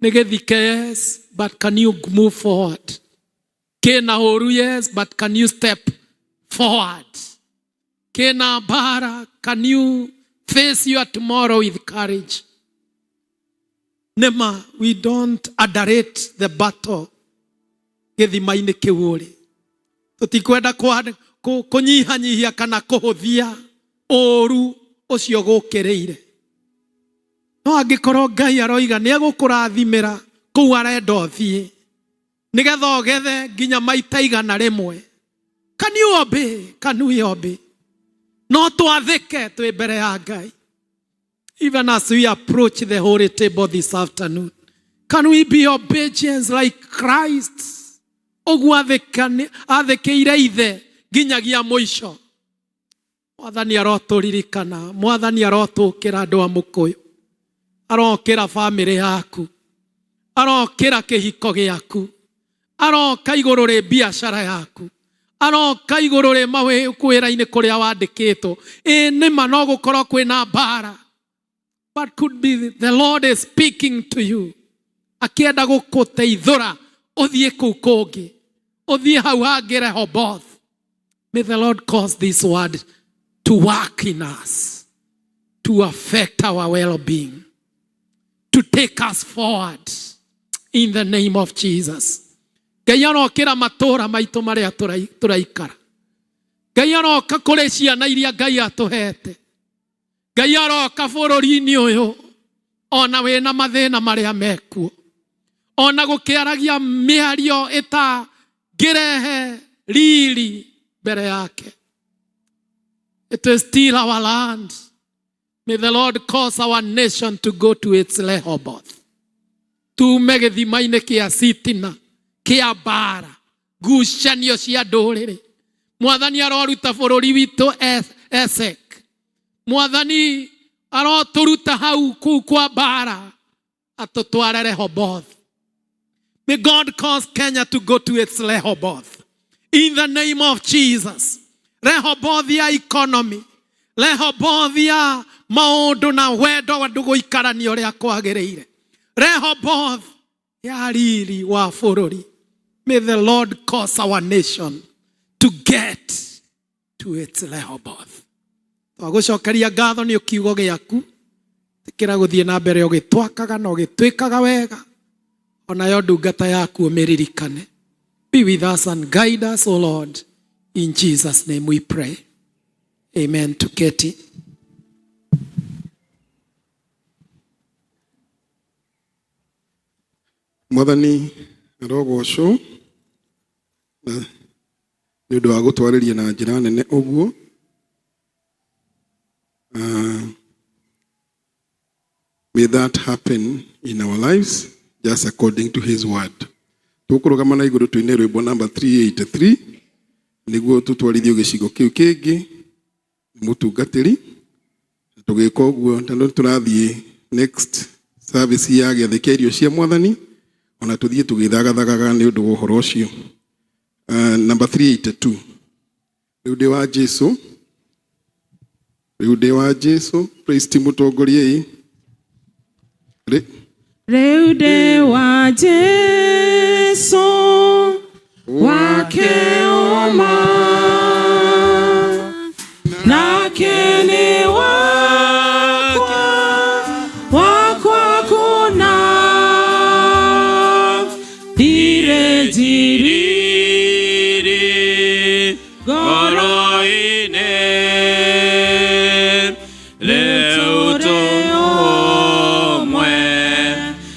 Nĩ gĩthike, yes, but can you move forward? Kĩna ũru, yes, but can you step forward? Kĩna mbara, can you face your tomorrow with courage? Nema, we don't underrate the battle gĩthima-inĩ kĩu ũrĩ. Tũtikwenda kũnyihanyihia kana kũhũthia ũru ũcio gũkĩrĩire. No angĩkorwo Ngai aroiga nĩ egũkũrathimĩra kũu arenda ũthiĩ nĩgetha ũgethe nginya maita igana rĩmwe. Can you obey? Can we obey? No twathĩke twĩ mbere ya Ngai. Even as we approach the holy table this afternoon, can we be obedient like Christ? Ũguo athĩkĩire ithe nginyagia mũico. Mwathani arotũririkana, Mwathani arotũkĩra andũ a Mũkũyũ, arokĩra bamĩrĩ yaku, arokĩra kĩhiko gĩaku, aroka igũrũ rĩ biacara yaku, aroka igũrũ rĩ mawĩra-inĩ kũrĩa wandĩkĩtwo. Ĩ nĩma no gũkorwo kwĩna mbara, but could be the Lord is speaking to you akĩenda gũkũteithũra ũthiĩ kũu kũngĩ, ũthiĩ hau hangĩ Rehoboth. May the Lord cause this word to work in us, to affect our well-being, to take us forward in the name of Jesus. Ngai arokĩra matũũra maitũ marĩa tũraikara. Ngai aroka kũrĩ ciana iria Ngai atũhete. Ngai aroka bũrũri-inĩ ũyũ ona wĩna mathĩna marĩa mekuo, ona gũkĩaragia mĩario ĩtangĩrehe riri mbere yake. It is still our land. May the Lord cause our nation to go to its Rehoboth. Tume gĩthima-inĩ kĩa sitina kĩa mbara, ngucanio cia ndũrĩrĩ. Mwathani aroruta bũrũri witũ Esek. Mwathani arotũruta hau kũu kwa mbara atũtware Rehoboth. May God cause Kenya to go to its Rehoboth. In the name of Jesus. Rehoboth ya economy. Rehoboth ya maũndũ na wendo andũ gũikarania ũrĩa kwagĩrĩire. Rehoboth ya riri wa bũrũri. May the Lord cause our nation to get to its Rehoboth. Twagũcokeria ngatho nĩ kiugo gĩaku. Tĩkĩra gũthiĩ na mbere ũgĩtwakaga na ũgĩtwĩkaga wega. Onayo ndungata yaku ũmĩririkane. Be with us and guide us, O Lord. In Jesus' name we pray. Amen. To Katie. Mwathani arogocwo na nĩ ũndũ wa gũtwarĩria na njĩra nene ũguo. May that happen in our lives. Just according to his word. Tũkũrũgama na igũrũ tũine rwĩmbo namba 383 nĩguo tũtwarithio gĩcigo kĩu kĩngĩ nĩ mũtungatĩri. Na tũgĩka ũguo tondũ tũrathiĩ next service ya gĩathĩ kĩa irio cia mwathani, ona tũthiĩ tũgĩthagathagaga nĩ ũndũ wa ũhoro ũcio. Number 382, rĩu ndĩ wa Jesu, rĩu ndĩ wa Jesu. Praise team, mũtongoriei. Rĩu ndĩ wa Jesu, wake ũma, nake nĩ wakwa, wakwa kũna, ndirĩ njiriri ngoro-inĩ, rĩu tũrĩ ũmwe,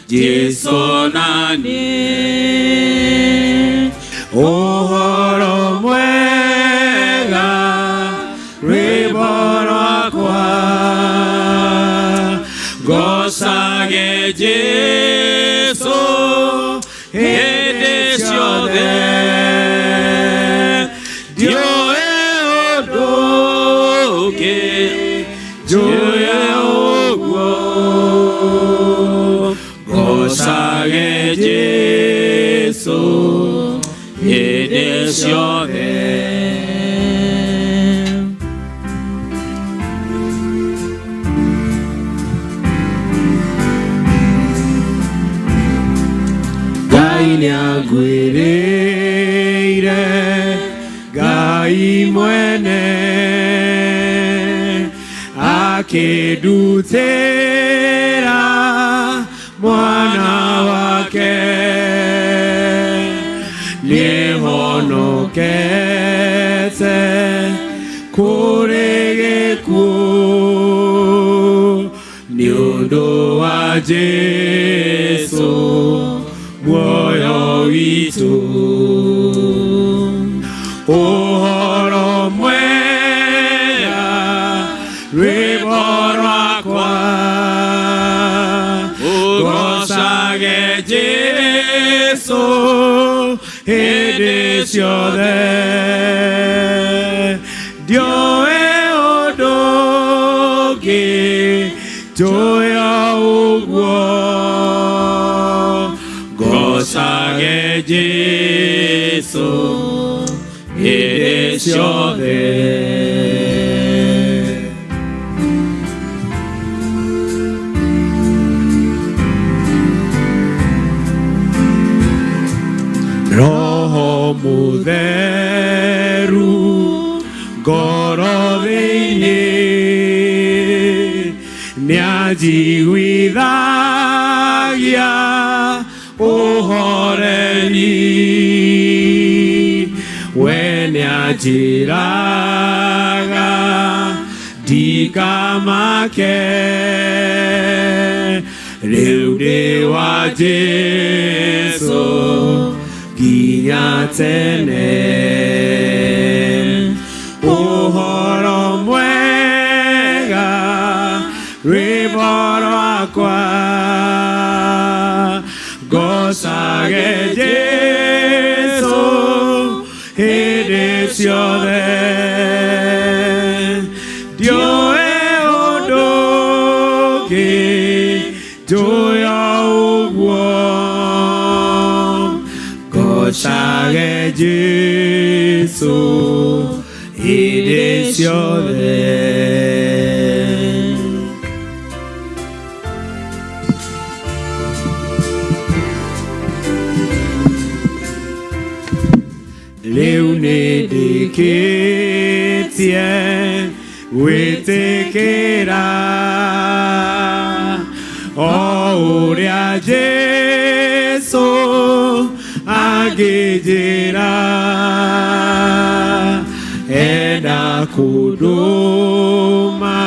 Jesu na niĩ. Ũhoro mwega, rwĩmbo rwakwa, ngocage Jesu hĩndĩ ciothe, ndiũĩ ũndũ ũngĩ, njũĩ ũguo, ngocage Jesu hĩndĩ ciothe. Ngai nĩangwĩrĩire, Ngai mwene akĩndutĩra mwana wake, nĩhonokete kũrĩ gĩkuũ nĩ ũndũ wa Jesu muoyo witũ. Ũhoro mwega, rwĩmbo rwakwa, ngocage Jesu hĩndĩ ciothe, ndiũĩ ũndũ ũngĩ, njũĩ o ũguo, ngocage Jesu hĩndĩ ciothe. Roho Mũtheru ngoro thĩinĩ nĩanjiguithagia ũhoreri, we nĩanjĩraga ndikamake, rĩu ndĩ wa Jesu nginya tene. Ũhoro mwega, rwĩmbo rwakwa, ngocage Jesu hĩndĩ ciothe, ndiũĩ ũndũ ũngĩ, njũĩ o ũguo, ngocage Jesu hĩndĩ ciothe. Rĩu nĩndĩkĩtie gwĩtĩkĩra o ũrĩa Jesu angĩnjĩra, enda kũndũma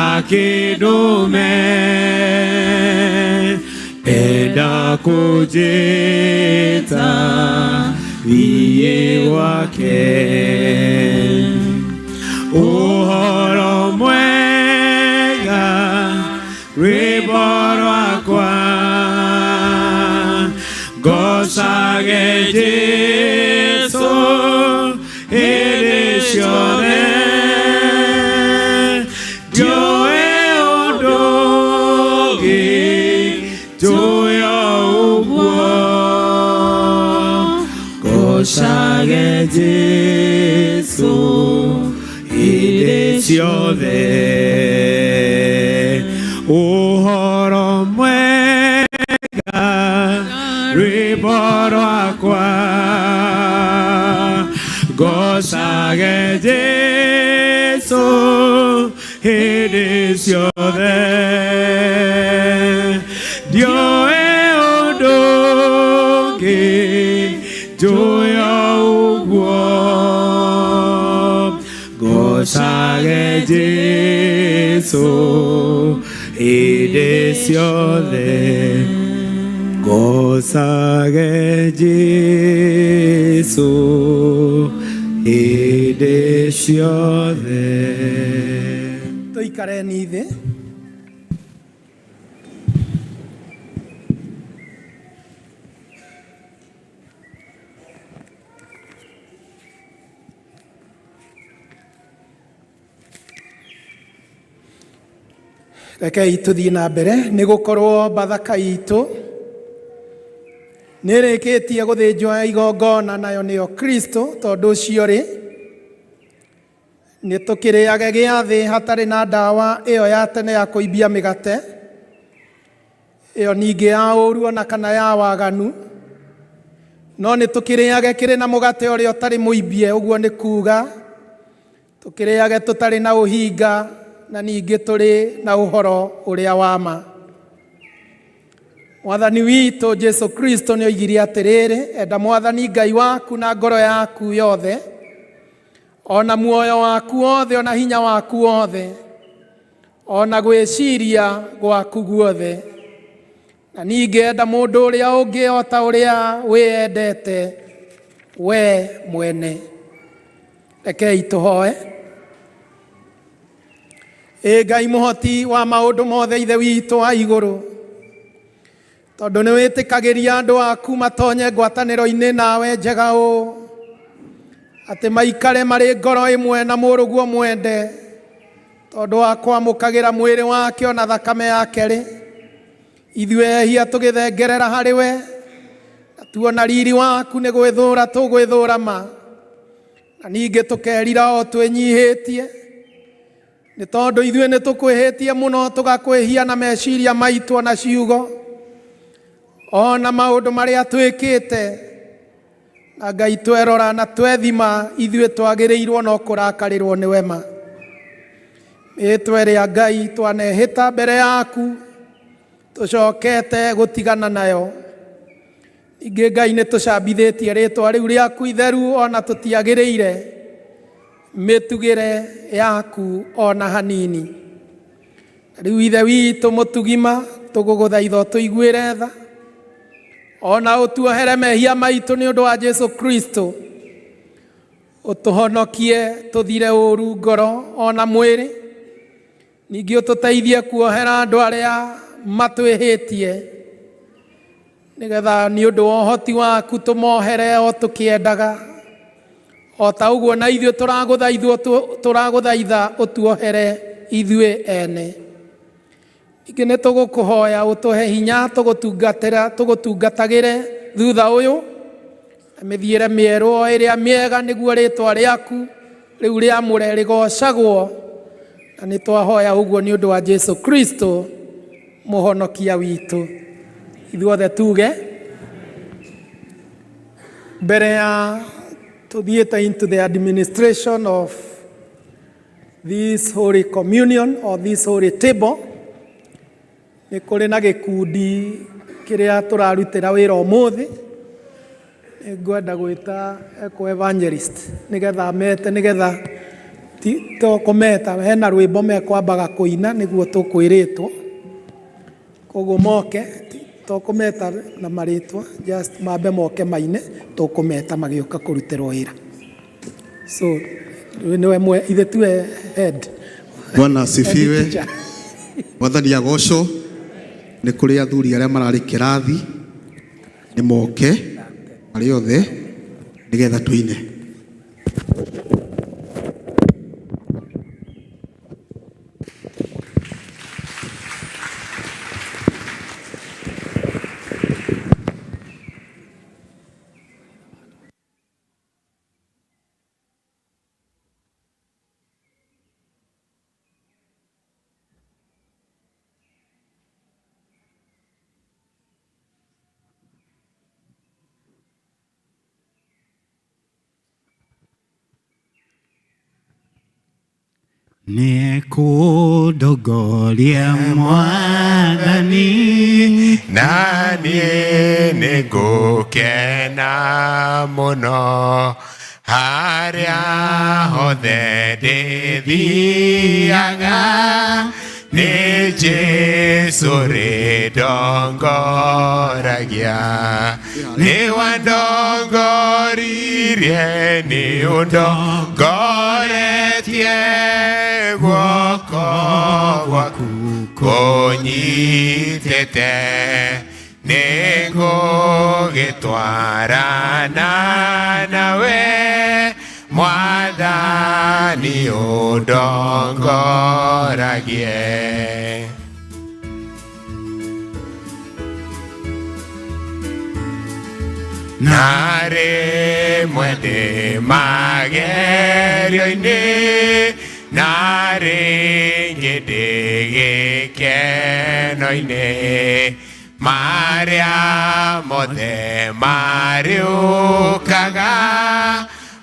akĩndũme, enda kũnjĩta thiĩ gwake. Ũhoro mwega, rwĩmbo rwakwa, Jesu hĩndĩ ciothe ndiũĩ ũndũ ũngĩ njũĩ o ũguo ngocage Jesu hĩndĩ ciothe ũhoro mwega rwĩmbo rwakwa ngocage Jesu hĩndĩ ciothe ndiũĩ ũndũ ũngĩ njũĩ o ũguo ngocage Jesu hĩndĩ ciothe ngocage Jesu hĩndĩ ciothe. Tũikareni thĩ. Rekei tũthiĩ na mbere nĩ gũkorwo Bathaka itũ nĩ ĩrĩkĩtie gũthĩnjwo ya igongona, nayo nĩyo Kristo. Tondũ ũcio rĩ, nĩ tũkĩrĩage gĩathĩ hatarĩ na ndawa ĩyo ya tene ya kũimbia mĩgate ĩyo, ningĩ ya ũru ona kana ya waganu, no nĩ tũkĩrĩage kĩrĩ na mũgate ũrĩa ũtarĩ mũimbie. Ũguo nĩ kuga tũkĩrĩage tũtarĩ na ũhinga na ningĩ tũrĩ na ũhoro ũrĩa wa ma. Mwathani witũ Jesu Kristo nĩ oigire atĩrĩrĩ, enda Mwathani Ngai waku na ngoro yaku yothe, ona muoyo waku wothe, ona hinya waku wothe, ona gwĩciria gwaku guothe, na ningĩ enda mũndũ ũrĩa ũngĩ o ta ũrĩa wĩyendete we mwene. Rekei tũhoe. Ĩ Ngai mũhoti wa maũndũ mothe, Ithe witũ wa igũrũ, tondũ nĩ wĩtĩkagĩria andũ aku matonye ngwatanĩro-inĩ nawe njega ũũ, atĩ maikare marĩ ngoro ĩmwe na mũrũguo mwende, tondũ wa kwamũkagĩra mwĩrĩ wake ona thakame yake rĩ, ithuĩ ehia tũgĩthengerera harĩ we na tuona riri waku nĩ gwĩthũra tũgwĩthũra ma, na ningĩ tũkerira o twĩnyihĩtie, nĩ tondũ ithuĩ nĩ tũkwĩhĩtie mũno, tũgakwĩhia na meciria maitũ ona ciugo ona maũndũ marĩa twĩkĩte. Na Ngai, twerora na twethima, ithuĩ twagĩrĩirwo no kũrakarĩrwo nĩ wema. Mĩĩtwa ĩrĩa Ngai twanehĩta mbere yaku tũcokete gũtigana nayo. Ningĩ Ngai, nĩ tũcambithĩtie rĩtwa rĩu rĩaku itheru, ona tũtiagĩrĩire mĩtugĩre yaku ona hanini. Na rĩu Ithe witũ mũtugima, tũgũgũthaitha ũtũiguĩre tha ona ũtuohere mehia maitũ nĩ ũndũ wa Jesu Kristo, ũtũhonokie tũthire ũru ngoro ona mwĩrĩ, ningĩ ũtũteithie kuohera andũ arĩa matwĩhĩtie, nĩgetha nĩ ũndũ wa ũhoti waku tũmohere o tũkĩendaga, o ta ũguo na ithuĩ tũragũthaitha ũtuohere ithuĩ ene. Ningĩ nĩ tũgũkũhoya ũtũhe hinya tũgũtungatĩra tũgũtungatagĩre thutha ũyũ na mĩthiĩre mĩerũ o ĩrĩa mĩega, nĩguo rĩtwa rĩaku rĩu rĩamũre rĩgocagwo. Na nĩ twahoya ũguo nĩ ũndũ wa Jesu Kristo mũhonokia witũ. Ithuothe tuge mbere ya tũthiĩte into the administration of this Holy Communion or this Holy Table, nĩ kũrĩ na gĩkundi kĩrĩa tũrarutĩra wĩra ũmũthĩ. Nĩ ngwenda gwĩta eco evangelist nĩgetha mete, nĩgetha to kũmeta, hena rwĩmbo mekwambaga kũina nĩguo tũkwĩrĩtwo, koguo moke to kũmeta na marĩtwa, just mambe moke maine, tũkũmeta magĩũka kũrutĩrwo wĩra. So nĩwe mwe ithe tiwe head. Bwana asifiwe. Head teacher. Mwathani agocwo. Nĩ kũrĩ athuri arĩa mararĩ kĩrathi, nĩ moke. Arĩa othe nĩgetha tũine. Nĩekũndongoria Mwathani na niĩ nĩngũkena mũno harĩa hothe ndĩthiaga nĩ Jesũ rĩndongoragia nĩ wandongoririe nĩ ũndongoretie guoko gwaku kũnyitĩte nĩngũgĩtwarana nawe mwathani ũndongoragie. Na rĩmwe ndĩ magerio-inĩ na rĩngĩ ndĩ gĩkeno-inĩ marĩa mothe marĩũkaga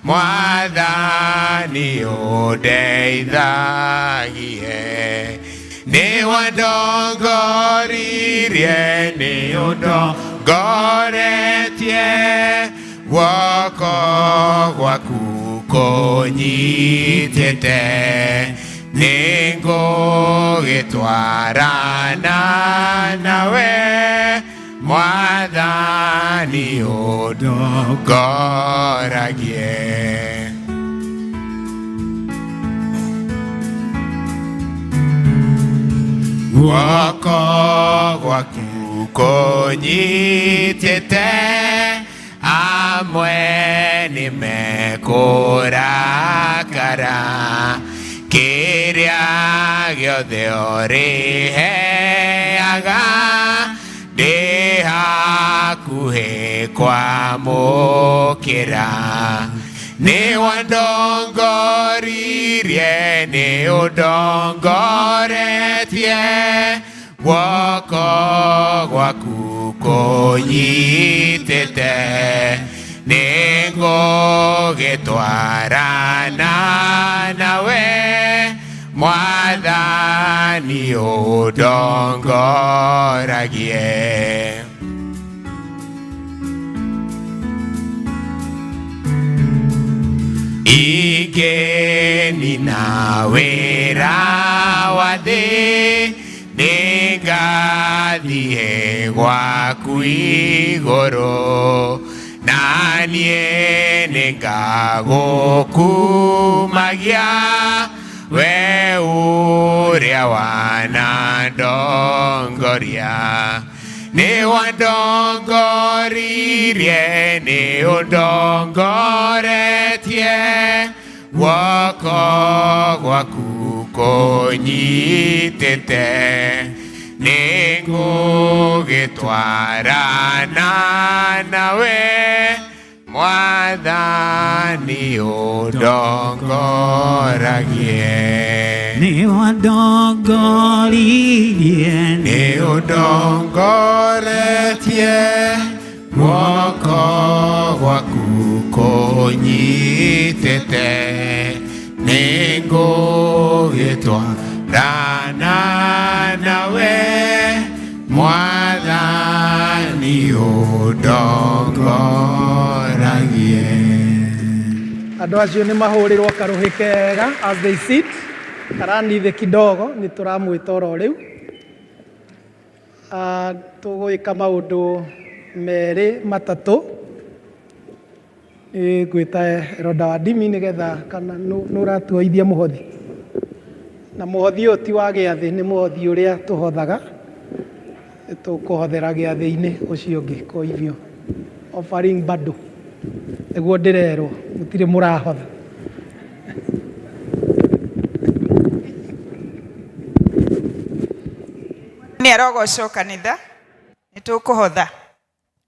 mwathani ũndeithagie nĩ wandongoririe nĩ ũndongoretie guoko gwaku kũnyitĩte nĩngũgĩtwarana nawe mwathani ũndongoragie. Guoko gwaku kũnyitĩte amwe nĩ mekũrakara kĩrĩa gĩothe ũrĩheaga ndĩ hakuhĩ kwamũkĩra nĩ wandongoririe nĩ ũndongoretie guoko gwaku kũnyitĩte nĩngũgĩtwarana nawe mwathani ũndongoragie. Ingĩnina wĩra wa thĩ nĩngathiĩ gwaku igũrũ na niĩ nĩngagũkumagia we ũrĩa wanandongoria nĩ wandongoririe nĩ ũndongoretie guoko gwaku kũnyitĩte nĩngũgĩtwarana nawe mwathani ũndongoragie. Nĩ wandongoririe nĩ ũndongoretie guoko gwaku kũnyitĩte nĩngũgĩtwarana nawe mwathani ũndongoragie. Andũ acio nĩ mahũrĩrwo karũhĩ kega as they sit karani thĩ kidogo nĩ tũramwĩta oro rĩu. Tũgwĩka maũndũ merĩ matatũ nĩ ngwĩta Eroda wa Ndimi nĩgetha kana nũ ũratuoithia mũhothi na mũhothi ũyũ ti wa gĩathĩ nĩ mũhothi ũrĩa tũhothaga tũkũhothera gĩathĩ-inĩ ũcio ũngĩ kwa hivyo Offering bado nĩguo ndĩrerwo mũtirĩ mũrahotha. Nĩ arogocwo kanitha nĩ tũkũhotha.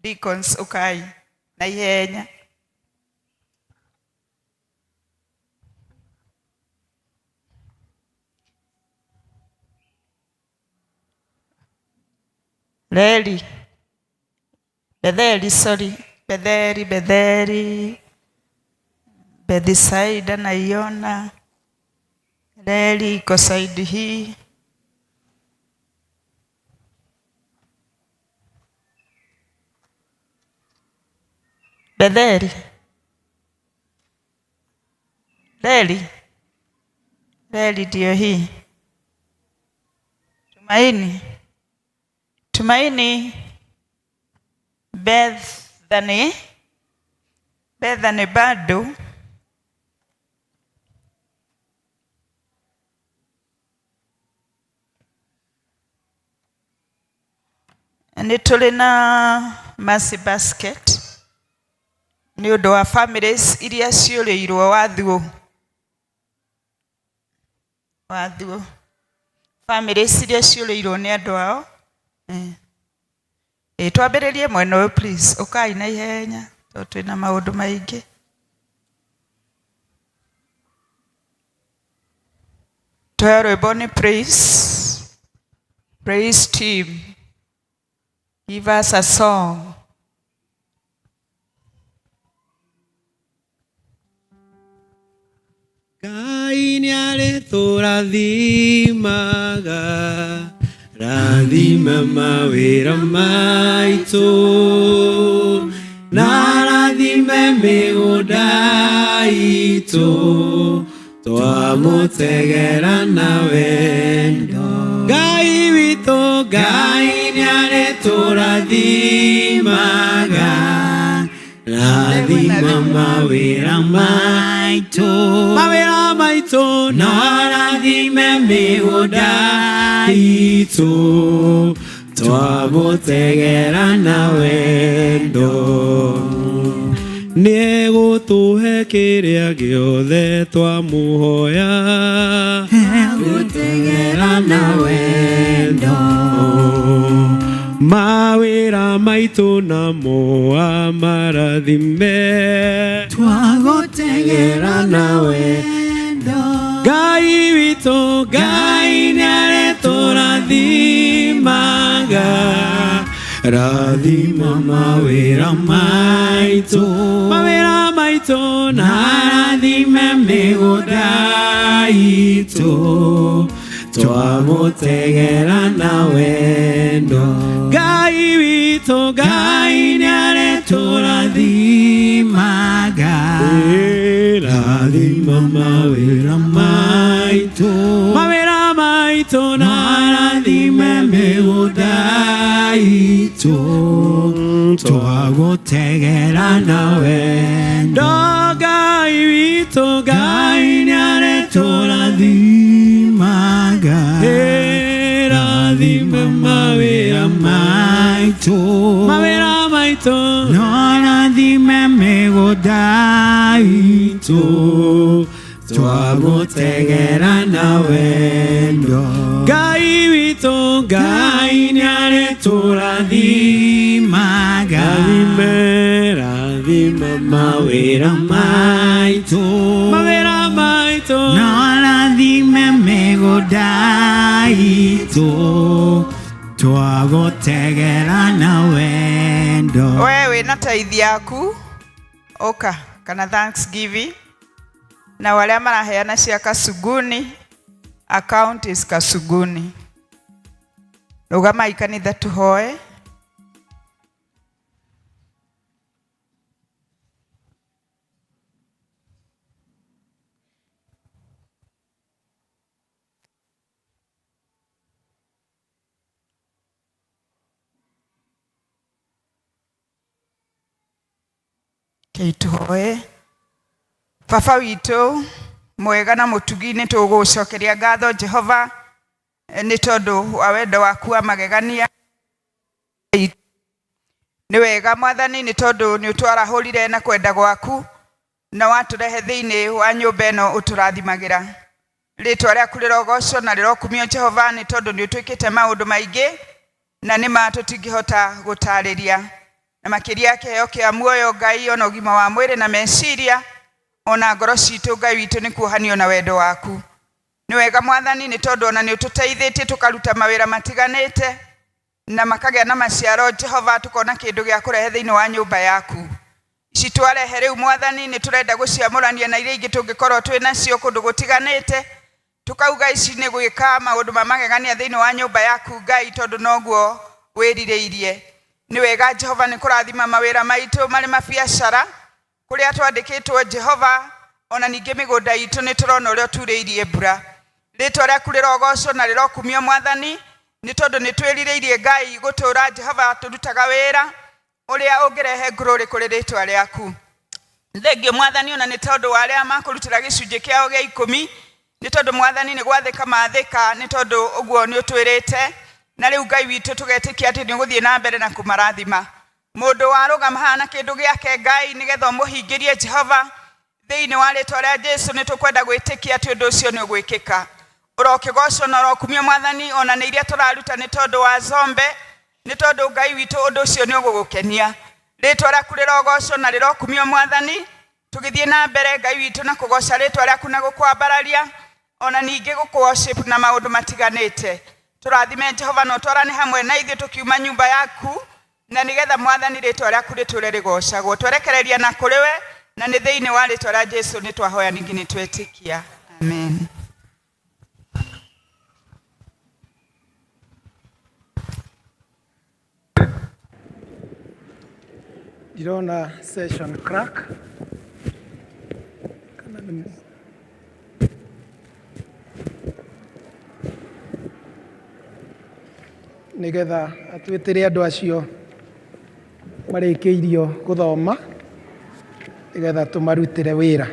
Deacons ũkai na ihenya. Reri Betheli, sorry, Betheli, Betheli, Bethisaida naiona, reli iko side hii. Betheli, reli, reli ndio hii. Tumaini, Tumaini, Bethany, Bethany bado. Nĩ tũrĩ na mercy basket nĩ ũndũ wa families iria ciũrĩirwo wathuo, wathuo families iria ciũrĩirwo nĩ andũ ao. Ĩ twambĩrĩrie mwena ũyũ please, ũkai na ihenya tondũ twĩna maũndũ maingĩ. Tũheo rwĩmbo nĩ praise, praise team, give us a song. Ngai nĩarĩtũrathimaga, rathima mawĩra maitũ, na rathime mĩgũnda itũ, twamũtegera na wendo. Ngai witũ, Ngai nĩarĩtũrathimaga, rathima mawĩra maitũ, mawĩra maitũ, na rathime mĩgũnda itũ, twamũtegera na wendo. Nĩegũtũhe kĩrĩa gĩothe twamũhoya, egũtegera na wendo. Mawĩra maitũ namo amarathime, twagũtegera na wendo. Ngai witũ, Ngai nĩarĩtũrathimaga, rathima mawĩra maitũ, mawĩra maitũ, na rathime mĩgũnda itũ, twamũtegera na wendo. Ngai witũ, Ngai nĩarĩtũrathimaga, rathima mawĩra maitũ, mawĩra maitũ, na rathime mĩgũnda itũ, twagũtegera na wendo. Ngai witũ, Ngai nĩarĩtũrathimaga, rathima mawĩra maitũ, mawĩra maitũ, na rathime mĩgũnda itũ, twamũtegera na wendo. Ngai witũ, Ngai nĩarĩtũrathimaga, rathime, rathima mawĩra maitũ, mawĩra maitũ, na rathime mĩgũnda itũ, twagũtegera na wendo. We wĩna tithe yaku ũka kana thanksgiving, na arĩa maraheana cia Kasuguni, account is Kasuguni. Rũgamai kanitha tũhoe. Rekei tũhoe. Baba witũ mwega na mũtugi, nĩ tũgũcokeria ngatho Jehova nĩ tondũ wa wendo waku wa magegania. Nĩ wega Mwathani, nĩ tondũ nĩ ũtwarahũrire na kwenda gwaku na watũrehe thĩinĩ wa nyũmba ĩno ũtũrathimagĩra. Rĩtwa rĩaku rĩrogocwo na rĩrokumio Jehova, nĩ tondũ nĩ ũtwĩkĩte maũndũ maingĩ na nĩ ma tũtingĩhota gũtarĩria, na makĩria kĩheo kĩa muoyo Ngai, ona ũgima wa mwĩrĩ na meciria, ona ngoro citũ Ngai witũ nĩ kuohanio na wendo waku. Nĩ wega Mwathani, nĩ tondũ ona nĩ ũtũteithĩtie tũkaruta mawĩra matiganĩte na makagĩa na maciaro Jehova, tukona kĩndũ gĩa kũrehe thĩinĩ wa nyũmba yaku. Ici twarehe rĩu Mwathani, nĩ tũrenda gũciamũrania na iria ingĩ tũngĩkorwo twĩ nacio kũndũ gũtiganĩte, tukauga ici nĩ gwĩka maũndũ ma magegania thĩinĩ wa nyũmba yaku Ngai, tondũ noguo wĩrirĩirie. Nĩ wega Jehova nĩ kũrathima mawĩra maitũ marĩ mabiacara kũrĩa twandĩkĩtwo Jehova, ona ningĩ mĩgũnda itũ nĩ tũrona ũrĩa ũturĩirie mbura. Rĩtwa rĩaku rĩrogocwo na rĩrokumio Mwathani, nĩ tondũ nĩ twĩrirĩirie Ngai gũtũũra Jehova tũrutaga wĩra ũrĩa ũngĩrehe glory kũrĩ rĩtwa rĩaku. Thengio Mwathani, ona nĩ tondũ wa arĩa makũrutĩra gĩcunjĩ kĩao gĩa ikũmi, nĩ tondũ Mwathani nĩ gwathĩka mathĩka, nĩ tondũ ũguo nĩ ũtwĩrĩte, na rĩu Ngai witũ tũgetĩkia atĩ nĩ ũgũthiĩ na mbere na kũmarathima. Mũndũ warũgama haha na kĩndũ gĩake Ngai, nĩgetha ũmũhingĩrie Jehova thĩinĩ wa rĩtwa rĩa Jesu, nĩ tũkwenda gwĩtĩkia atĩ ũndũ ũcio nĩ ũgwĩkĩka. Ũrokĩgocwo na ũrokumio Mwathani, ona nĩ iria tũraruta nĩ tondũ wa Zombe, nĩ tondũ Ngai witũ ũndũ ũcio nĩ ũgũgũkenia. Rĩtwa rĩaku rĩrogocwo na rĩrokumio Mwathani, tũgĩthiĩ na mbere Ngai witũ na kũgoca rĩtwa rĩaku na gũkwambararia, ona ningĩ gũkũ worship na maũndũ matiganĩte. Tũrathime Jehova na ũtwarane hamwe na ithuĩ tũkiuma nyũmba yaku, na nĩgetha Mwathani rĩtwa rĩaku rĩtũre rĩgocagwo. Twerekereria na kũrĩ we, na nĩ thĩinĩ wa rĩtwa rĩa Jesu nĩ twahoya ningĩ nĩ twetĩkia, amen. Ndirona session crack kana nĩ nĩgetha atwĩtĩre andũ acio marĩkĩirio gũthoma nĩgetha tũmarutĩre wĩra.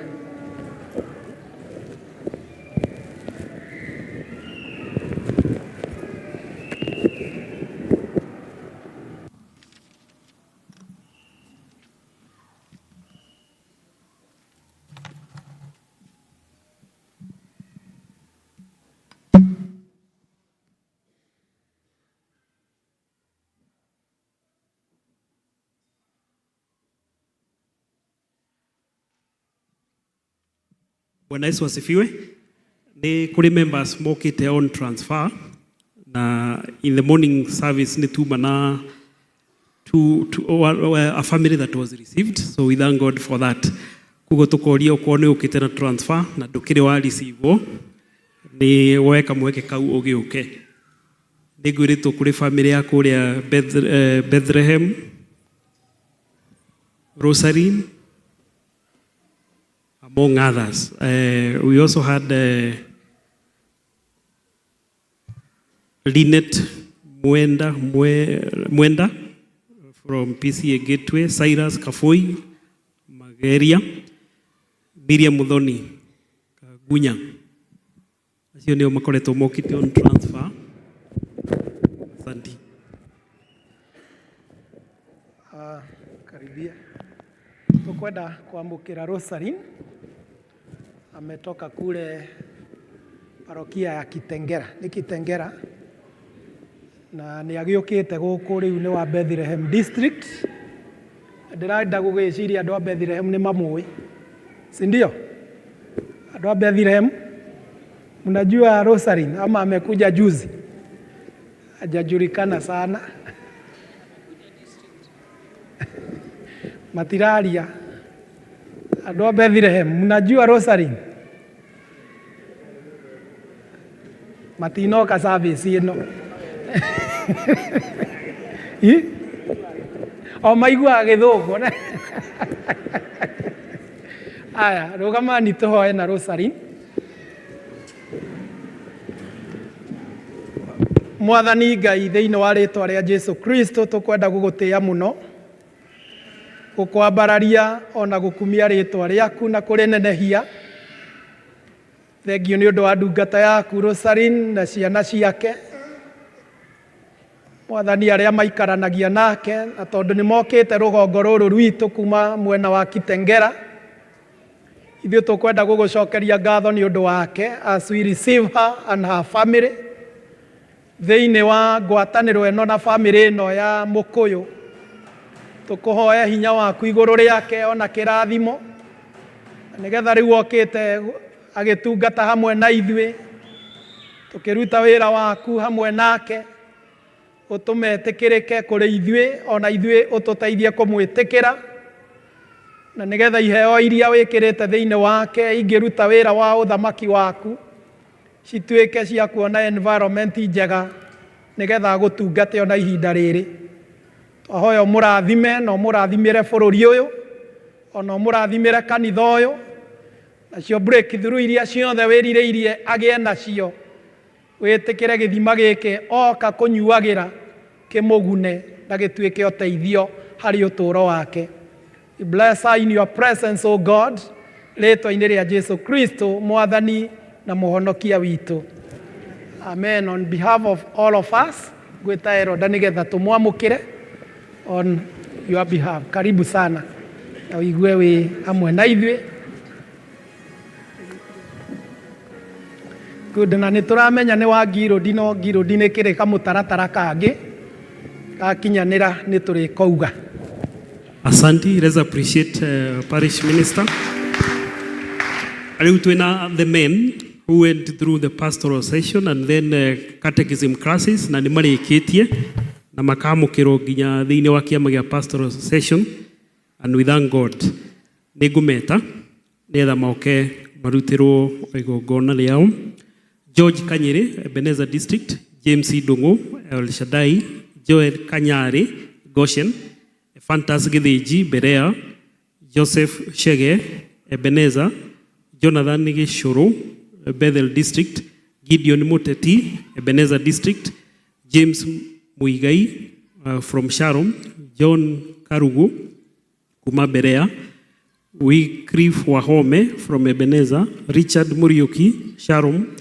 Bwana Yesu asifiwe. Nĩ kũrĩ members mokĩte on transfer na in the morning service nĩ tuma na a family that was received, so we thank God for that. Koguo tũkoria okorwo nĩ ũkĩte na transfer na ndũkĩrĩ wa receive, nĩ woe kamweke kau ũgĩũke. Nĩ ngwĩrĩtwo kũrĩ family ya kũrĩa Bethlehem, Rosaline, among others. We also had Lynette Mwenda from PCA Gateway, Cyrus Kafoi, Mageria, Miriam Muthoni, Kagunya. Acio nĩo makoretwo mokĩte on transfer. Asante. Karibia. Tukwenda kuamũkĩra Rosaline, ametoka kule parokia ya Kitengera, nĩ Kitengera, na nĩ agĩũkĩte gũkũ rĩu nĩ wa Bethlehem district. Ndĩrenda gũgĩciria andũ a Bethlehem nĩ mamũĩ, si ndio? Andũ a Bethlehem mnajua Rosaline ama amekuja juzi? Hajajulikana sana. Matiraria. Andũ a Bethlehem mnajua Rosaline? Matinoka service ĩno. Ĩ? O maiguaga gĩthũngũ. Aya, rũgamani tũhoe na Rosaline. Mwathani Ngai, thĩinĩ wa rĩtwa rĩa Jesu Kristo, tũkwenda gũgũtĩĩa mũno, gũkwambararia ona gũkumia rĩtwa rĩaku na kũrĩnenehia. Thengio nĩ ũndũ wa ndungata yaku Rosaline na ciana ciake. Mwathani arĩa maikaranagia nake, na tondũ nĩ mokĩte rũgongo rũrũ rwitũ kuma mwena wa Kitengera, ithuĩ tũkwenda gũgũcokeria ngatho nĩ ũndũ wake as we receive her and her family thĩinĩ wa ngwatanĩro ĩno na famĩlĩ ĩno ya Mũkũyũ. Tũkũhoya hinya waku igũrũ rĩake ona kĩrathimo, nĩgetha rĩu okĩte agĩtungata hamwe na ithuĩ, tũkĩruta wĩra waku hamwe nake, ũtũme etĩkĩrĩke kũrĩ ithuĩ, ona ithuĩ ũtũteithie kũmwĩtĩkĩra, na nĩgetha iheo iria wĩkĩrĩte thĩinĩ wake ingĩruta wĩra wa ũthamaki waku cituĩke cia kuona environment njega, nĩgetha agũtungate ona ihinda rĩrĩ. Twahoya ũmũrathime na ũmũrathimĩre bũrũri ũyũ, ona ũmũrathimĩre kanitha ũyũ, nacio breakthrough iria ciothe wĩrirĩirie agĩe nacio, wĩtĩkĩre gĩthima gĩkĩ oka kũnyuagĩra kĩmũgune na gĩtuĩke ũteithio harĩ ũtũũro wake. Bless her in your presence, O God, rĩtwa-inĩ rĩa Jesu Kristo, Mwathani na Mũhonokia witũ. Amen. On behalf of all of us, ngwĩta Eroda nĩgetha tũmwamũkĩre on your behalf. Karibu sana na ũigue wĩ hamwe na ithuĩ. Good, na nĩ tũramenya nĩ wa ngirũndi, no ngirũndi nĩ kĩrĩ kamũtaratara kangĩ gakinyanĩra nĩ tũrĩkauga. Asante, let's appreciate parish minister. Rĩu twĩna the men who went through the pastoral session and then catechism classes, na nĩ marĩkĩtie na makamũkĩrwo nginya thĩinĩ wa kĩama gĩa pastoral session, and we thank God. Nĩ ngũmeta nĩgetha moke marutĩrwo igongona rĩao. George Kanyere, Ebenezer District, James Ndung'u, El Shaddai, Joel Kanyari, Goshen, Fantas Githinji, Berea, Joseph Shege, Ebenezer, Jonathan Gishuru, Bethel District, Gideon Muteti, Ebenezer District, James Muigai from Sharon, John Karugu, kuma Berea, Wycliffe Wahome from Ebenezer, Richard Muriuki, Sharon,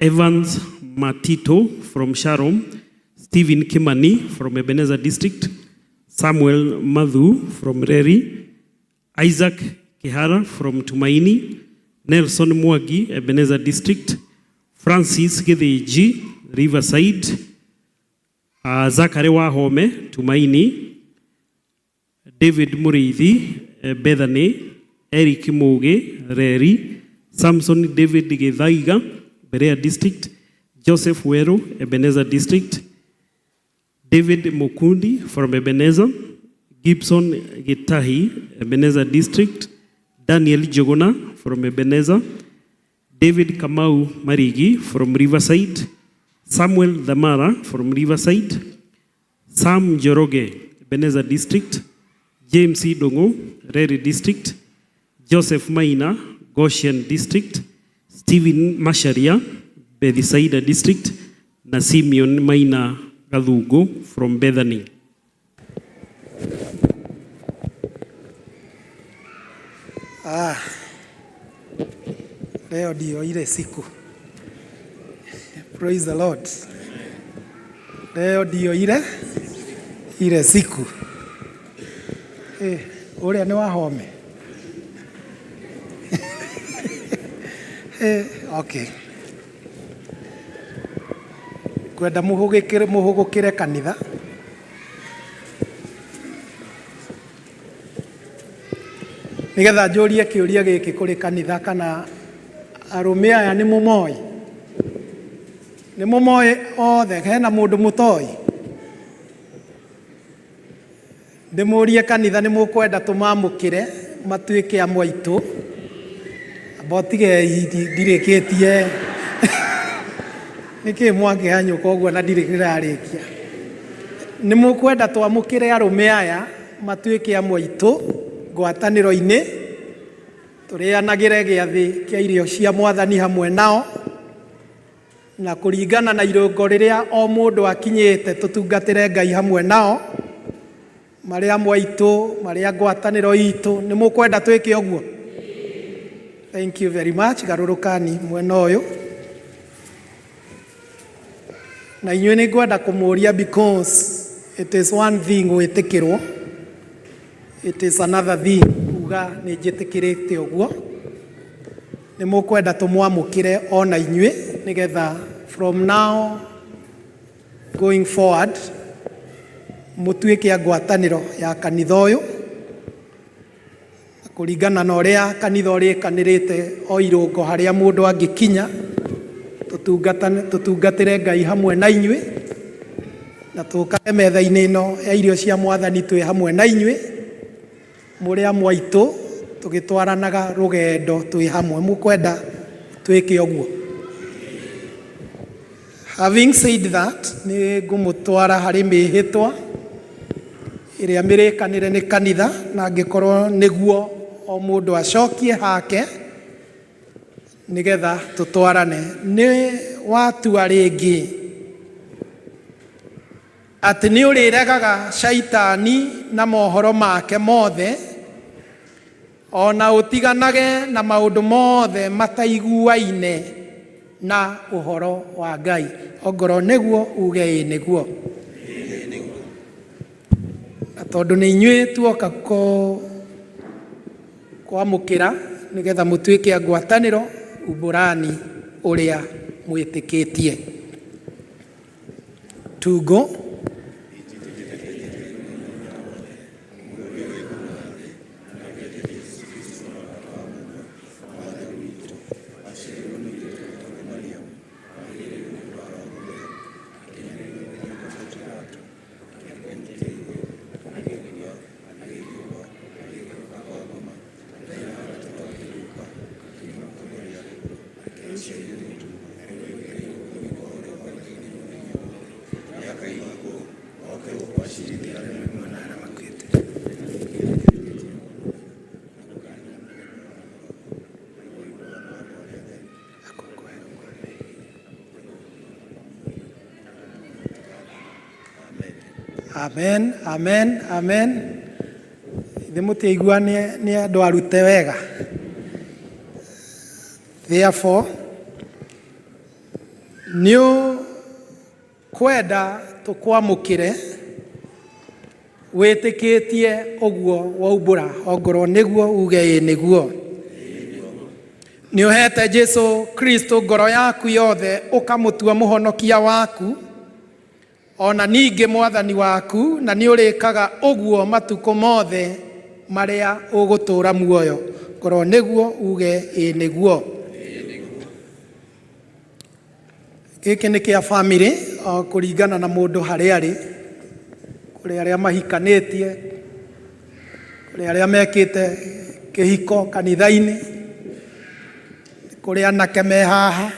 Evans Matito from Sharon, Stephen Kimani from Ebenezer District, Samuel Madhu from Reri, Isaac Kihara from Tumaini, Nelson Mwagi, Ebenezer District, Francis Githiji, Riverside, Zachary Wahome, Tumaini, David Muriithi, Bethany, Eric Muge, Reri, Samson David Githaiga, Berea District, Joseph Weru, Ebenezer District, David Mukundi from Ebenezer, Gibson Gitahi, Ebenezer District, Daniel Jogona from Ebenezer, David Kamau Marigi from Riverside, Samuel Damara from Riverside, Sam Joroge, Ebenezer District, James Idongo, Reri District, Joseph Maina, Goshen District, Stephen Masharia, Bethsaida District, na Simeon Maina Gathugo from Bethany. Ah, leo ndio ile siku. Praise the Lord. Leo ndio ile siku. Eh, uria ni wahome. Eh, okay. Kwenda muhugukire muhugukire kanitha. Nigetha njũrie kĩũria gĩkĩ kũrĩ kanitha, kana arũme aya nĩ mũmoĩ? Nĩ mũmoĩ othe? Hena mũndũ mũtoĩ? Ndĩmũrie kanitha, nĩ mũkwenda tũmamũkĩre matuĩke amwe aitũ? Amba ũtige, ndirĩkĩtie. Nĩkĩ mwangĩhanyũka ũguo na ndirĩ ndĩrarĩkia? Nĩ mũkwenda twamũkĩre arũme aya matuĩke amwe aitũ ngwatanĩro-inĩ, tũrĩanagĩre gĩathĩ kĩa irio cia Mwathani hamwe nao, na kũringana na irũngo rĩrĩa o mũndũ akinyĩte tũtungatĩre Ngai hamwe nao marĩ amwe aitũ, marĩ a ngwatanĩro itũ? Nĩ mũkwenda twĩke ũguo? Thank you very much. Garũrũkani mwena ũyũ. Na inyuĩ nĩ ngwenda kũmũria because it is one thing gwĩtĩkĩrwo, it is another thing kuga nĩ njĩtĩkĩrĩte ũguo. Nĩ mũkwenda tũmwamũkĩre ona inyuĩ nĩgetha from now going forward mũtuĩke a ngwatanĩro ya kanitha ũyũ kũringana na ũrĩa kanitha ũrĩkanĩrĩte o irũngo harĩa mũndũ angĩkinya tũtungatĩre Ngai hamwe na inyuĩ na tũkage metha-inĩ ĩno ya irio cia mwathani twĩ hamwe na inyuĩ mũrĩ amwe aitũ tũgĩtwaranaga rũgendo twĩ hamwe. Mũkwenda twĩke ũguo? Having said that, nĩ ngũmũtwara harĩ mĩhĩtwa ĩrĩa mĩrĩkanĩre nĩ kanitha, na angĩkorwo nĩguo o mũndũ acokie hake nĩgetha tũtwarane. Nĩ watua rĩngĩ atĩ nĩ ũrĩregaga caitani na mohoro make mothe, ona ũtiganage na maũndũ mothe mataiguaine na ũhoro wa Ngai. Ongorwo nĩguo uge ĩ nĩguo. Na tondũ nĩ inyuĩ tuoka kwamũkĩra nĩgetha mũtuĩke a ngwatanĩro, umbũrani ũrĩa mwĩtĩkĩtie. Tungo. Amen, amen, amen. Ithe mũtiaigua nĩ andũ arute wega. Therefore, nĩ ũkwenda tũkwamũkĩre wĩtĩkĩtie ũguo waumbũra, ongorwo nĩguo uge ĩ nĩguo. Nĩ ũhete Jesu Kristo ngoro yaku yothe ũkamũtua mũhonokia waku ona ningĩ mwathani waku, na nĩ ũrĩkaga ũguo matukũ mothe marĩa ũgũtũũra muoyo. Ngorwo nĩguo uge ĩ nĩguo. Gĩkĩ nĩ kĩa family o kũringana na mũndũ harĩa arĩ, kũrĩ arĩa mahikanĩtie, kũrĩ arĩa mekĩte kĩhiko kanitha-inĩ, kũrĩ anake me haha,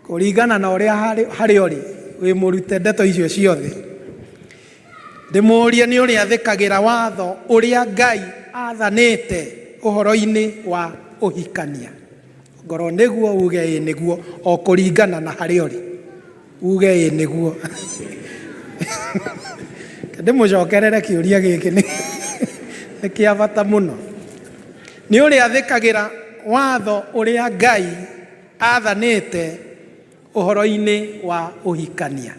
kũringana na ũrĩa harĩa ũrĩ wĩ mũrute ndeto icio ciothe. Ndĩmũrie nĩ ũrĩa athĩkagĩra watho ũrĩa Ngai athanĩte ũhoro-inĩ wa ũhikania. Ngorwo nĩguo uge ĩ nĩguo, o kũringana na harĩa ũrĩ uge ĩ nĩguo. Ndĩmũcokerere kĩũria gĩkĩ nĩ kĩa bata mũno. Nĩ ũrĩa athĩkagĩra watho ũrĩa Ngai athanĩte ũhoro-inĩ wa ũhikania.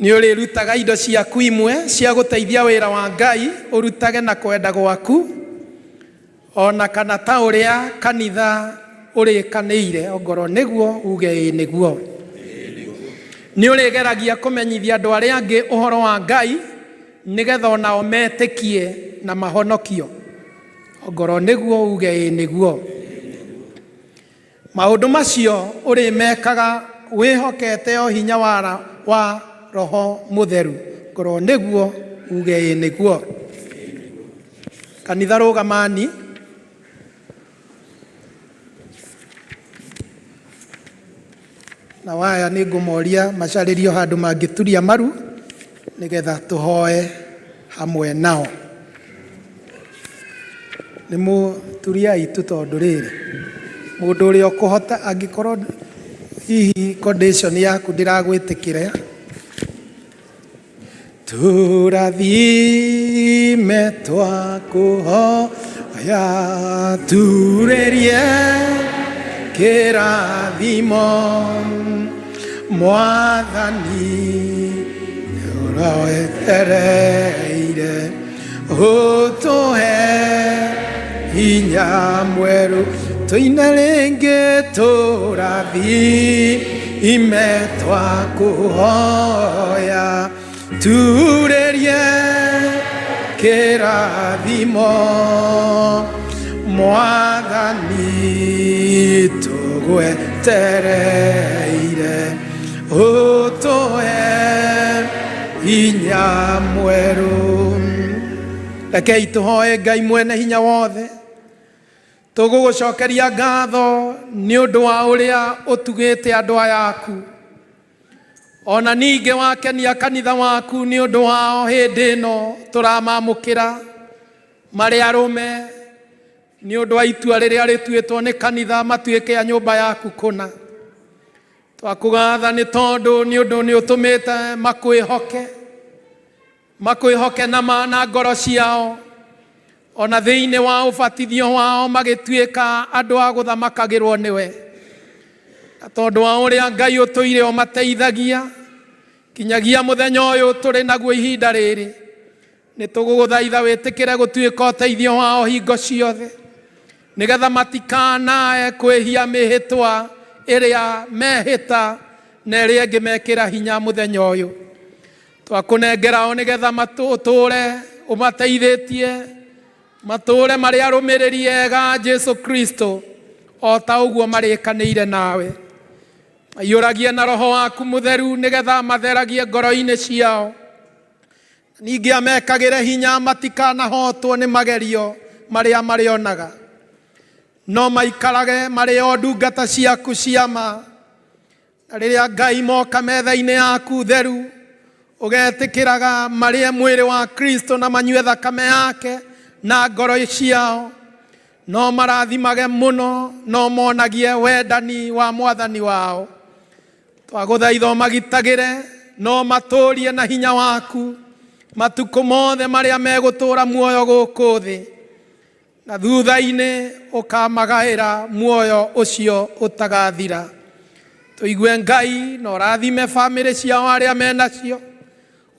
Nĩ ũrĩrutaga indo ciaku imwe cia gũteithia wĩra wa Ngai, ũrutage na kwenda gwaku, ona kana ta ũrĩa kanitha ũrĩkanĩire. Ongorwo nĩguo uge ĩ nĩguo. Nĩ ũrĩgeragia kũmenyithia andũ arĩa angĩ ũhoro wa Ngai nĩgetha onao metĩkie na mahonokio. Ongorwo nĩguo uge ĩ nĩguo. Maũndũ macio ũrĩmekaga wĩhokete o hinya wa Roho Mũtheru. Ngorwo nĩguo uge ĩ nĩguo. Kanitha rũgamani. Na waya nĩ ngũmoria macarĩrio handũ mangĩturia maru nĩgetha tũhoe hamwe nao. Nĩ mũturiai tu tondũ rĩrĩ mũndũ ũrĩa ũkũhota angĩkorwo hihi condition yaku ndĩragwĩtĩkĩra. Tũrathime twakũhoya. Twakuhoya turĩrie kĩrathimo Mwathani ũroetereire ũtũhe hinya mwerũ tũine rĩngĩ tũrathime twakuhoya turĩrie kĩrathimo Mwathani tũgwetereire ũtũhe hinya mwerũ. Rekei tũhoe Ngai mwene hinya wothe. Tũgũgũcokeria ngatho nĩ ũndũ wa ũrĩa ũtugĩte andũ aya aku, ona ningĩ wakenia kanitha waku nĩ ũndũ wao hĩndĩ ĩno tũramamũkĩra marĩ arũme nĩ ũndũ wa itua rĩrĩa rĩtuĩtwo nĩ kanitha matuĩke a nyũmba yaku kũna. Twakũgatha nĩ tondũ nĩ ũndũ nĩ ũtũmĩte makwĩhoke, makwĩhoke na ma na ngoro ciao, ona thĩinĩ wa ũbatithio wao magĩtuĩka andũ a gũthamakagĩrwo nĩwe. Na tondũ wa ũrĩa Ngai ũtũire ũmateithagia kinyagia mũthenya ũyũ tũrĩ naguo ihinda rĩrĩ, nĩ tũgũgũthaitha wĩtĩkĩre gũtuĩka ũteithio wao hingo ciothe, nĩgetha matikanae kwĩhia mĩhĩtwa ĩrĩa mehĩta na ĩrĩa ĩngĩ mekĩra hinya mũthenya ũyũ. Twakũnengera o nĩgetha ũtũũre ũmateithĩtie, matũũre marĩ arũmĩrĩri ega a Jesu Kristo o ta ũguo marĩkanĩire nawe. Maiyũragie na Roho waku mũtheru nĩgetha matheragie ngoro-inĩ ciao, ningĩ amekagĩre hinya matikanahotwo nĩ magerio marĩa marĩonaga, no maikarage marĩ o ndungata ciaku cia ma. Na rĩrĩa Ngai moka metha-inĩ yaku theru, ũgetĩkĩraga marĩe mwĩrĩ wa Kristo na manyue thakame yake na ngoro ciao, no marathimage mũno, no monagie wendani wa Mwathani wao. Twagũthaitha ũmagitagĩre, no matũũrie na hinya waku matukũ mothe marĩa megũtũũra muoyo gũkũ thĩ, na thutha-inĩ ũkamagaĩra muoyo ũcio ũtagathira. Tũigue Ngai na ũrathime bamĩrĩ ciao arĩa menacio,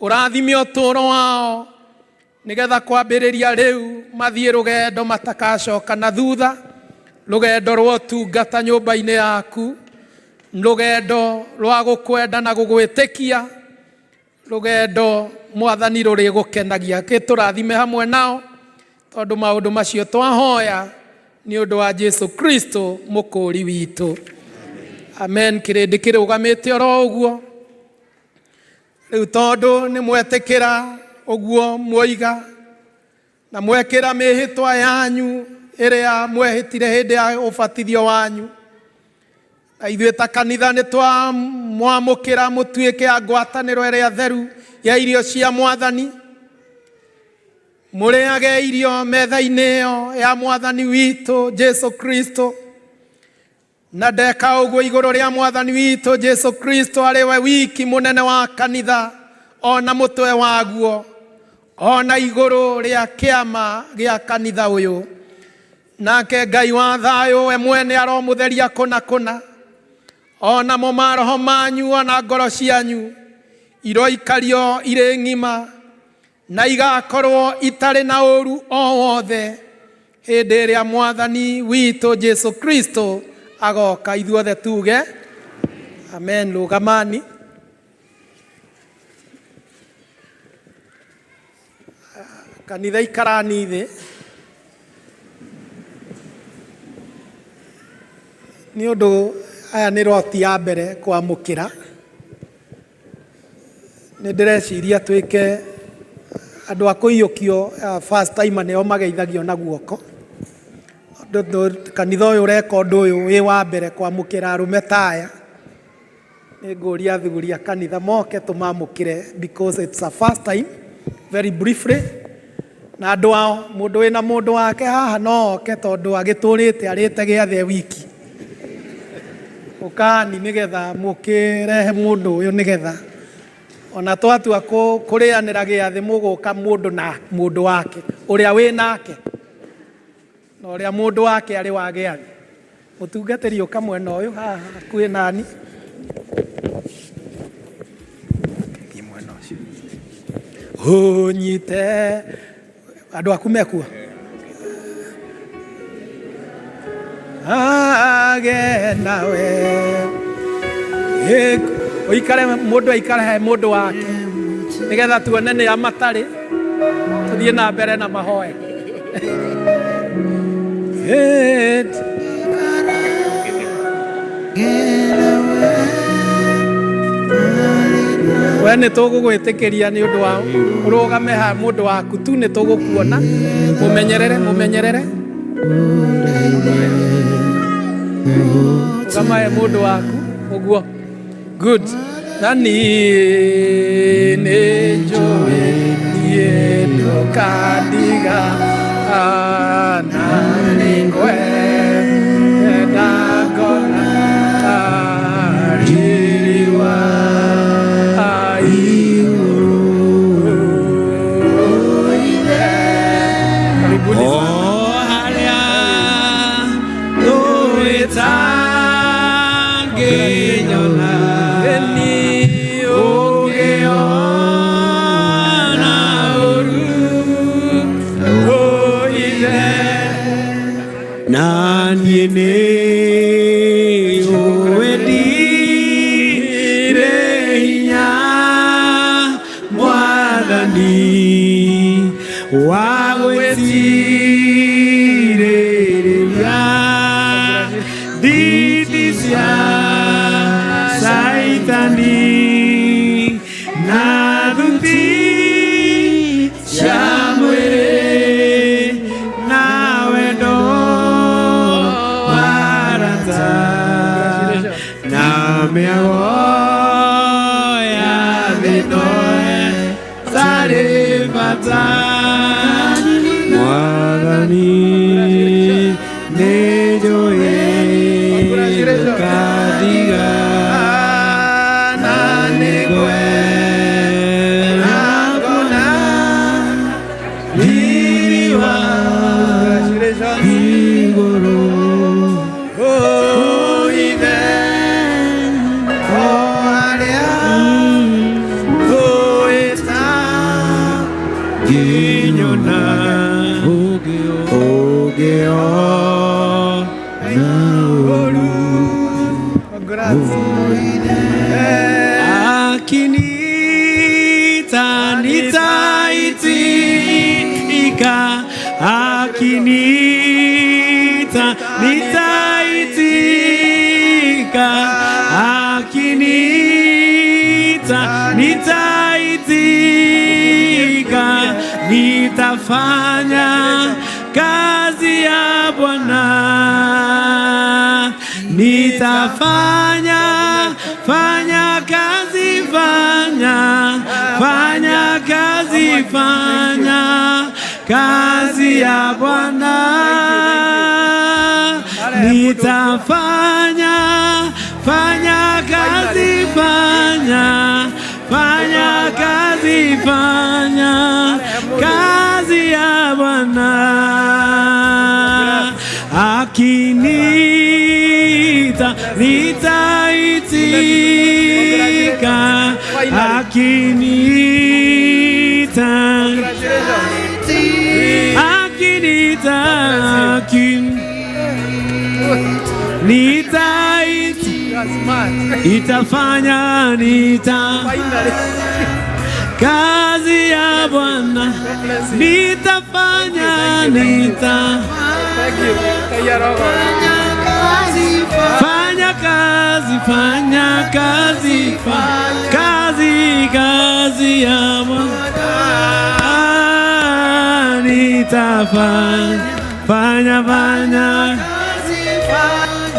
ũrathime ũtũũro wao, nĩgetha kwambĩrĩria rĩu mathiĩ rũgendo matakacoka na thutha, rũgendo rwa ũtungata nyũmba-inĩ yaku, rũgendo rwa gũkwenda na gũgwĩtĩkia, rũgendo Mwathani rũrĩgũkenagia. Gĩtũrathime hamwe nao, tondũ maũndũ macio twahoya nĩ ũndũ wa Jesu Kristo mũkũũri witũ. Amen. Kĩrĩndĩ kĩrũgamĩte oro ũguo rĩu, tondũ nĩ mwetĩkĩra ũguo mwoiga na mwekĩra mĩhĩtwa yanyu ĩrĩa mwehĩtire hĩndĩ ya ũbatithio wanyu, na ithuĩ ta kanitha nĩ twamwamũkĩra mũtuĩke a ngwatanĩro ĩrĩa theru ya irio cia Mwathani. Mũrĩage irio metha-inĩ ĩyo ya Mwathani witũ Jesu Kristo, na ndeka ũguo igũrũ rĩa Mwathani witũ Jesu Kristo arĩ we wiki mũnene wa kanitha ona mũtwe waguo, ona igũrũ rĩa kĩama gĩa kanitha ũyũ. Nake Ngai wa thayũ we mwene aromũtheria kũna kũna, onamo maroho manyu ona ngoro cianyu iroikario irĩ ng'ima na igakorwo itarĩ na ũru o wothe hĩndĩ ĩrĩa Mwathani witũ Jesu Kristo agoka. Ithuothe tuge amen. Rũgamani. Kanitha ikarani thĩ nĩ ũndũ aya nĩ roti ya mbere kwamũkĩra. Nĩ ndĩreciria twĩke andũ a kũiyũkio first timer nĩo mageithagio na guoko. Kanitha ũyũ ũreka ũndũ ũyũ wĩ wa mbere kwamũkĩra arũme ta aya. Nĩ ngũria athuri a kanitha moke tũmamũkĩre because it's a first time, very briefly. Na andũ ao, mũndũ wĩna mũndũ wake haha no oke tondũ agĩtũrĩte arĩte gĩathĩ wiki. Ũkani nĩgetha mũkĩrehe mũndũ ũyũ nĩgetha ona twatua kũrĩanĩra gĩathĩ mũgũka mũndũ na mũndũ wake ũrĩa wĩ nake. Na ũrĩa mũndũ wake arĩ wa gĩathĩ. Mũtungatĩri ũka mwena ũyũ haha hakuhĩ nani. Thiĩ mwena ũcio. Ũnyite andũ aku mekuo. Age nawe. Ũikare mũndũ aikare he mũndũ wake nĩgetha tuone nĩ a matarĩ tũthiĩ na mbere na mahoya. We nĩ tũgũgwĩtĩkĩria nĩ ũndũ wa ũrũgame ha mũndũ waku tu nĩ tũgũkuona. Mũmenyerere, mũmenyerere. Rũgama he mũndũ waku ũguo. Good. Na niĩ nĩ njũĩ niĩ ndũkandiga na nĩngwenda ngona riri wa igũrũ. Karibuni sana. O harĩa ũtangĩnyona, ũngĩona ũru, Ithe. Na niĩ nĩ ũĩ ndirĩ hinya, Mwathani, wa gwĩtirĩrĩria nditi cia Caitani na thuti cia mwĩrĩ na wendo wa arata na mĩago ya thĩ ĩno ĩtarĩ bata. Mwathani, nĩ njũĩ ndũkandiga na nĩngwenda kuona riri wa igũrũ. Ithe, o harĩa ũtangĩnyona, ũngĩona ũru. Akinita nitaitika, akinita nitaitika, akinita nitaitika, nitafanya kazi ya Bwana, nitafanya fanya kazi, fanya fanya kazi, fanya kazi ya Bwana, nitafanya fanya kazi, fanya fanya kazi, fanya kazi ya Bwana. Akinita nitaitika, akinita, akinita, akinita, itafanya nita kazi ya Bwana, nitafanya nita fanya kazi, fanya kazi, kazi, kazi ya Bwana, nitafanya fanya fanya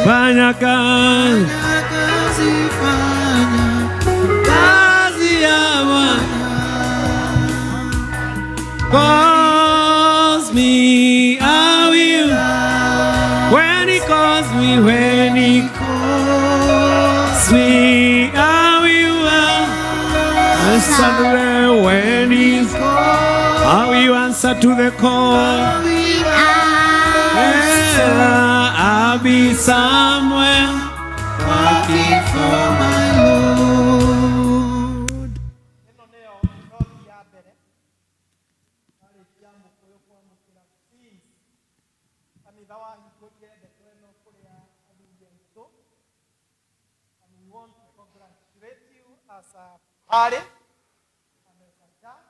fanya kazi, kazi ya Bwana. Calls me, I will. When he calls me, when he calls me, I will answer to the when he I will answer to the call. Yeah, I'll be somewhere working for my Lord. Kanitha wahingũrire ndeto ĩno kũrĩ athuri aitũ, and we want to congratulate you as a party and as a church.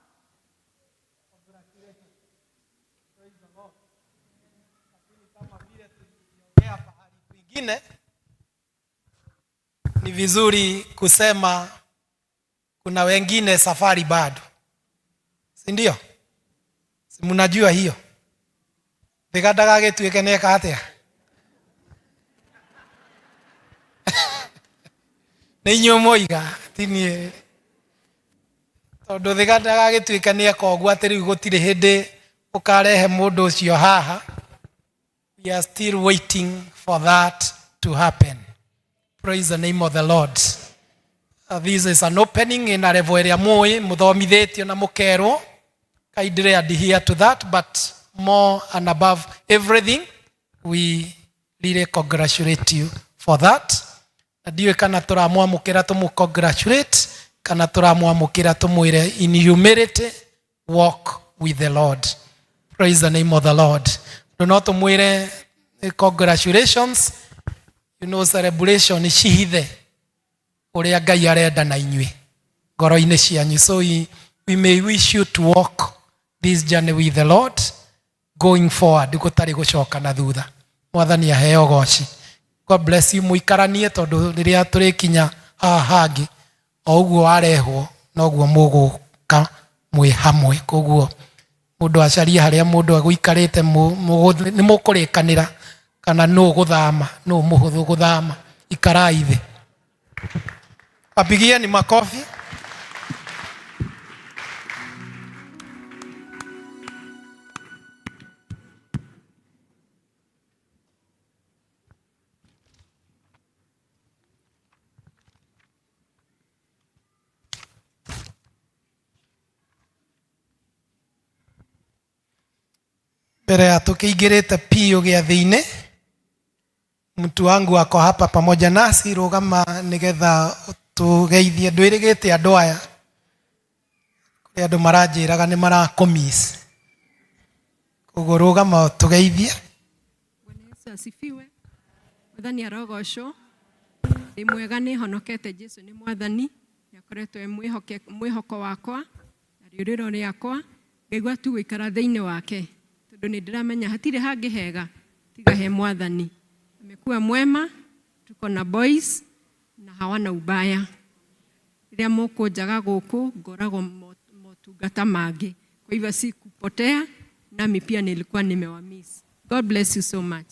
Congratulations. Praise the Lord. Lakini kama vile tuliongea pahali kwingine, ni vizuri kusema kuna wengine safari bado, si ndio? Si mnajua hiyo thiga ndagagĩtuĩke nĩeka atĩa nĩ inyuĩ mwoiga ti niĩ tondũ thiga ndagagĩtuĩke nĩeka ũguo atĩ rĩu gũtirĩ hĩndĩ ũkarehe mũndũ ũcio haha. We are still waiting for that to happen. Praise the name of the Lord. This is an opening in a level ĩrĩa mũĩ mũthomithĩtio na mũkerwo. Kindly adhere to that, but more and above everything, we really congratulate you for that. Na ndiũĩ kana tũramwamũkĩra tũmũ congratulate kana tũramwamũkĩra tũmwĩre in humility walk with the Lord. Praise the name of the Lord. Ndũ no tũmwĩre congratulations, celebration cihithe ũrĩa Ngai arenda na inyuĩ ngoro-inĩ cianyu. So we may wish you to walk this journey with the Lord going forward gũtarĩ gũcoka na thutha. Mwathani aheo goci. God bless you. Mũikaranie tondũ rĩrĩa tũrĩkinya haha hangĩ o ũguo warehwo noguo mũgũka mwĩ hamwe. Koguo mũndũ acarie harĩa mũndũ agũikarĩte, nĩ mũkũrĩkanĩra kana nũ gũthama, nũ mũhũthũ gũthama. Ikarai thĩ. Wapigieni makofi. Mbere ya tukiingirite piũ gĩathĩ-inĩ, mtu wangu ako hapa pamoja nasi, rũgama nĩgetha tũgeithie. Ndwĩrĩgĩte andũ aya, kũrĩ andũ maranjĩraga nĩ marakũmiss, koguo rũgama tũgeithie. Yesu asifiwe. Mwathani arogocwo. Ndĩ mwega, nĩ honokete. Jesu nĩ mwathani, nĩ akoretwo e mwĩhoko wakwa na rĩũrĩro rĩakwa. Ngaigua tu gũikara thĩinĩ wake tondũ nĩ ndĩramenya hatirĩ hangĩ hega tiga he mwathani. Amekuwa mwema, tuko na boys na hawana ubaya. Rĩrĩa mũkũnjaga gũkũ ngoragwo motungata mangĩ, kwa hivyo sikupotea, nami pia nilikuwa nimewamiss. God bless you so much.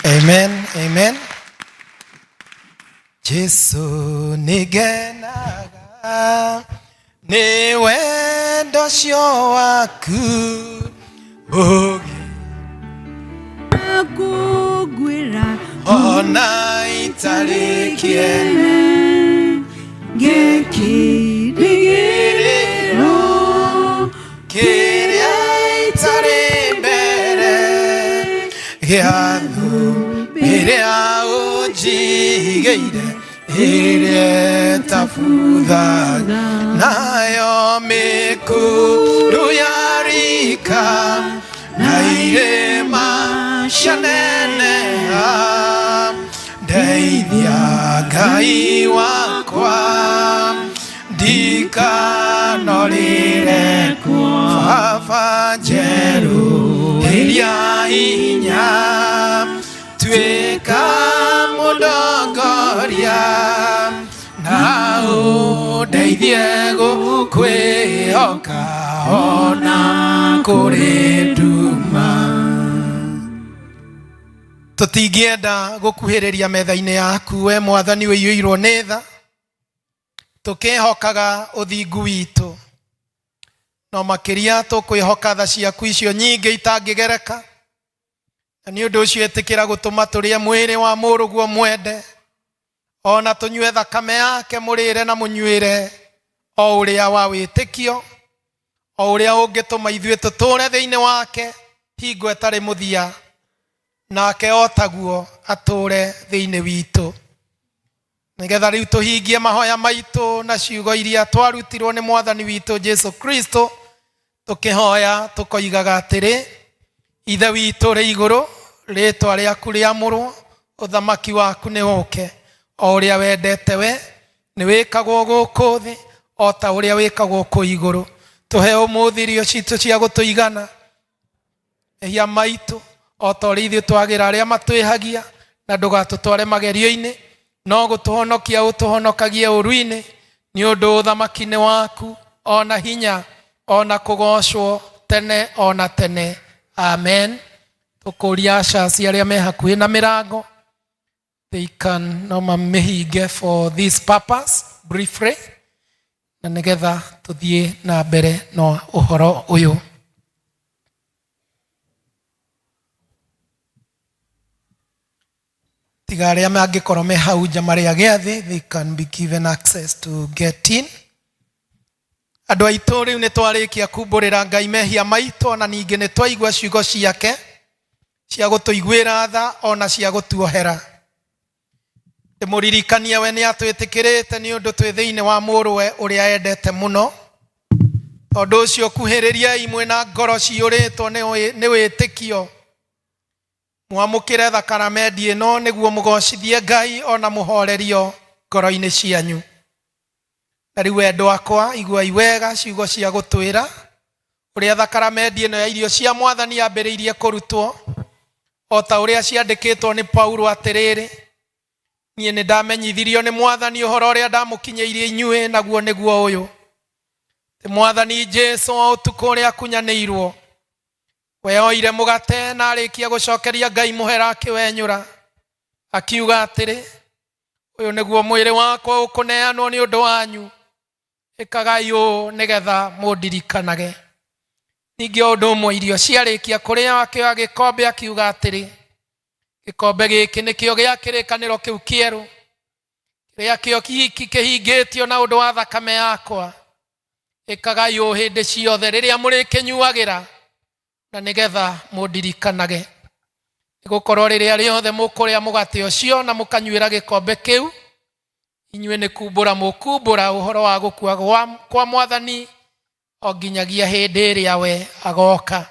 Amen, amen. Jesu nĩngenaga nĩ wendo ũcio waku ũgĩ kũngwĩra ona itarĩ kĩene ngekĩrĩgĩrĩro kĩrĩa itarĩ mbere gĩa thũ ĩrĩa ũnjigĩire ĩrĩa ĩtabutha nayo mĩkuru ya rika na irĩma cianeneha ndeithia Ngai wakwa ndikanorĩre baba njerũ ĩrĩa hinya tuĩka mũndongoria na ũndeithie gũkwĩhoka ona kũrĩ nduma. Tũtingĩenda gũkuhĩrĩria metha-inĩ yaku we mwathani ũiyũirwo nĩ tha, tũkĩhokaga ũthingu witũ, no makĩria tũkwĩhoka tha ciaku icio nyingĩ itangĩgereka. Na nĩ ũndũ ũcio ĩtĩkĩra gũtũma tũrĩe mwĩrĩ wa mũrũguo mwende, ona tũnyue thakame yake mũrĩre na mũnyuĩre o ũrĩa wa wĩtĩkio, o ũrĩa ũngĩtũma ithuĩ tũtũre thĩinĩ wake hingo ĩtarĩ mũthia. Nake o taguo atũũre thĩinĩ witũ, nĩgetha rĩu tũhingie mahoya maitũ na ciugo iria twarutirwo nĩ Mwathani witũ Jesu Kristo, tũkĩhoya tũkoigaga atĩrĩ: Ithe witũ ũrĩ igũrũ, rĩtwa rĩaku rĩamũrwo, ũthamaki waku nĩ ũke, o ũrĩa wendete we nĩ wĩkagwo gũkũ thĩ o ta ũrĩa wĩkagwo kũu igũrũ. Tũhe ũmũthĩ irio citũ cia gũtũigana, mehia maitũ o ta ũrĩa ithuĩ twagĩra arĩa matwĩhagia, na ndũgatũtware magerio-inĩ, no gũtũhonokia ũtũhonokagie ũru-inĩ, nĩ ũndũ ũthamaki nĩ waku, ona hinya, ona kũgocwo tene ona tene. Amen. Tũkũria ushers arĩa me hakuhĩ na mĩrango, they can no mamĩhinge for this purpose briefly, na nĩgetha tũthiĩ na mbere na ũhoro ũyũ. Tiga arĩa mangĩkorwo me hau nja marĩ a gĩathĩ, they can be given access to get in. Andũ aitũ, rĩu nĩ twarĩkia kumbũrĩra Ngai mehia maitũ, na ningĩ nĩ twaigua ciugo ciake cia gũtũiguĩra tha ona cia gũtuohera. Ndĩmũririkanie we nĩ atwĩtĩkĩrĩte nĩ ũndũ twĩ thĩinĩ wa mũrũwe ũrĩa endete mũno. Tondũ ũcio kuhĩrĩriai mwĩna ngoro ciyũrĩtwo nĩ wĩtĩkio, mwamũkĩre thakaramendi ĩno nĩguo mũgocithie Ngai ona mũhorerio ngoro-inĩ cianyu. Na rĩu wendo akwa, iguai wega ciugo cia gũtwĩra ũrĩa thakaramendi ĩno ya irio cia Mwathani yambĩrĩirie kũrutwo, o ta ũrĩa ciandĩkĩtwo nĩ Paulo atĩrĩrĩ: niĩ nĩ ndamenyithirio nĩ Mwathani ũhoro ũrĩa ndamũkinyĩirie inyuĩ, naguo nĩguo ũyũ, atĩ Mwathani Jesu o ũtukũ ũrĩa akunyanĩirwo, we oire mũgate, na arĩkia gũcokeria Ngai mũhera, akĩwenyũra, akiuga atĩrĩ, ũyũ nĩguo mwĩrĩ wakwa ũkũneanwo nĩ ũndũ wanyu, ĩkagai ũũ nĩgetha mũndirikanage. Ningĩ o ũndũ ũmwe irio ciarĩkia kũrĩa, akĩoya gĩkombe, akiuga atĩrĩ, gĩkombe gĩkĩ nĩkĩo gĩa kĩrĩkanĩro kĩu kĩerũ, kĩrĩa kĩo kĩhingĩtio na ũndũ wa thakame yakwa, ĩkagai ũũ hĩndĩ ciothe rĩrĩa mũrĩkĩnyuagĩra na nĩgetha mũndirikanage. Nĩgũkorwo rĩrĩa rĩothe mũkũrĩa mũgate ũcio na mũkanyuĩra gĩkombe kĩu, inyuĩ nĩ kumbũra mũkumbũra ũhoro wa gũkua kwa Mwathani o nginyagia hĩndĩ ĩrĩa we agoka.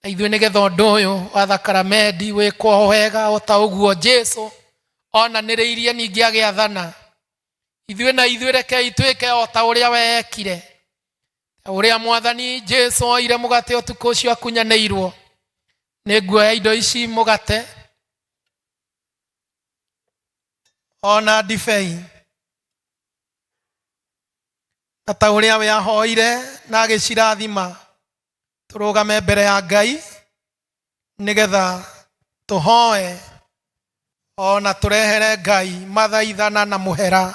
Na ithuĩ nĩgetha ũndũ ũyũ wa thakaramendi wĩkwo wega o ta ũguo Jesu onanĩrĩirie ningĩ agĩathana, ithuĩ na ithuĩ rekei twĩke o ta ũrĩa we ekire. Ta ũrĩa Mwathani Jesu oire mũgate ũtukũ ũcio akunyanĩirwo, nĩ nguoya indo ici, mũgate ona ndibei, na ta ũrĩa we ahoire na agĩcirathima, tũrũgame mbere ya Ngai nĩgetha tũhoe ona tũrehere Ngai mathaithana na mũhera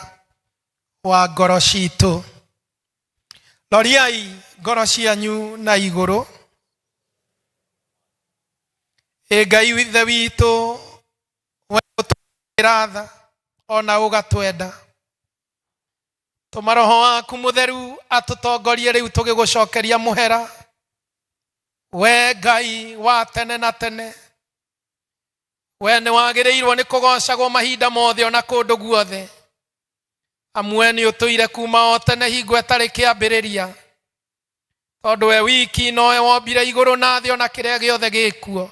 wa ngoro citũ. Roriai ngoro cianyu na igũrũ. Ĩ Ngai Ithe witũ, we ũtũĩra tha ona ũgatwenda, tũma Roho waku Mũtheru atũtongorie rĩu tũgĩgũcokeria mũhera. We Ngai wa tene na tene, we nĩ wagĩrĩirwo nĩ kũgocagwo mahinda mothe ona kũndũ guothe, amu we nĩ ũtũire kuma o tene hingo ĩtarĩ kĩambĩrĩria, tondũ we wiki nowe wombire igũrũ na thĩ ona kĩrĩa gĩothe gĩkuo.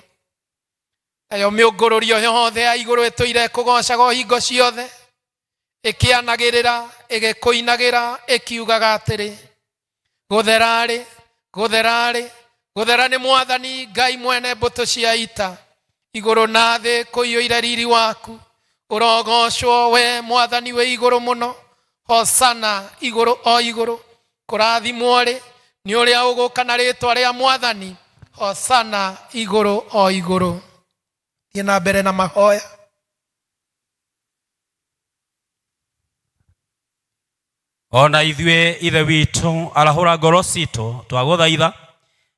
Nayo mĩũngũrũrio yothe ya igũrũ ĩtũire kũgocagwo hingo ciothe, ĩkĩanagĩrĩra, ĩgĩkũinagĩra, ĩkiugaga atĩrĩ: gũtherarĩ, gũtherarĩ, gũthera nĩ Mwathani Ngai mwene mbũtũ cia ita, igũrũ na thĩ kũiyũire riri waku. Ũrogocwo we Mwathani wĩ igũrũ mũno, hosana igũrũ o igũrũ. Kũrathimwo rĩ nĩ ũrĩa ũgũka na rĩtwa rĩa Mwathani, hosana igũrũ o igũrũ. Thiĩ na mbere na mahoya. Ona ithuĩ, Ithe witũ, arahũra ngoro citũ, twagũthaitha,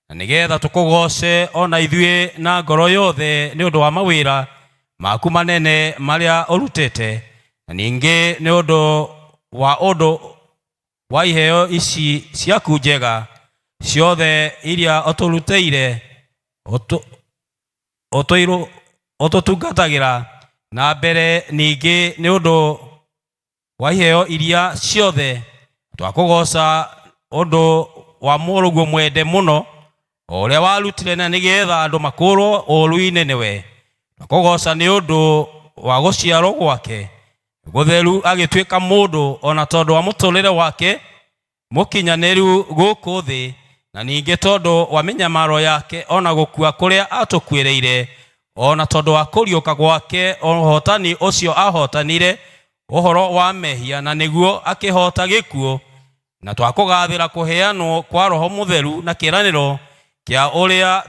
na nĩgetha tũkũgoce ona ithuĩ na ngoro yothe nĩ ũndũ wa mawĩra maku manene marĩa ũrutĩte, na ningĩ nĩ ũndũ wa ũndũ wa iheo ici ciaku njega ciothe iria ũtũrutĩire. Ũtũirũ- Ũtũtungatagĩra na mbere ningĩ nĩ ũndũ wa iheo iria ciothe twakũgooca ũndũ wa mũrũguo mwende mũno o ũrĩa warutire na nĩgetha andũ makũrwo ũũru-inĩ nĩwe. Twakũgooca nĩ ũndũ wa gũciarwo gwake gũtheru agĩtuĩka mũndũ ona tondũ wa mũtũrĩre wake mũkinyanĩru gũkũ thĩ na ningĩ tondũ wa mĩnyamaro yake ona gũkua kũrĩa atũkuĩrĩire ona tondũ wa kũriũka gwake ũhotani ũcio ahotanire ũhoro wa mehia na nĩguo akĩhota gĩkuũ na twakũgathĩra kũheanwo kwa roho mũtheru na kĩĩranĩro kĩa ũrĩa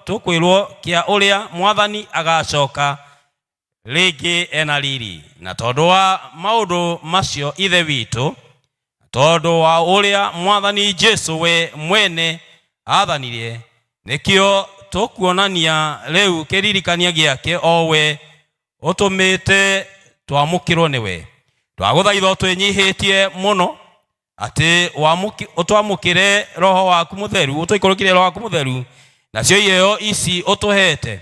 tũkwĩrwo kĩa ũrĩa mwathani agacoka rĩngĩ ena riri na tondũ wa maũndũ macio ithe witũ tondũ wa ũrĩa mwathani Jesu we mwene athanire nĩkĩo tũkuonania rĩu kĩririkania gĩake o we ũtũmĩte twamũkĩrwo nĩwe. Twagũthaitha ũtwĩnyihĩtie mũno atĩ ũtwamũkĩre roho waku mũtheru, ũtũikũrũkĩre roho waku mũtheru, nacio iheo ici ũtũhete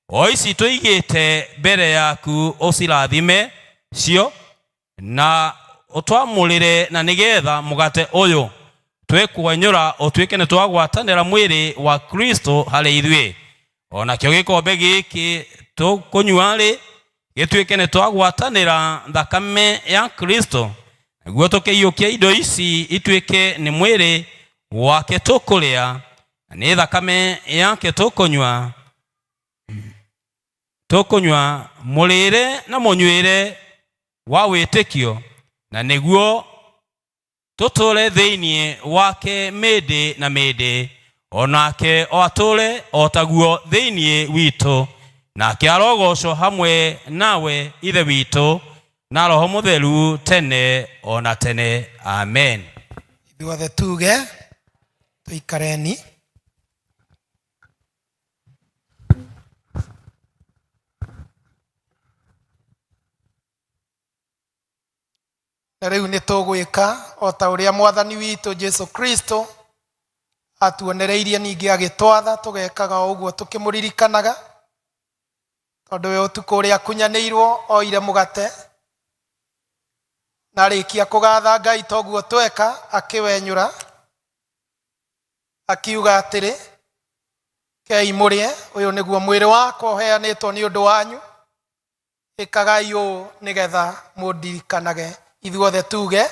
o ici tũigĩte mbere yaku ũcirathime cio na ũtwamũrĩre na nĩgetha mũgate ũyũ twĩkwenyũra ũtuĩke nĩ twagwatanĩra mwĩrĩ wa Kristo harĩ ithuĩ. Onakĩo gĩkombe gĩkĩ tũkũnyua-rĩ gĩtuĩke nĩ twagwatanĩra thakame ya Kristo, nĩguo tũkĩiyũkia indo ici ituĩke nĩ mwĩrĩ wake tũkũrĩa na nĩ thakame yake tũkũnyua mũrĩre na mũnyuĩre wa wĩtĩkio, na nĩguo tũtũre thĩinĩ wake mĩndĩ na mĩndĩ, onake o atũre o taguo thĩinĩ witũ, nake arogocwo hamwe nawe ithe witũ na roho mũtheru tene ona tene. Amen. Ithuothe tuge tũikareni. Na rĩu nĩ tũgwĩka o ta ũrĩa mwathani witũ Jesu Kristo atuonereirie ningĩ agĩtwatha tũgekaga o ũguo tũkĩmũririkanaga, tondũ we ũtukũ ũrĩa akunyanĩirwo oire mũgate na arĩkia kũgatha Ngai toguo tweka, akĩwenyũra akiuga atĩrĩ, kei mũrĩe, ũyũ nĩguo mwĩrĩ wakwa ũheanĩtwo nĩ ũndũ wanyu, ĩkagai ũũ nĩgetha mũndirikanage. Ithuothe tuge.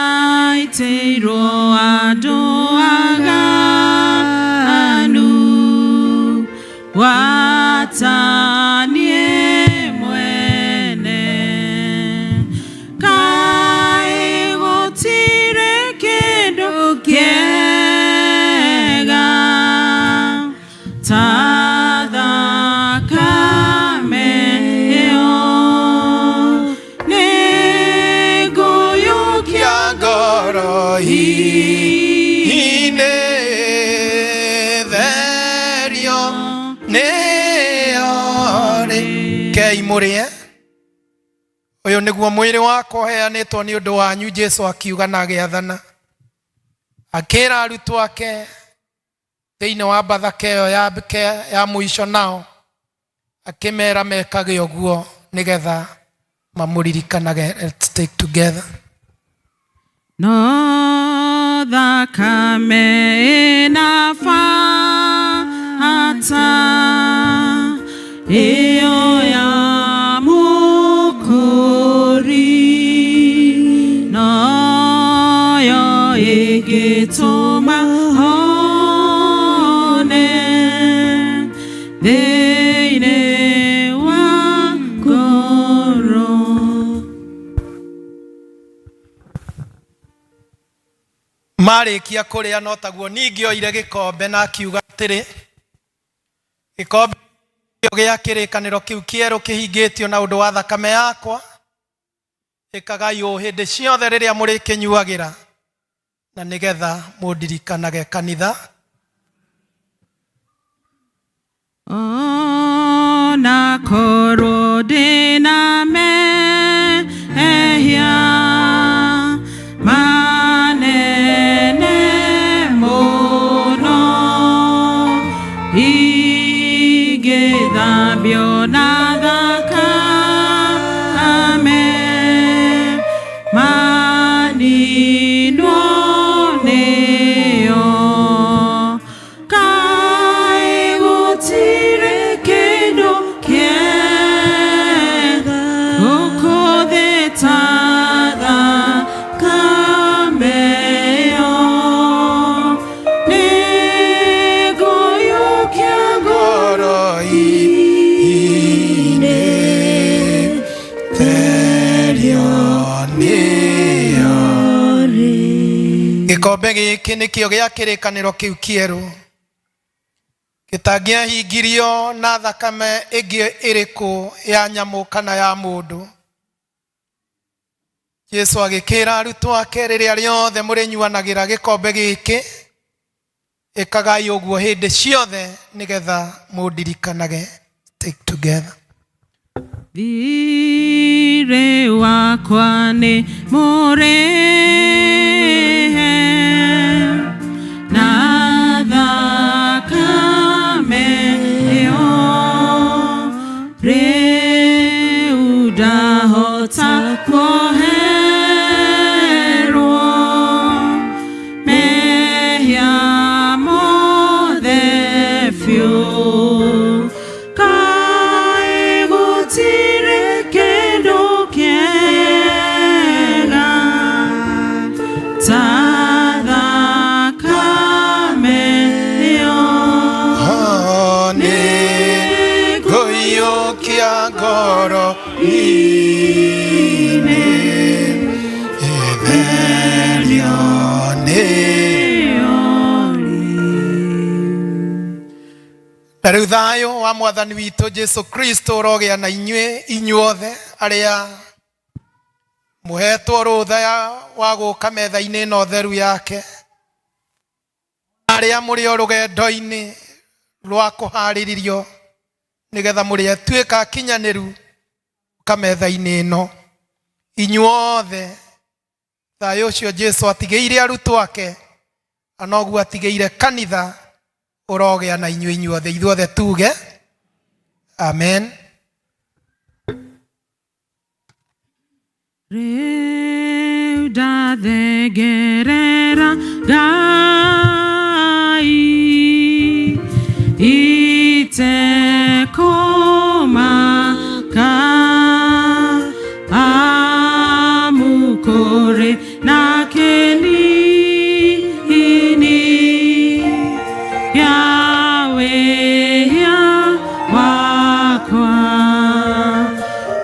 Yaiteirwo andũ aganu watanie mwene kaĩ gũtirĩ kĩndũ kĩega ta thakame ĩyo nĩngũiyũkia ngoro inĩ therio nĩyo rĩ. Kei mũrĩe, ũyũ nĩguo mwĩrĩ wakwa ũheanĩtwo nĩ ũndũ wanyu, Jesu akiuga na agĩathana akĩra arutwo ake thĩinĩ wa bathaka ĩyo ya mũico, nao akĩmera mekage ũguo nĩgetha mamũririkanage. Let's take together. No thakame ĩna bata ĩyo ya mũkũri noyo ĩngĩtũma hone thĩinĩ wa ngoro. Marĩkia kũrĩa no taguo ningĩ oire gĩkombe na akiuga atĩrĩ, gĩkombe gĩa kĩrĩkanĩro kĩu kĩerũ kĩhingĩtio na ũndũ wa thakame yakwa, ĩkagai ũũ hĩndĩ ciothe rĩrĩa mũrĩkĩnyuagĩra Na nĩgetha mũndirikanage kanitha. Ona korwo ndĩna mehia manene mũno, ingĩthambio na thakame, maninwo nĩyo. Kaĩ gũtirĩ kĩndũ kĩega gũkũ thĩ ta thakame ĩyo. Nĩngũiyũkia ngoro-inĩ therio nĩyo. Gĩkombe gĩkĩ nĩkĩo gĩa kĩrĩkanĩro kĩu kĩerũ gĩtangĩahingirio na thakame ĩngĩ ĩrĩkũ ya nyamũ kana ya mũndũ. Jesu agĩkĩra arutwo ake, rĩrĩa rĩothe mũrĩnyuanagĩra gĩkombe gĩkĩ, ĩkagai ũguo hĩndĩ ciothe nĩgetha mũndirikanage. Take together. Thirĩ wakwa nĩ mũrĩhe na thakame ĩyo, rĩu ndahota kuoherwo mehia mothe biũ. Kaĩ gũtirĩ kĩndũ kĩega ta thakame ĩyo. Nĩngũiyũkia ngoro-inĩ therio nĩyo. Na rĩu thayũ wa mwathani witũ Jesu Kristo ũrogĩa na inyuĩ inyuothe arĩa mũhetwo rũtha wa gũka metha-inĩ ĩno theru yake, arĩa mũrĩ o rũgendo-inĩ rwa kũharĩrĩrio nĩgetha mũrĩatuĩka akinyanĩru ka metha-inĩ ĩno. Inyuothe thayũ ũcio Jesu atigĩire arutwo ake na noguo atigĩire kanitha ũrogĩa na inyuĩ inyuothe. Ithuothe tuge amen. Rĩu ndathengerera Ngai itekũmaka, amu kũrĩ na kĩnini gĩa wĩhia wakwa.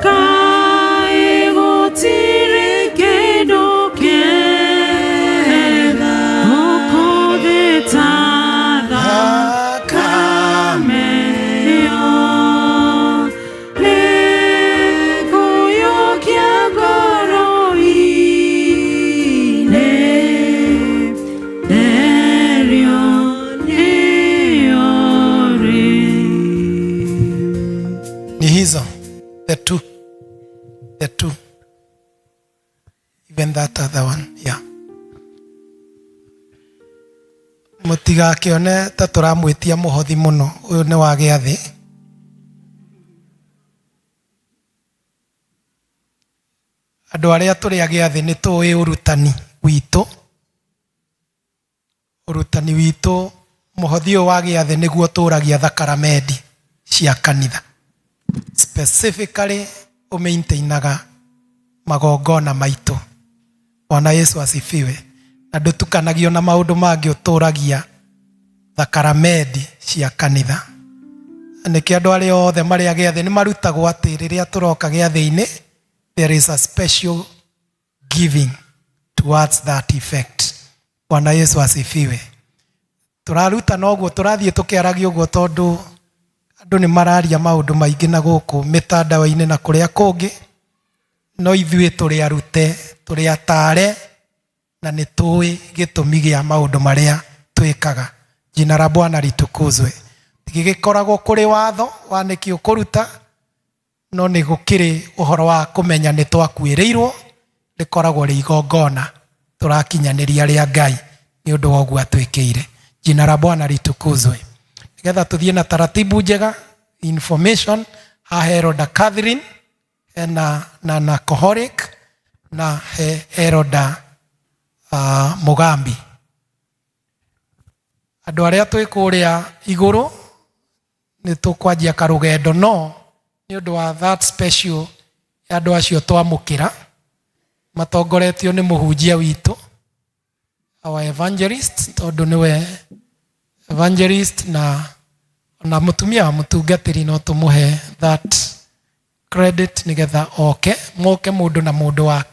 Kaĩ gũtirĩ kĩndũ kĩega gũkũ thĩ ta thakame ĩyo. Nĩngũiyũkia ngoro-inĩ therio nĩyo rĩ. Ni hizo the two, even that other one, yeah. Mũtigakĩone ta tũramwĩtia mũhothi mũno, ũyũ nĩ wa gĩathĩ. Andũ arĩa tũrĩ a gĩathĩ nĩ tũĩ ũrutani witũ, ũrutani witũ mũhothi ũyũ wa gĩathĩ nĩguo tũragia thakaramendi cia kanitha, specifically ũmaintainaga magongona maitũ. Bwana Yesu asifiwe. Na ndũtukanagio na maũndũ mangĩ, ũtũragia thakaramendi cia kanitha. Nĩkĩo andũ arĩa othe marĩ a gĩathĩ nĩ marutagwo atĩ rĩrĩa tũroka gĩathĩ-inĩ there is a special giving towards that effect. Bwana Yesu asifiwe. Tũraruta noguo tũrathiĩ tũkĩaragia ũguo tondũ andũ nĩ mararia maũndũ maingĩ na gũkũ mĩtandao-inĩ na kũrĩa kũngĩ, no ithuĩ tũrĩ arute, tũrĩ atare Na nĩ tũĩ gĩtũmi gĩa maũndũ marĩa twĩkaga. Jina la Bwana litukuzwe. Gĩgĩkoragwo kũrĩ watho wa nĩkĩ ũkũruta, no nĩ gũkĩrĩ ũhoro wa kũmenya nĩ twakuĩrĩirwo, rĩkoragwo rĩ igongona tũrakinyanĩria rĩa Ngai nĩ ũndũ wa ũguo atwĩkĩire. Jina la Bwana litukuzwe. Nĩgetha tũthiĩ na taratibu njega, information haha Elder Catherine hena na Nacoholic na he Elder Mugambi. Andũ arĩa twĩ kũrĩa igũrũ nĩ tũkwanjia karũgendo, no nĩ ũndũ wa that special ya andũ acio twamũkĩra matongoretio nĩ mũhunjia witũ, our evangelist, tondũ nĩwe evangelist na ona mũtumia wa mũtungatĩri, no tũmũhe that credit nĩgetha oke moke mũndũ na mũndũ wa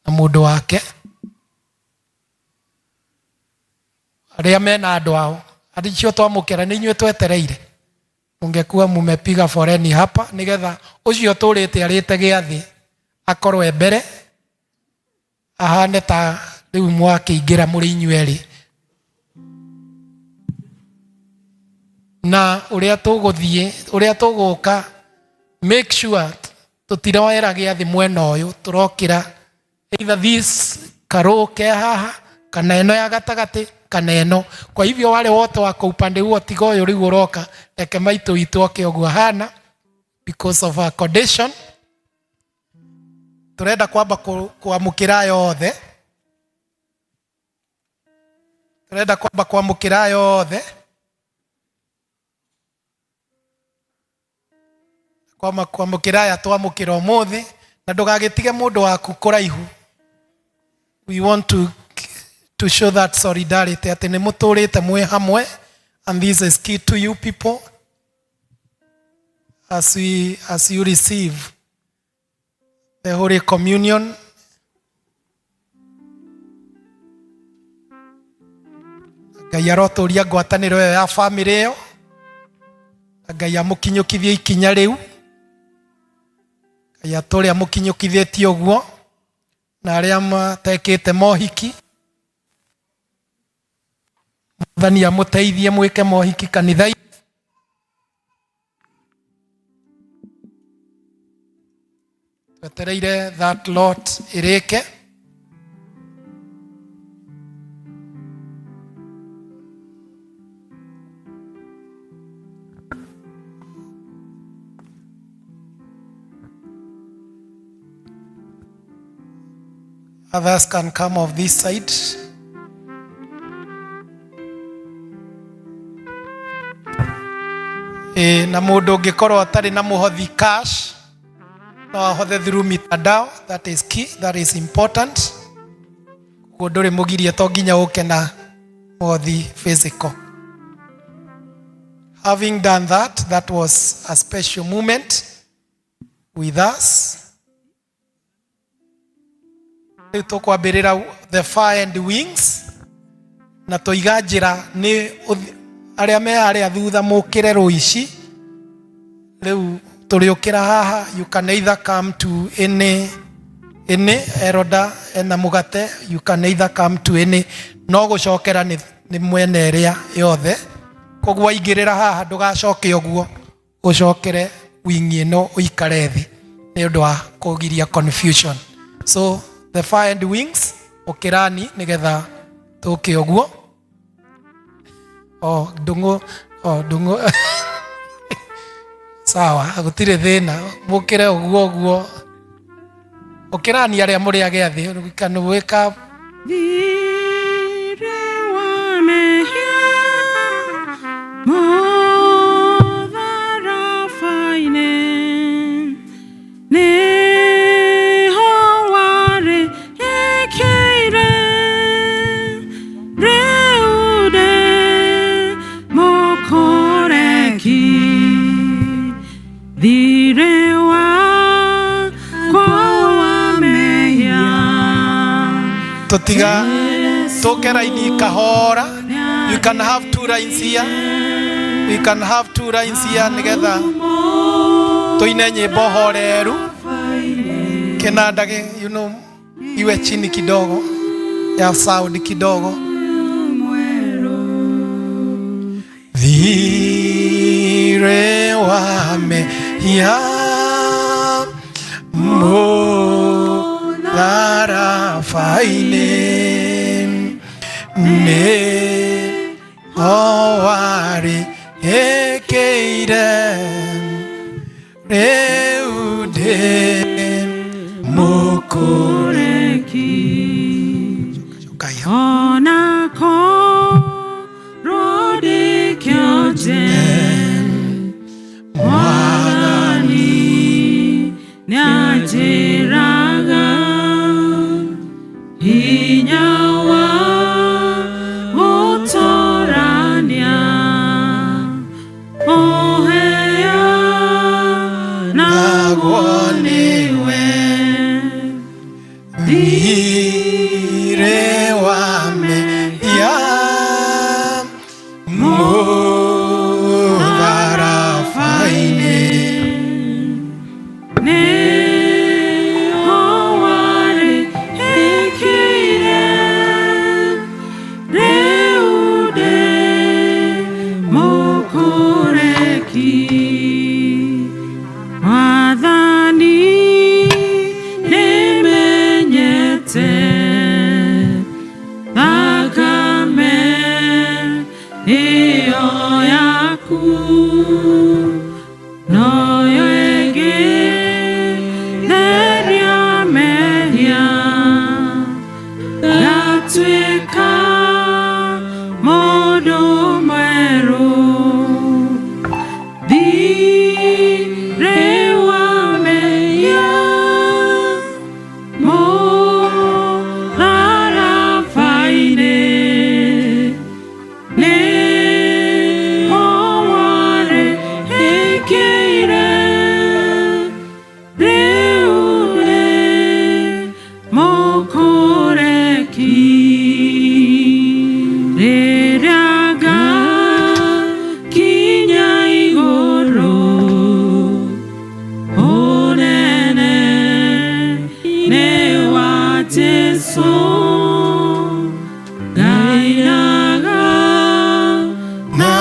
na mũndũ wake, arĩa mena andũ ao acio twamũkĩra nĩ inyuĩ twetereire. Mungekuwa mumepiga foreni hapa nigetha ucio tũrĩte arĩte gĩathĩ akorwo e mbere, ahane ta rĩu mwakĩingĩra mũrĩ inyuĩ erĩ. Na ũrĩa tũgũthiĩ, ũrĩa tũgũka, make sure tũtiroera gĩathĩ mwena ũyũ, tũrokĩra either this karũ ke haha kana ĩno ya gatagatĩ kana ĩno. Kwa hivyo wale wote wako upande huo, tiga ũyũ rĩu ũroka, reke maitũ witũ oke ũguo ahana because of our condition. Turenda kwamba kwamũkĩra yothe, turenda kwamba kwamũkĩra yothe, kwamba kwamũkĩra aya twamũkĩra ũmũthĩ, na ndũgagĩtige mũndũ waku kũraihu. We want to show that solidarity atĩ nĩ mũtũrĩte mwĩ hamwe, and this is key to you people as you receive the Holy Communion. Ngai arotũria ngwatanĩro ĩyo ya famĩlĩ ĩyo, na Ngai amũkinyũkithie ikinya rĩu. Ngai atũre amũkinyũkithĩtie ũguo, na arĩa matekĩte mohiki, Mwathani amũteithie mwĩke mohiki kanitha-inĩ. Twetereire that lot ĩrĩke. Others can come of this side. E, na mũndũ ũngĩkorwo atarĩ na mũhothi cash no ahothe through mitandao. That is key, that is important. Koguo ndũrĩ mũgirie, to nginya ũke na mũhothi physical. Having done that, that was a special moment with us. Rĩu tũkwambĩrĩra the far end wings, na tũiga njĩra nĩ arĩa me harĩa thutha mũkĩre rũici. Rĩu tũrĩũkĩra haha, you can either come to any elder ena mũgate, you can either come to any, no gũcokera nĩ mwena ĩrĩa yothe. Koguo waingĩrĩra haha ndũgacoke ũguo, ũcokere wing ĩno ũikare thĩ nĩ ũndũ wa kũgiria confusion. So the far end wings, ũkĩrani nĩgetha tũke ũguo. O ndũng'ũ, o ndũng'ũ, sawa, gũtirĩ thĩna, mũkĩre ũguo ũguo. Ũkĩrani arĩa mũrĩ a gĩathĩ, can wake up. Thirĩ wa mehia mũtharaba-inĩ nĩho warĩkĩire, rĩu ndĩ mũkũreki thirĩ wakwa wa mehia. Tutiga tũke raini kahora. You can have two lines here, we can have two lines here, nigetha tuine nyimbo horeru. Kinanda iwe chini kidogo. Ya sound kidogo. Thirĩ wa mehia mũtharaba-inĩ nĩ ho warĩhĩkĩire rĩu ndĩ mũkũreki. Ona korwo ndĩ kĩonje, Mwathani nĩanjĩraga hinya wa gũtũrania ũheanagwo nĩwe. Thirĩ wa mehia mũtharaba-inĩ Nĩho warĩhĩkĩire, rĩu ndĩ mũkũreki. Mwathani nĩmenyete thakame ĩyo yaku noyo ĩngĩtheria mehia ngatuĩka mũndũ mwerũ. Thirĩ wa mehia mũtharaba-inĩ nĩho warĩhĩkĩire, rĩu ndĩ mũkũreki. Rĩrĩa ngakinya igũrũ ũnene nĩ wa Jesũ ngainaga na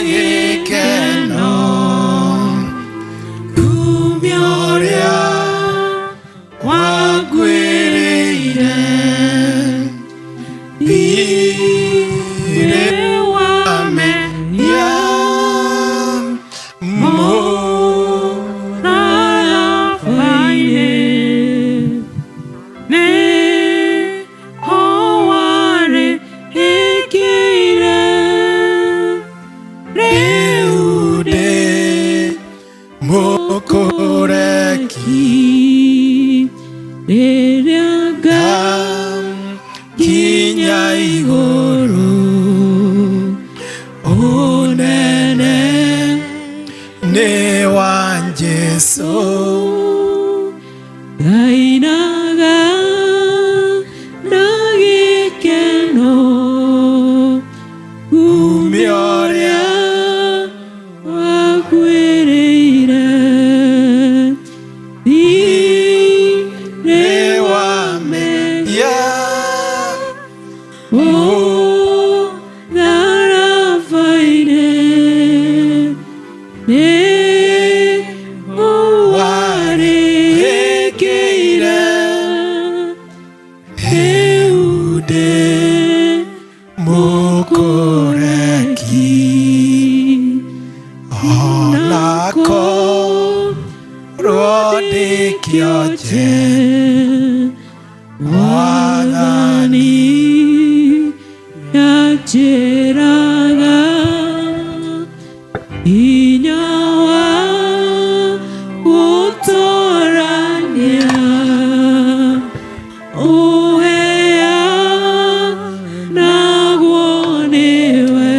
gĩkeno kumia ũrĩa wangwĩrĩire. Thirĩ wa mehia mũtharaba-inĩ nĩho warĩhĩkĩire, rĩu ndĩ mũkũreki. Rĩrĩa ngakinya igũrũ ũnene nĩ wa Jesũ ngainaga na gĩkeno kumia ũrĩa wakwĩrĩire. Thirĩ wa mehia mũtharaba-inĩ nĩho warĩhĩkĩire, rĩu ndĩ mũkũreki. Ona korwo ndĩ kĩonje Mwathani nĩanjĩraga hinya wa gũtũrania ũheanagwo nĩwe.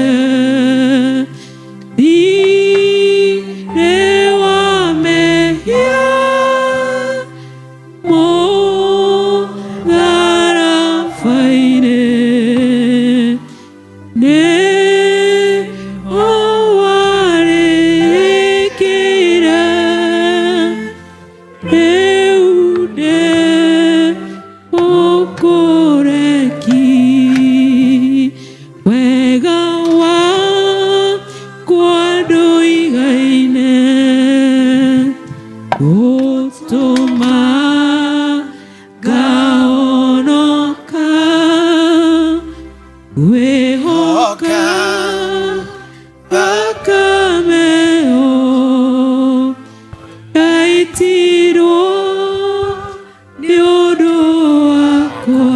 Thirĩ wa mehia Gũtũma ngahonoka wĩhoka thakame ĩyo yaitirwo nĩ ũndũ wakwa.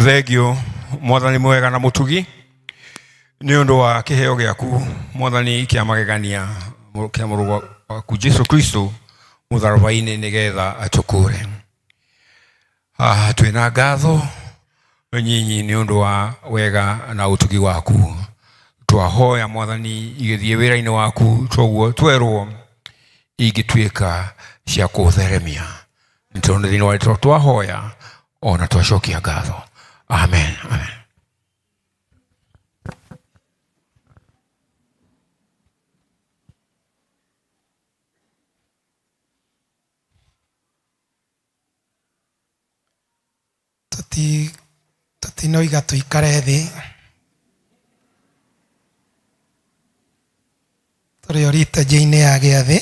Thengio mwathani mwega na mutugi nĩ ũndũ wa kĩheo gĩaku mwathani kĩa magegania kĩa mũrũ waku Jesu Kristo mũtharaba-inĩ nĩgetha atũkũre. Twĩna ngatho nyinyi nĩ ũndũ wa wega na ũtugi waku. Twahoya mwathani igĩthiĩ wĩra-inĩ waku toguo twerwo ingĩtuĩka cia kũtheremia nĩ tondũ thĩinĩ wa rĩtwa twahoya ona twacokia ngatho. Amen, amen. Tũtinoiga tũikare thĩ tũrĩ o liturgy-inĩ ya gĩathĩ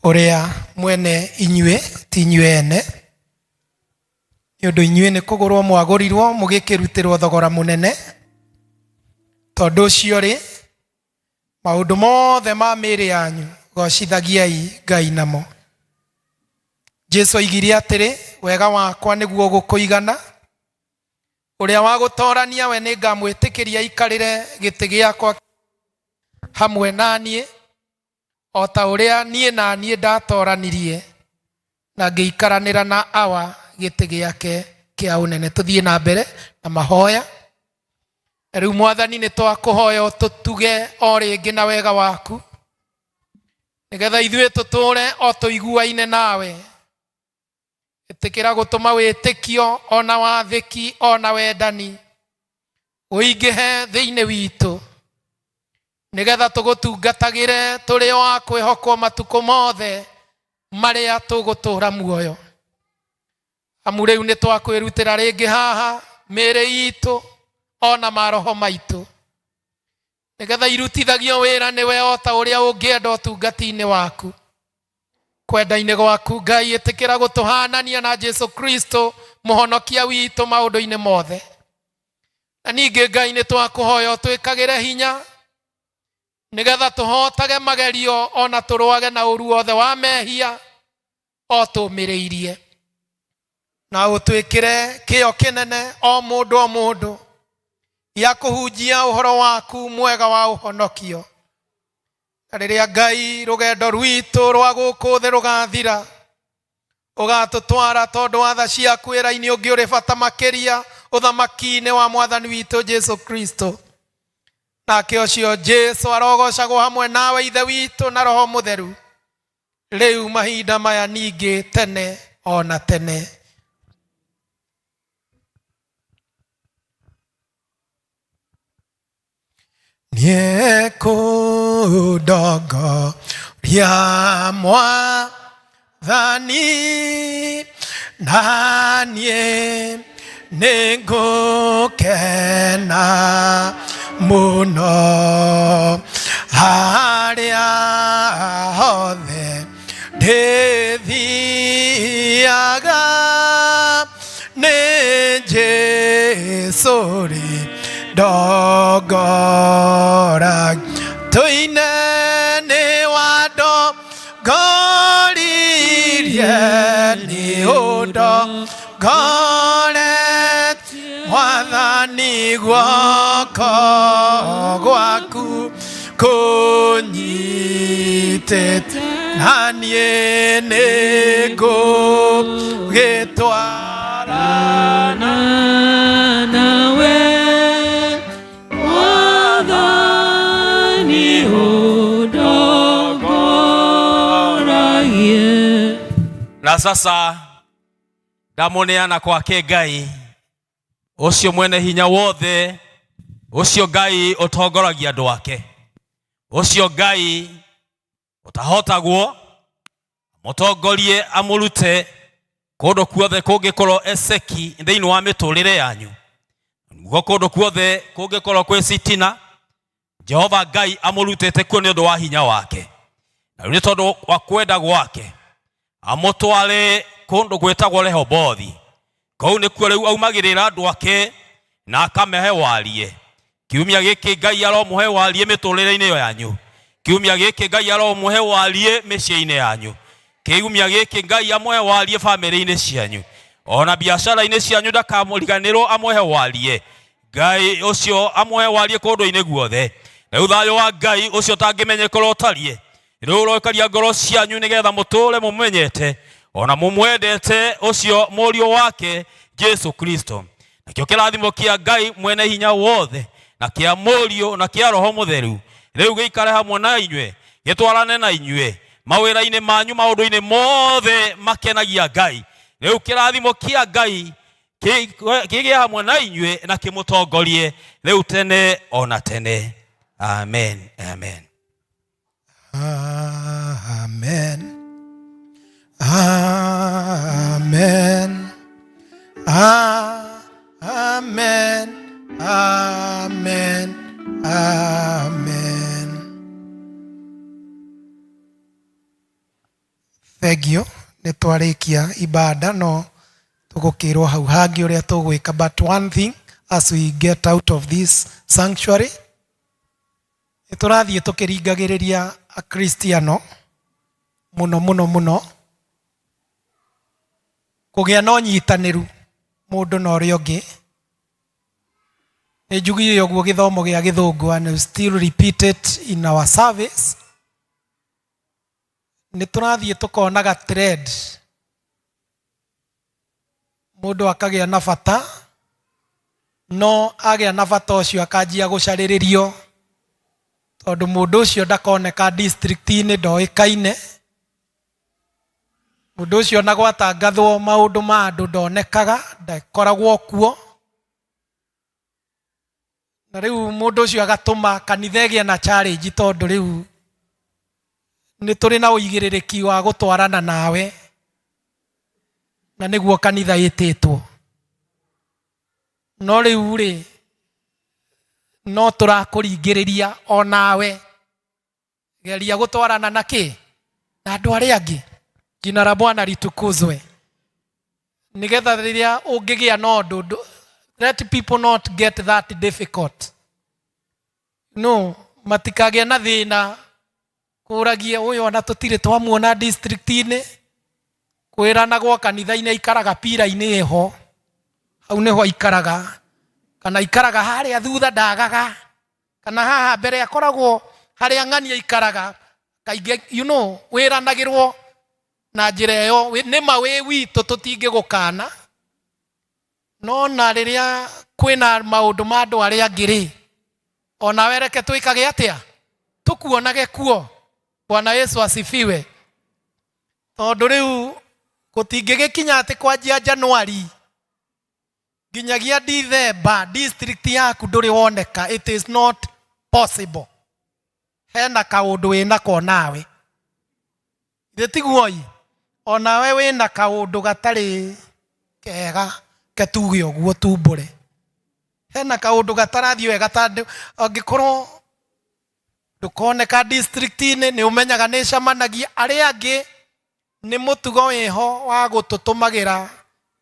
ũrĩa mwene inyuĩ ti inyuĩ ene nĩ ũndũ inyuĩ nĩ kũgũrwo mwagũrirwo mũgĩkĩrutĩrwo thogora mũnene tondũ ũcio rĩ maũndũ mothe ma mĩĩrĩ yanyu gocithagiai Ngai namo. Jesu oigire atĩrĩ wega wakwa nĩguo ũgũkũigana ũrĩa wa gũtorania we nĩngamwĩtĩkĩria aikarĩre gĩtĩ gĩakwa hamwe na niĩ o ta ũrĩa niĩ na niĩ ndatoranirie na ngĩikaranĩra na awa gĩtĩ gĩake kĩa ũnene. Tũthiĩ na mbere na mahoya. Rĩu mwathani nĩ twakũhoya ũtũtuge o rĩngĩ na wega waku nĩgetha ithuĩ tũtũre o tũiguaine nawe. Ĩtĩkĩra gũtũma wĩtĩkio ona wathĩki ona wendani ũingĩhe thĩinĩ witũ nĩgetha tũgũtungatagĩre tũrĩ o a kwĩhokwo matukũ mothe marĩa tũgũtũra muoyo. Amu rĩu nĩ twakwĩrutĩra rĩngĩ haha mĩĩrĩ itũ ona maroho maitũ nĩgetha irutithagio wĩra nĩwe o ta ũrĩa ũngĩenda ũtungati-inĩ waku. Kwenda-inĩ gwaku Ngai ĩtĩkĩra gũtũhanania na Jesu Kristo mũhonokia witũ maũndũ-inĩ mothe. Na ningĩ Ngai nĩ twakũhoya ũtwĩkagĩre hinya nĩgetha tũhotage magerio ona tũrũage na ũru wothe wa mehia o tũmĩrĩirie. Na ũtwĩkĩre kĩyo kĩnene o mũndũ o mũndũ gĩa kũhunjia ũhoro waku mwega wa ũhonokio. Na rĩrĩa Ngai rũgendo rwitũ rwa gũkũ thĩ rũgathira ũgatũtwara tondũ wa tha ciaku wĩra-inĩ ũngĩ ũrĩ bata makĩria ũthamaki-inĩ wa mwathani witũ Jesu Kristo. Nake ũcio Jesu arogocagwo hamwe nawe Ithe witũ na Roho Mũtheru rĩu mahinda maya ningĩ tene ona tene. Niekũndongoria mwathani na niĩ nĩngũkena mũno harĩa hothe ndĩthiaga nĩ Jesũ rĩ ndongora tũine nĩ wandongoririe nĩ ũndongoretie mwathani guoko gwaku kũnyitĩte na niĩ nĩngũgĩtwarana nawe mwathani ũndongoretie. Na sasa ndamuneana kwake Ngai ucio mwene hinya wothe, ucio Ngai utongoragia andu ake, ucio Ngai utahotagwo, mutongorie amurute kundu kuothe kungikorwo eseki thiini wa miturire yanyu, niguo kundu kuothe kungikorwo kwi sitina, Jehova Ngai amurutite kuo ni undu wa hinya wake, na riu ni tondu wa kwenda gwake amutware kundu gwitagwo Rehobothi. Kuu nikuo riu aumagirira andu ake na akamehe warie. Kiumia giki Ngai aromuhe warie miturire-ini yanyu. Kiumia giki Ngai aromuhe warie miciĩ-inĩ yanyu. Kiumia giki Ngai amuhe warie family-inĩ cianyu, ona biacara-inĩ cianyu ndakamũriganĩrwo, amuhe warie. Ngai ũcio amuhe warie kũndũ-inĩ guothe. Rĩu thayũ wa Ngai ũcio ũtangĩmenyeka ũrĩa ũtariĩ rĩu ũroikaria ngoro cianyu nĩgetha mũtũre mũmenyete ona mũmwendete ũcio mũriũ wake Jesu Kristo. Nakĩo kĩrathimo kĩa Ngai mwene hinya wothe na kĩa mũriũ na kĩa Roho Mũtheru rĩu gĩikare hamwe na inyuĩ, gĩtwarane na inyuĩ mawĩra-inĩ manyu, maũndũ-inĩ mothe makenagia Ngai. Rĩu kĩrathimo kĩa Ngai kĩgĩe hamwe na inyuĩ na kĩmũtongorie rĩu tene ona tene. Amen, amen. Amen. Amen. Amen. Amen. Amen. Thengio nĩ twarĩkia ibada, no tũgũkĩrwo hau hangĩ ũrĩa tũgwĩka, but one thing as we get out of this sanctuary, nĩ tũrathiĩ tũkĩringagĩrĩria akristiano mũno mũno mũno kũgĩa na ũnyitanĩru mũndũ na ũrĩa ũngĩ. Nĩ njugire ũguo gĩthomo gĩa gĩthũngũ and we still repeat it in our service. Nĩ tũrathiĩ tũkonaga trend, mũndũ akagĩa na bata, no agĩa na bata ũcio akanjia gũcarĩrĩrio, tondũ mũndũ ũcio ndakoneka district-inĩ, ndoĩkaine. Mũndũ ũcio ona gwatangathwo maũndũ ma andũ ndonekaga, ndakoragwo kuo. Na rĩu mũndũ ũcio agatũma kanitha ĩgĩe na challenge, tondũ rĩu nĩ tũrĩ na ũigĩrĩrĩki wa gũtwarana nawe, na nĩguo kanitha ĩtĩtwo. No rĩu rĩ, no tũrakũringĩrĩria o nawe geria gũtwarana na kĩ na andũ arĩa angĩ. Jina la Bwana litukuzwe. Nigetha rĩrĩa ũngĩgĩa na ũndũ, let people not get that difficult, no matikagĩa na thĩna kũragie ũyũ ona tũtirĩ twamuona district-inĩ. Kwĩranagwo kanitha-inĩ aikaraga pira-inĩ ĩho hau nĩho aikaraga, kana aikaraga harĩa thutha ndagaga, kana haha mbere akoragwo harĩa ng'ani aikaraga kaingĩ. Wĩranagĩrwo na njĩra ĩyo. Nĩma wĩ witũ, tũtingĩgũkana, no na rĩrĩa kwĩna maũndũ ma andũ arĩa angĩ rĩ, onawe reke twĩkage atĩa, tũkuonage kuo. Bwana Yesu asifiwe. Tondũ rĩu gũtingĩgĩkinya atĩ kwanjia Januari nginyagia Dithemba district yaku ndũrĩ woneka. It is not possible. Hena kaũndũ wĩnako nawe, ithe tiguoi? Onawe wĩna kaũndũ gatarĩ kega, ketuge ũguo, tumbũre hena kaũndũ gatarathiĩ wega, tondũ angĩkorwo ndũkoneka district-inĩ, nĩ ũmenyaga nĩ ĩcemanagia arĩa angĩ. Nĩ mũtugo wĩho wa gũtũtũmagĩra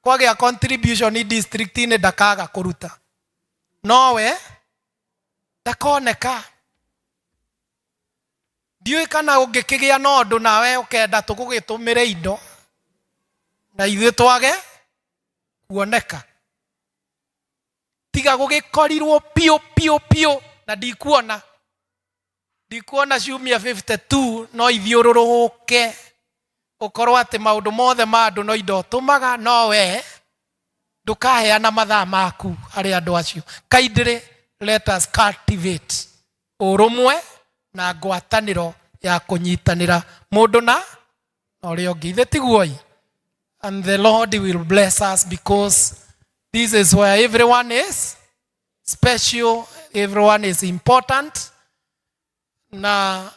kwagĩa contribution district-inĩ, ndakaga kũruta, nowe ndakoneka. Ndiũĩ kana ũngĩkĩgĩa na ũndũ nawe ũkenda tũgũgĩtũmĩre indo na ithuĩ twage kuoneka, tiga gũgĩkorirwo piũ piũ piũ na ndikuona ndikuona ciumia 52, no ithiũrũrũke ũkorwo atĩ maũndũ mothe ma andũ no indo ũtũmaga, no we ndũkaheana mathaa maku harĩ andũ acio. Kindly let us cultivate ũrũmwe na ngwatanĩro ya kũnyitanĩra mũndũ na ũrĩa ũngĩ. Ithe tiguoi? And the Lord will bless us because this is where everyone is special, everyone is important. Na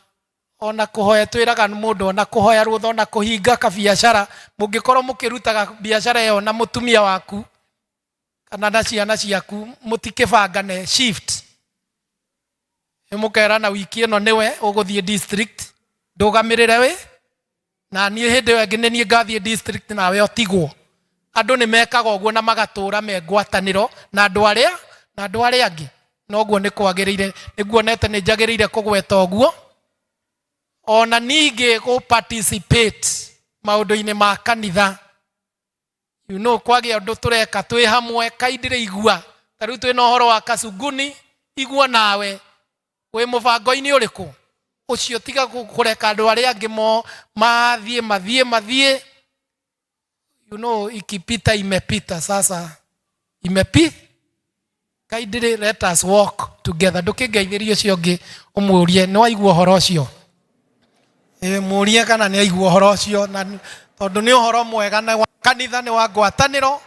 ona kuhoya twiraga mundu ona kuhoya rutha ona kuhinga kabiacara mungikorwo mukirutaga biacara iyo na mutumia waku kana na ciana ciaku mutikibangane shift nimukerana wiki ĩno nĩwe ũgũthiĩ district ndũgamĩrĩre wĩ na niĩ hĩndĩ ĩyo ĩngĩ nĩ niĩ ngathiĩ district nawe ũtigwo. Andũ nĩ mekaga ũguo na magatũra me ngwatanĩro na andũ arĩa na andũ arĩa angĩ, na ũguo nĩ kwagĩrĩire. Nĩguonete nĩ njagĩrĩire kũgweta ũguo. Ona ningĩ gũ participate maũndũ-inĩ ma kanitha, you know, kwagĩa ũndũ tũreka twĩ hamwe kaindire igua ta rĩu twĩna ũhoro wa Kasuguni, igua nawe wĩ mũbango-inĩ ũrĩkũ ũcio, tiga kũreka andũ arĩa angĩ mo mathiĩ mathiĩ mathiĩ, you know, ikipita imepita, sasa imepi kaindire. Let us walk together. Ndũkĩngeithĩrie ũcio ũngĩ ũmũrie nĩ waigua ũhoro ũcio, mũrie kana nĩ aigua ũhoro ũcio, na tondũ nĩ ũhoro mwega na wa kanitha nĩ wa ngwatanĩro,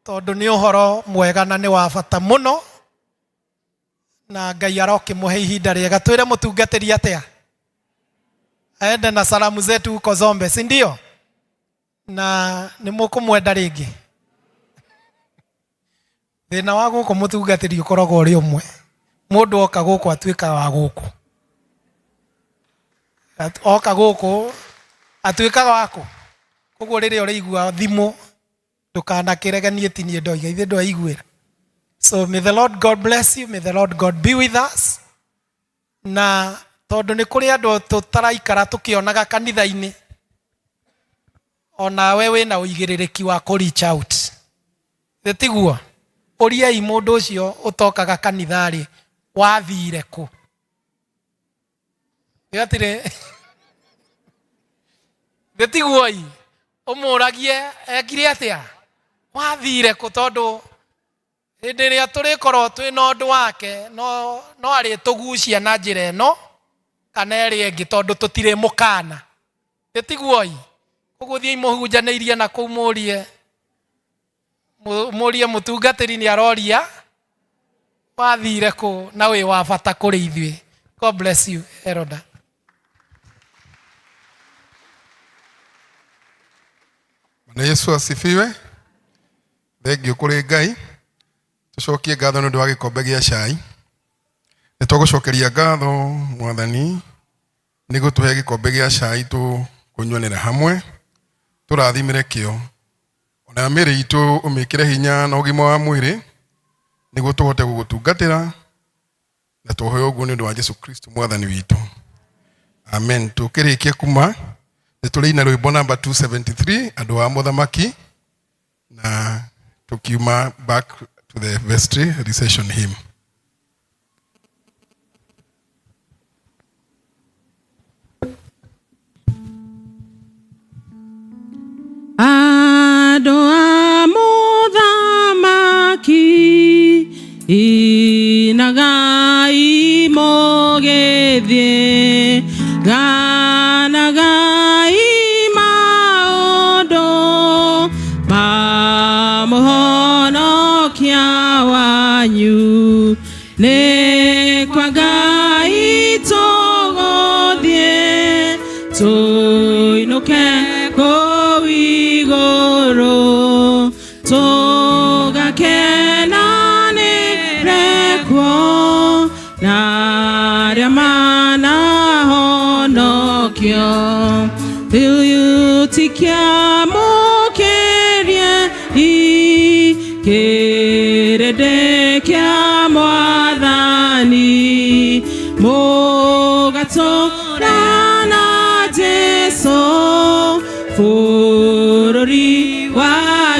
tondũ nĩ ũhoro mwega na nĩ wa bata mũno, na Ngai arokĩmũhe ihinda rĩega. Twĩre mũtungatĩri atĩa aende na salamu zetu huko Zombe, si ndio? Na nĩ mũkũmwenda rĩngĩ. Thĩna wa gũkũ mũtungatĩri ũkoragwo ũrĩ ũmwe, mũndũ oka gũkũ atuĩkaga wa gũkũ, oka gũkũ atuĩkaga wakũ. Koguo rĩrĩa ũrĩigua thimũ ndũkanakĩrege niĩ ti niĩ ndoiga, ithe ndwaiguĩra. So may the Lord God bless you, may the Lord God be with us. Na tondũ nĩ kũrĩ andũ tũtaraikara tũkĩonaga kanitha-inĩ, onawe wĩna ũigĩrĩrĩki wa kũ reach out, tiguo? Ũriai mũndũ ũcio ũtokaga kanitha-rĩ, wathire kũ? Gĩatirĩ tiguo? Ũmũragie ekire atĩa, wathire kũ? Tondũ hĩndĩ ĩrĩa tũrĩkorwo twĩna ũndũ wake no no arĩtũgucia na njĩra ĩno kana ĩrĩa ĩngĩ, tondũ tũtirĩ mũkana, tiguo? Koguo thiĩi mũhunjanĩirie na kũu, mũrie mũrie mũtungatĩri nĩ aroria wathire kũ, na wĩ wa bata kũrĩ ithuĩ. God bless you, Eroda. Bwana Yesu asifiwe. Thengiũ kũrĩ Ngai. Tũcokie ngatho nĩ ũndũ wa gĩkombe gĩa cai. Nĩ twagũcokeria ngatho Mwathani nĩ gũtũhe gĩkombe gĩa cai tũkũnyuanĩra hamwe. Tũrathimĩre kĩo. Ona mĩĩrĩ itũ ũmĩkĩre hinya na ũgima wa mwĩrĩ nĩguo tũhote gũgũtungatĩra, na tũhoe ũguo nĩ ũndũ wa Jesu Kristo Mwathani witũ. Amen. Tũkĩrĩkia kuma nĩ tũrĩina rwĩmbo namba 273 andũ a mũthamaki, na tukiuma back to the vestry recession hymn. Andũ a mũthamaki, inagai mũgĩthiĩ, ganagai maũndũ ma mũhonokia wanyu, nĩ kwa Ngai tũgũthiĩ tũinũke kũu igũrũ, tũgakenanĩre kuo na arĩa manahonokio. Rĩu kĩrĩndĩ kĩa Mwathani, mũgatũra na Jesũ bũrũri wa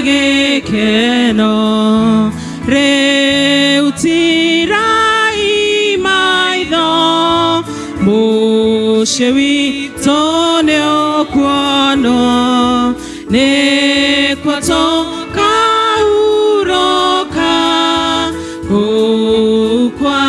gĩkeno. Rĩu tirai maitho, mũciĩ witũ nĩũkuonwo, nĩkuo tũkahurũka kũu kwa